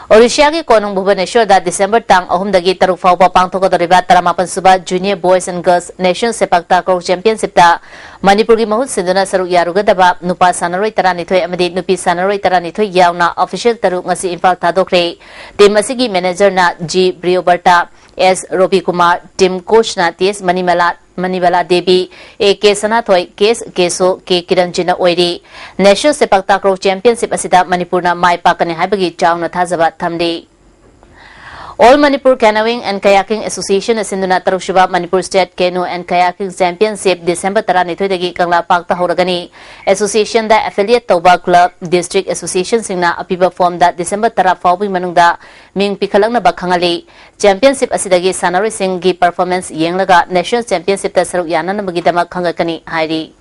ꯑꯣꯔꯤꯁꯤꯌꯥꯒꯤ ꯀꯣꯅꯨꯡ ꯚꯨꯕꯅꯦꯁ꯭ꯋꯔꯗ ꯗꯤꯁꯦꯝꯕꯔ ꯇꯥꯡ ꯑꯍꯨꯝꯗꯒꯤ ꯇꯔꯨꯛ ꯐꯥꯎꯕ ꯄꯥꯡꯊꯣꯛꯀꯗꯧꯔꯤꯕ ꯇꯔꯥꯃꯥꯄꯟ sub junior boys and girls national sepak takraw ꯆꯦꯝꯄꯤꯌꯟꯁꯤꯞꯇ ꯃꯅꯤꯄꯨꯔꯒꯤ ꯃꯍꯨꯠ ꯁꯤꯟꯗꯨꯅ ꯁꯔꯨꯛ ꯌꯥꯔꯨꯒꯗꯕ ꯅꯨꯄꯥ ꯁꯥꯟꯅꯔꯣꯏ ꯇꯔꯥꯅꯤꯊꯣꯏ ꯑꯃꯗꯤ ꯅꯨꯄꯤ ꯁꯥꯟꯅꯔꯣꯏ ꯇꯔꯥꯅꯤꯊꯣꯏ ꯌꯥꯎꯅ ꯑꯣꯐꯤꯁꯤꯌꯦꯜ ꯇꯔꯨꯛ ꯉꯁꯤ ꯏꯝꯐꯥꯜ ꯊꯥꯗꯣꯛꯈ꯭ꯔꯦ꯫ ꯇꯤꯝ ꯑꯁꯤꯒꯤ ꯃꯦꯅꯦꯖꯔꯅ G Briyobarta, S Robikumar, team ꯀꯣꯆꯅ T S Manimala, Manibala Devi, A K Sanathoi, K S Keso, K ꯀꯤꯔꯟꯖꯤꯠꯅ ꯑꯣꯏꯔꯤ꯫ ꯅꯦꯁꯅꯦꯜ ꯁꯦꯄꯥꯛ ꯇꯥꯀ꯭ꯔꯣ ꯆꯦꯝꯄꯤꯌꯟꯁꯤꯞ ꯑꯁꯤꯗ ꯃꯅꯤꯄꯨꯔꯅ ꯃꯥꯏ ꯄꯥꯛꯀꯅꯤ ꯍꯥꯏꯕꯒꯤ ꯆꯥꯎꯅ ꯊꯥꯖꯕ ꯊꯝꯂꯤ꯫ All Manipur Canoeing and Kayaking Association ꯅ ꯁꯤꯟꯗꯨꯅ ꯇꯔꯨꯛꯁꯨꯕ ꯃꯅꯤꯄꯨꯔ ꯁ꯭ꯇꯦꯠ ꯀꯦꯅꯣ and ꯀꯌꯥꯀꯤꯡ championship December ꯇꯔꯥꯅꯤꯊꯣꯏꯗꯒꯤ Kangla ꯄꯥꯔꯛꯇ ꯍꯧꯔꯒꯅꯤ꯫ ꯑꯦꯁꯣꯁꯤꯌꯦꯁꯟꯗ affiliate ꯇꯧꯕ ꯀ꯭ꯂꯕ, ꯗꯤꯁꯇ꯭ꯔꯤꯛ ꯑꯦꯁꯣꯁꯤꯌꯦꯁꯟꯁꯤꯡꯅ ꯑꯄꯤꯕ ꯐꯣꯔꯝꯗ ꯗꯤꯁꯦꯝꯕꯔ ꯇꯔꯥ ꯐꯥꯎꯕꯒꯤ ꯃꯅꯨꯡꯗ ꯃꯤꯡ ꯄꯤꯈꯠꯂꯛꯅꯕ ꯈꯪꯍꯜꯂꯤ꯫ ꯆꯦꯝꯄꯤꯌꯟꯁꯤꯞ ꯑꯁꯤꯗꯒꯤ ꯁꯥꯟꯅꯔꯣꯏꯁꯤꯡꯒꯤ ꯄꯔꯐꯣꯔꯃꯦꯟꯁ ꯌꯦꯡꯂꯒ ꯅꯦꯁꯅꯦꯜ ꯆꯦꯝꯄꯤꯌꯟꯁꯤꯞꯇ ꯁꯔꯨꯛ ꯌꯥꯅꯅꯕꯒꯤꯗꯃꯛ ꯈꯪꯒꯠꯀꯅꯤ ꯍꯥꯏꯔꯤ꯫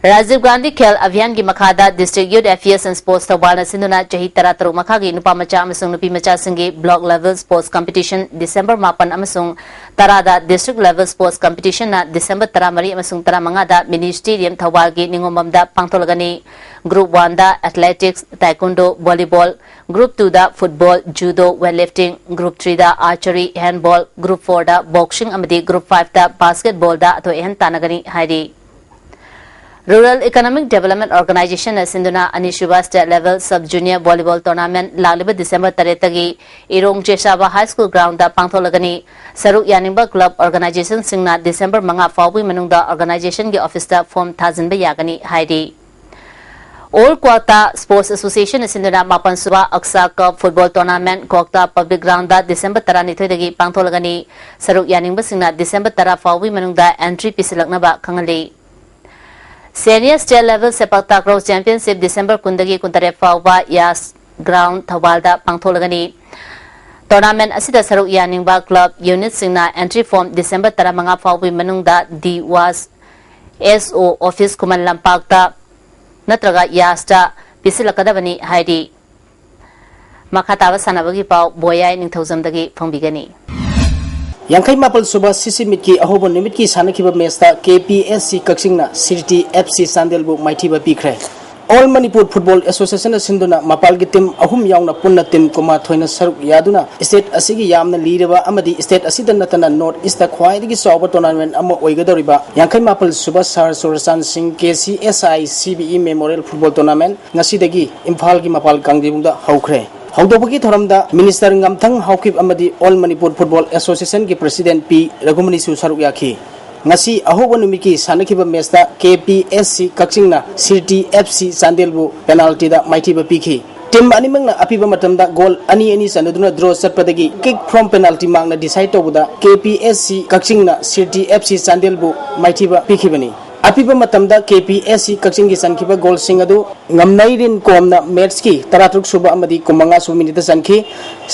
ꯔꯥꯖꯤꯕ ꯒꯥꯟꯙꯤ ꯈꯦꯜ ꯑꯚꯤꯌꯥꯟꯒꯤ ꯃꯈꯥꯗ District Youth Affairs and Sports ꯊꯧꯕꯥꯜꯅ ꯁꯤꯟꯗꯨꯅ ꯆꯍꯤ ꯇꯔꯥ ꯇꯔꯨꯛ ꯃꯈꯥꯒꯤ ꯅꯨꯄꯥ ꯃꯆꯥ ꯑꯃꯁꯨꯡ ꯅꯨꯄꯤ ꯃꯆꯥꯁꯤꯡꯒꯤ Block Level Sports Competition December ꯃꯥꯄꯟ ꯑꯃꯁꯨꯡ ꯇꯔꯥꯗ, District Level Sports Competition ꯅ December ꯇꯔꯥꯃꯔꯤ ꯑꯃꯁꯨꯡ ꯇꯔꯥꯃꯉꯥꯗ Mini Stadium ꯊꯧꯕꯥꯜꯒꯤ ꯅꯤꯉꯣꯝꯕꯝꯗ ꯄꯥꯡꯊꯣꯛꯂꯒꯅꯤ꯫ Group one ꯗ Athletics, Taekwondo, Volleyball, Group two ꯗ Football, Judo, Weightlifting, Group three ꯗ Archery, Handball, Group four ꯗ Boxing ꯑꯃꯗꯤ Group five ꯗ Basketball ꯗ ꯑꯊꯣꯏ ꯑꯍꯦꯟ ꯇꯥꯟꯅꯒꯅꯤ ꯍꯥꯏꯔꯤ꯫ Rural Economic Development Organization ꯅ ꯁꯤꯟꯗꯨꯅ ꯑꯅꯤꯁꯨꯕ State Level Sub Junior Volleyball Tournament ꯂꯥꯛꯂꯤꯕ December ꯇꯔꯦꯠꯇꯒꯤ ꯏꯔꯣꯡ ꯆꯦꯁꯥꯕ High School Ground ꯗ ꯄꯥꯡꯊꯣꯛꯂꯒꯅꯤ꯫ ꯁꯔꯨꯛ ꯌꯥꯅꯤꯡꯕ club organization ꯁꯤꯡꯅ December ꯃꯉꯥ ꯐꯥꯎꯕꯒꯤ ꯃꯅꯨꯡꯗ organization ꯒꯤ office ꯇ form ꯊꯥꯖꯤꯟꯕ ꯌꯥꯒꯅꯤ ꯍꯥꯏꯔꯤ꯫ All Kwakta Sports Association ꯅ ꯁꯤꯟꯗꯨꯅ ꯃꯥꯄꯟꯁꯨꯕ Aksa Cup Football Tournament Kwakta Public Ground ꯗ December ꯇꯔꯥꯅꯤꯊꯣꯏꯗꯒꯤ ꯄꯥꯡꯊꯣꯛꯂꯒꯅꯤ꯫ ꯁꯔꯨꯛ ꯌꯥꯅꯤꯡꯕꯁꯤꯡꯅ December ꯇꯔꯥ ꯐꯥꯎꯕꯒꯤ ꯃꯅꯨꯡꯗ entry ꯄꯤꯁꯤꯜꯂꯛꯅꯕ ꯈꯪꯍꯜꯂꯤ꯫ Senior State Level Sepak Takraw Championship December ꯀꯨꯟꯗꯒꯤ ꯀꯨꯟꯇꯔꯦꯠ ꯐꯥꯎꯕ ꯌꯥꯁ Ground ꯊꯧꯕꯥꯜꯗ ꯄꯥꯡꯊꯣꯛꯂꯒꯅꯤ꯫ Tournament ꯑꯁꯤꯗ ꯁꯔꯨꯛ ꯌꯥꯅꯤꯡꯕ club unit ꯁꯤꯡꯅ entry form December ꯇꯔꯥꯃꯉꯥ ꯐꯥꯎꯕꯒꯤ ꯃꯅꯨꯡꯗ D was S O office ꯈꯨꯃꯟ ꯂꯝꯄꯥꯛꯇ ꯅꯠꯇ꯭ꯔꯒ ꯌꯥꯁꯇ ꯄꯤꯁꯤꯜꯂꯛꯀꯗꯕꯅꯤ ꯍꯥꯏꯔꯤ꯫ ꯃꯈꯥ ꯇꯥꯕ ꯁꯥꯟꯅꯕꯒꯤ ꯄꯥꯎ ꯕꯣꯌꯥꯏ ꯅꯤꯡꯊꯧꯖꯝꯗꯒꯤ ꯐꯪꯕꯤꯒꯅꯤ꯫ ꯌꯥꯡꯈꯩ ꯃꯥꯄꯜ ꯁꯨꯕ ꯁꯤꯁꯤ ꯃꯤꯠꯀꯤ ꯑꯍꯧꯕ ꯅꯨꯃꯤꯠꯀꯤ ꯁꯥꯟꯅꯈꯤꯕ ꯃꯦꯆꯇ K P S C ꯀꯛꯆꯤꯡꯅ ꯁꯤꯔꯇꯤ F C ꯆꯥꯟꯗꯦꯜꯕꯨ ꯃꯥꯏꯊꯤꯕ ꯄꯤꯈ꯭ꯔꯦ꯫ All Manipur Football Association ꯅ ꯁꯤꯟꯗꯨꯅ ꯃꯄꯥꯜꯒꯤ team ꯑꯍꯨꯝ ꯌꯥꯎꯅ ꯄꯨꯟꯅ team ꯀꯨꯟꯃꯥꯊꯣꯏꯅ ꯁꯔꯨꯛ ꯌꯥꯗꯨꯅ state ꯑꯁꯤꯒꯤ ꯌꯥꯝꯅ ꯂꯤꯔꯕ ꯑꯃꯗꯤ state ꯑꯁꯤꯗ ꯅꯠꯇꯅ North East ꯇ ꯈ꯭ꯋꯥꯏꯗꯒꯤ ꯆꯥꯎꯕ tournament ꯑꯃ ꯑꯣꯏꯒꯗꯧꯔꯤꯕ ꯌꯥꯡꯈꯩ ꯃꯥꯄꯜ ꯁꯨꯕ ꯁꯍꯔ ꯆꯨꯔꯆꯥꯟ ꯁꯤꯡ K C S I C B E Memorial Football Tournament ꯉꯁꯤꯗꯒꯤ ꯏꯝꯐꯥꯜꯒꯤ ꯃꯄꯥꯜ ꯀꯥꯡꯖꯩꯕꯨꯡꯗ ꯍꯧꯈ꯭ꯔꯦ꯫ ꯍꯧꯗꯣꯛꯄꯒꯤ ꯊꯧꯔꯝꯗ Minister ꯉꯝꯊꯪ ꯍꯥꯎꯀꯤꯞ ꯑꯃꯗꯤ All Manipur Football Association ꯒꯤ President ꯄꯤ ꯔꯘꯨꯃꯅꯤꯁꯨ ꯁꯔꯨꯛ ꯌꯥꯈꯤ꯫ ꯉꯁꯤ ꯑꯍꯧꯕ ꯅꯨꯃꯤꯠꯀꯤ ꯁꯥꯟꯅꯈꯤꯕ ꯃꯦꯆꯇ K P S C ꯀꯛꯆꯤꯡꯅ ꯁꯤꯔꯇꯤ F C ꯆꯥꯟꯗꯦꯜꯕꯨ penalty ꯗ ꯃꯥꯏꯊꯤꯕ ꯄꯤꯈꯤ꯫ Team ꯑꯅꯤꯃꯛꯅ ꯑꯄꯤꯕ ꯃꯇꯝꯗ goal ꯑꯅꯤ ꯑꯅꯤ ꯆꯟꯅꯗꯨꯅ draw ꯆꯠꯄꯗꯒꯤ kick from penalty mark ꯅ decide ꯇꯧꯕꯗ K P S C ꯀꯛꯆꯤꯡꯅ ꯁꯤꯔꯇꯤ F C ꯆꯥꯟꯗꯦꯜꯕꯨ ꯃꯥꯏꯊꯤꯕ ꯄꯤꯈꯤꯕꯅꯤ꯫ ꯑꯄꯤꯕ ꯃꯇꯝꯗ ꯀꯦ ꯄꯤ ꯑꯦꯁ ꯁꯤ ꯀꯛꯆꯤꯡꯒꯤ ꯆꯟꯈꯤꯕ goal ꯁꯤꯡ ꯑꯗꯨ ꯉꯝꯅꯩꯔꯤꯟ ꯀꯣꯝꯅ ꯃꯦꯠꯁꯀꯤ ꯇꯔꯥꯇꯔꯨꯛ ꯁꯨꯕ ꯑꯃꯗꯤ ꯀꯨꯟꯃꯉꯥ ꯁꯨꯕ ꯃꯤꯅꯤꯠꯇ ꯆꯟꯈꯤ꯫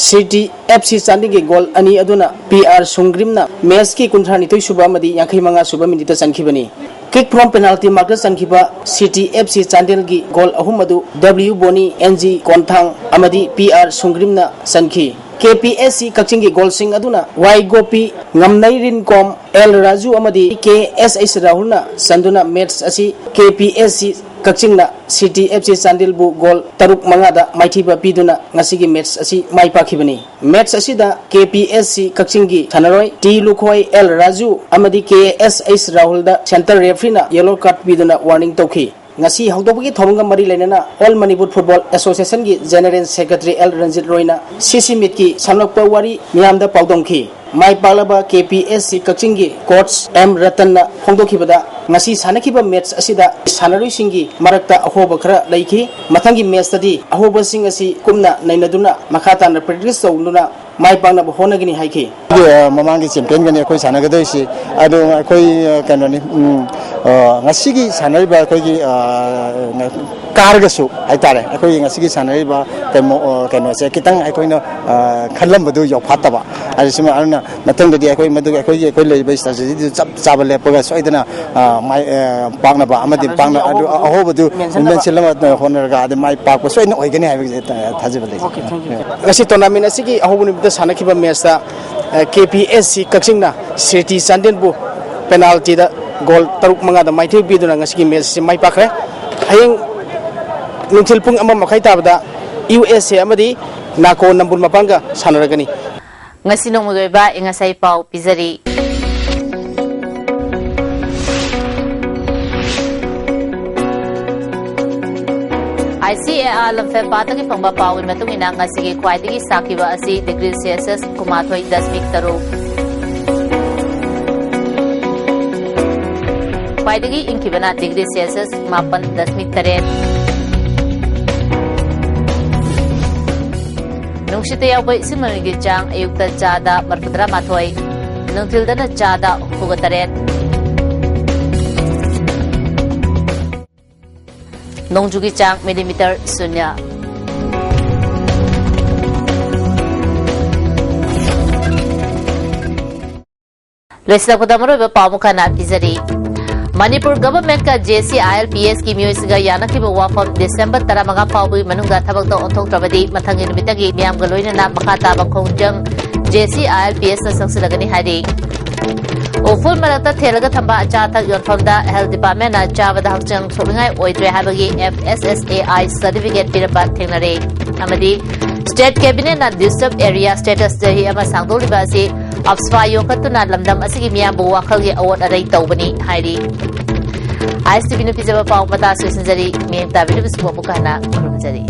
ꯁꯤꯔꯇꯤ ꯑꯦꯐ ꯁꯤ ꯆꯥꯟꯗꯦꯜꯒꯤ goal ꯑꯅꯤ ꯑꯗꯨꯅ ꯄꯤ ꯑꯥꯔ ꯁꯨꯡꯒ꯭ꯔꯤꯝꯅ ꯃꯦꯠꯁꯀꯤ ꯀꯨꯟꯊ꯭ꯔꯥꯅꯤꯊꯣꯏ ꯁꯨꯕ ꯑꯃꯗꯤ ꯌꯥꯡꯈꯩ ꯃꯉꯥ ꯁꯨꯕ ꯃꯤꯅꯤꯠꯇ ꯆꯟꯈꯤꯕꯅꯤ꯫ Kick from penalty markꯇ ꯆꯟꯈꯤꯕ ꯁꯤꯇꯤ ꯑꯦꯐ ꯁꯤ ꯆꯥꯟꯗꯦꯜꯒꯤ ꯒꯣꯜ ꯑꯍꯨꯝ ꯑꯗꯨ ꯗꯕ꯭ꯂꯤꯌꯨ ꯕꯣꯅꯤ, ꯑꯦꯟ ꯖꯤ ꯀꯣꯟꯊꯥꯡ ꯑꯃꯗꯤ P R ꯁꯨꯡꯒ꯭ꯔꯤꯝꯅ ꯆꯟꯈꯤ꯫ K P S C ꯀꯛꯆꯤꯡꯒꯤ ꯒꯣꯜꯁꯤꯡ ꯑꯗꯨꯅ ꯋꯥꯏ ꯒꯣꯄꯤ, ꯉꯝꯅꯩ ꯔꯤꯟꯀꯣꯝ, ꯑꯦꯜ ꯔꯥꯖꯨ ꯑꯃꯗꯤ ꯀꯦ ꯑꯦꯁ ꯑꯩꯆ ꯔꯥꯍꯨꯜꯅ ꯆꯟꯗꯨꯅ ꯃꯦꯠꯆ ꯑꯁꯤ K P S C ꯀꯛꯆꯤꯡꯅ city F ꯁꯤ ꯆꯥꯟꯗꯦꯜꯕꯨ ꯒꯣꯜ ꯇꯔꯨꯛ ꯃꯉꯥꯗ ꯃꯥꯏꯊꯤꯕ ꯄꯤꯗꯨꯅ ꯉꯁꯤꯒꯤ ꯃꯦꯠꯆ ꯑꯁꯤ ꯃꯥꯏ ꯄꯥꯛꯈꯤꯕꯅꯤ꯫ ꯃꯦꯠꯆ ꯑꯁꯤꯗ ꯀꯦ ꯄꯤ ꯑꯦꯁ ꯁꯤ ꯀꯛꯆꯤꯡꯒꯤ ꯁꯥꯟꯅꯔꯣꯏ ꯇꯤ ꯂꯨꯈꯣꯏ, ꯑꯦꯜ ꯔꯥꯖꯨ ꯑꯃꯗꯤ ꯀꯦ ꯑꯦꯁ ꯑꯩꯆ ꯔꯥꯍꯨꯜꯗ ꯁꯦꯟꯇꯔ ꯔꯦꯐ꯭ꯔꯤꯅ ꯌꯦꯂꯣ ꯀꯥꯔꯗ ꯄꯤꯗꯨꯅ ꯋꯥꯔꯅꯤꯡ ꯇꯧꯈꯤ꯫ ꯉꯁꯤ ꯍꯧꯗꯣꯛꯄꯒꯤ ꯊꯧꯔꯝꯒ ꯃꯔꯤ ꯂꯩꯅꯅ ꯑꯣꯜ ꯃꯅꯤꯄꯨꯔ ꯐꯨꯠꯕꯣꯜ ꯑꯦꯁꯣꯁꯤꯌꯦꯁꯟꯒꯤ ꯖꯦꯅꯦꯔꯦꯜ ꯁꯦꯀ꯭ꯔꯦꯇꯔꯤ ꯑꯦꯜ ꯔꯟꯖꯤꯠ ꯔꯣꯏꯅ ꯁꯤ ꯁꯤ ꯃꯤꯠꯀꯤ ꯁꯝꯂꯞꯄ ꯋꯥꯔꯤ ꯃꯤꯌꯥꯝꯗ ꯄꯥꯎꯗꯝꯈꯤ꯫ ꯃꯥꯏ ꯄꯥꯛꯂꯕ ꯀꯦ ꯄꯤ ꯑꯦꯁ ꯁꯤ ꯀꯛꯆꯤꯡꯒꯤ ꯀꯣꯆ ꯑꯦꯝ ꯔꯇꯟꯅ ꯐꯣꯡꯗꯣꯛꯈꯤꯕꯗ, ꯉꯁꯤ ꯁꯥꯟꯅꯈꯤꯕ ꯃꯦꯠꯆ ꯑꯁꯤꯗ ꯁꯥꯟꯅꯔꯣꯏꯁꯤꯡꯒꯤ ꯃꯔꯛꯇ ꯑꯍꯣꯕ ꯈꯔ ꯂꯩꯈꯤ꯫ ꯃꯊꯪꯒꯤ ꯃꯦꯠꯆꯇꯗꯤ ꯑꯍꯣꯕꯁꯤꯡ ꯑꯁꯤ ꯀꯨꯞꯅ ꯅꯩꯅꯗꯨꯅ ꯃꯈꯥ ꯇꯥꯅ ꯄ꯭ꯔꯦꯛꯇꯤꯁ ꯇꯧꯗꯨꯅ ꯃꯥꯏ ꯄꯥꯛꯅꯕ ꯍꯣꯠꯅꯒꯅꯤ ꯍꯥꯏꯈꯤ꯫ ꯑ, ꯃꯃꯥꯡꯒꯤ ꯆꯦꯝꯄꯤꯌꯟꯒꯅꯤ ꯑꯩꯈꯣꯏ ꯁꯥꯟꯅꯒꯗꯣꯏꯁꯤ꯫ ꯑꯗꯣ ꯑꯩꯈꯣꯏ, ꯑ, ꯀꯩꯅꯣꯅꯤ, ꯎꯝ, ꯑ, ꯉꯁꯤꯒꯤ ꯁꯥꯟꯅꯔꯤꯕ ꯑꯩꯈꯣꯏꯒꯤ, ꯑ, ꯀꯥꯔꯒꯁꯨ ꯍꯥꯏꯇꯥꯔꯦ, ꯑꯩꯈꯣꯏꯒꯤ ꯉꯁꯤꯒꯤ ꯁꯥꯟꯅꯔꯤꯕ ꯀꯩꯅꯣ, ꯑ, ꯀꯩꯅꯣꯁꯦ ꯈꯤꯇꯪ ꯑꯩꯈꯣꯏꯅ, ꯑ, ꯈꯜꯂꯝꯕꯗꯨ ꯌꯧꯐꯥꯠꯇꯕ꯫ ꯑꯗꯨ ꯁꯤꯃ, ꯑꯗꯨꯅ ꯃꯊꯪꯗꯗꯤ ꯑꯩꯈꯣꯏ ꯃꯗꯨꯒꯤ ꯑꯩꯈꯣꯏꯒꯤ, ꯑꯩꯈꯣꯏ ꯂꯩꯔꯤꯕ ꯏꯁꯇ꯭ꯔꯥꯇꯦꯖꯤꯗꯨ ꯆꯞ ꯆꯥꯕ ꯂꯦꯞꯄꯒ ꯁꯣꯏꯗꯅ, ꯑ, ꯃꯥꯏ, ꯑ, ꯄꯥꯛꯅꯕ ꯑꯃꯗꯤ ꯄꯥꯛꯅ ꯑꯗꯨ ꯑꯍꯧꯕꯗꯨ ꯃꯦꯟꯁꯤꯜꯂꯒ ꯍꯣꯠꯅꯔꯒ ꯑꯗꯨ ꯃꯥꯏ ꯄꯥꯛꯄ ꯁꯣꯏꯗꯅ ꯑꯣꯏꯒꯅꯤ ꯍꯥꯏꯕꯒꯤ ꯊꯥꯖꯕ ꯂꯩ꯫ ꯉꯁꯤ ꯇꯣꯔꯅꯥꯃꯦꯟ ꯑꯁꯤꯒꯤ ꯑꯍꯧꯕ ꯅꯨꯃꯤꯠꯇ ꯁꯥꯟꯅꯈꯤꯕ ꯃꯦꯠꯆꯇ, ꯑ, K P S C ꯀꯛꯆꯤꯡꯅ city ꯆꯥꯟꯗꯦꯜꯕꯨ ꯄꯦꯅꯥꯜꯇꯤꯗ goal ꯇꯔꯨꯛ ꯃꯉꯥꯗ ꯃꯥꯏꯊꯤꯕ ꯄꯤꯗꯨꯅ ꯉꯁꯤꯒꯤ ꯃꯦꯠꯆ ꯑꯁꯤ ꯃꯥꯏ ꯄꯥꯛꯈ꯭ꯔꯦ꯫ ꯍꯌꯦꯡ ꯅꯨꯡꯊꯤꯜ ꯄꯨꯡ ꯑꯃ ꯃꯈꯥꯏ ꯇꯥꯕꯗ ꯌꯨ ꯑꯦꯁ ꯑꯦ ꯑꯃꯗꯤ ꯅꯥꯀꯣ ꯅꯝꯕꯨꯜ ꯃꯄꯥꯟꯒ ꯁꯥꯟꯅꯔꯒꯅꯤ꯫ ꯉꯁꯤ ꯅꯣꯡꯃꯒꯤ ꯑꯣꯏꯕ ꯑꯏꯪ ꯑꯁꯥꯒꯤ ꯄꯥꯎ ꯄꯤꯖꯔꯤ꯫ ꯑꯥꯏ ꯁꯤ ꯑꯦ ꯑꯥꯔ ꯂꯝꯐꯦꯜꯄꯥꯠꯇꯒꯤ ꯐꯪꯕ ꯄꯥꯎꯒꯤ ꯃꯇꯨꯡ ꯏꯟꯅ, ꯉꯁꯤꯒꯤ ꯈ꯭ꯋꯥꯏꯗꯒꯤ ꯁꯥꯈꯤꯕ ꯑꯁꯤ ꯗꯤꯒ꯭ꯔꯤ ꯁꯦꯜꯁꯤꯌꯁ ꯀꯨꯟꯃꯥꯊꯣꯏ ꯗꯁꯃꯤꯛ ꯇꯔꯨꯛ꯫ ꯈ꯭ꯋꯥꯏꯗꯒꯤ ꯏꯪꯈꯤꯕꯅ ꯗꯤꯒ꯭ꯔꯤ ꯁꯦꯜꯁꯤꯌꯁ ꯃꯥꯄꯟ ꯗꯁꯃꯤꯛ ꯇꯔꯦꯠ꯫ ꯅꯨꯡꯁꯤꯠꯇ ꯌꯥꯎꯕ ꯏꯁꯤꯡ ꯃꯅꯤꯜꯒꯤ ꯆꯥꯡ ꯑꯌꯨꯛꯇ ꯆꯥꯗ ꯃꯔꯤꯐꯨꯇꯔꯥ ꯃꯥꯊꯣꯏ, ꯅꯨꯡꯊꯤꯜꯗꯅ ꯆꯥꯗ ꯍꯨꯝꯐꯨꯒ ꯇꯔꯦꯠ꯫ ꯅꯣꯡꯖꯨꯒꯤ ꯆꯥꯡ ꯃꯤꯂꯤꯃꯤꯇꯔ ꯁꯨꯟꯌ꯫ ꯂꯣꯏꯁꯤꯜꯂꯛꯄꯗ ꯃꯔꯨꯑꯣꯏꯕ ꯄꯥꯎ ꯑꯃꯨꯛ ꯍꯟꯅ ꯄꯤꯖꯔꯤ꯫ Manipur ꯒꯚꯔꯟꯃꯦꯟꯠꯀ J C I L P ꯑꯦꯁꯀꯤ ꯃꯤꯑꯣꯏꯁꯤꯡꯒ ꯌꯥꯅꯈꯤꯕ ꯋꯥꯐꯝ ꯗꯤꯁꯦꯝꯕꯔ ꯇꯔꯥꯃꯉꯥ ꯐꯥꯎꯕꯒꯤ ꯃꯅꯨꯡꯗ ꯊꯕꯛꯇ ꯑꯣꯟꯊꯣꯛꯇ꯭ꯔꯕꯗꯤ ꯃꯊꯪꯒꯤ ꯅꯨꯃꯤꯠꯇꯒꯤ ꯃꯤꯌꯥꯝꯒ ꯂꯣꯏꯅꯅ ꯃꯈꯥ ꯇꯥꯕ ꯈꯣꯡꯖꯪ J C I L P ꯑꯦꯁꯅ ꯆꯪꯁꯤꯜꯂꯒꯅꯤ ꯍꯥꯏꯔꯤ꯫ ꯎꯐꯨꯜ ꯃꯔꯛꯇ ꯊꯦꯜꯂꯒ ꯊꯝꯕ ꯑꯆꯥ ꯑꯊꯛ ꯌꯣꯟꯐꯝꯗ ꯍꯦꯜꯊ ꯗꯤꯄꯥꯔꯠꯃꯦꯟꯠꯅ ꯆꯥꯕꯗ ꯍꯛꯆꯥꯡ ꯁꯣꯛꯅꯤꯡꯉꯥꯏ ꯑꯣꯏꯗ꯭ꯔꯦ ꯍꯥꯏꯕꯒꯤ F S S A I certificate ꯄꯤꯔꯝꯕ ꯊꯦꯡꯅꯔꯦ꯫ ꯑꯃꯗꯤ ꯁ꯭ꯇꯦꯠ ꯀꯦꯕꯤꯅꯦꯠꯅ ꯗꯤꯁꯇꯔꯕ ꯑꯦꯔꯤꯌꯥ ꯁ꯭ꯇꯦꯇꯁ ꯆꯍꯤ ꯑꯃ ꯁꯥꯡꯗꯣꯛꯂꯤꯕ ꯑꯁꯤ ꯑꯞꯁ꯭ꯋꯥ ꯌꯣꯛꯈꯠꯇꯨꯅ ꯂꯝꯗꯝ ꯑꯁꯤꯒꯤ ꯃꯤꯌꯥꯝꯕꯨ ꯋꯥꯈꯜꯒꯤ ꯑꯋꯣꯠ ꯑꯔꯩ ꯇꯧꯕꯅꯤ ꯍꯥꯏꯔꯤ꯫ ꯑꯥꯏ ꯑꯦꯁ ꯇꯤ ꯚꯤꯅ ꯄꯤꯖꯕ ꯄꯥꯎ ꯃꯇꯥꯁꯨ ꯂꯣꯏꯁꯤꯟꯖꯔꯤ꯫ ꯃꯤꯠꯌꯦꯡ ꯇꯥꯕꯤꯔꯤꯕꯁꯤꯡꯕꯨ ꯑꯃꯨꯛꯀ ꯍꯟꯅ ꯈꯨꯔꯨꯝꯖꯔꯤ꯫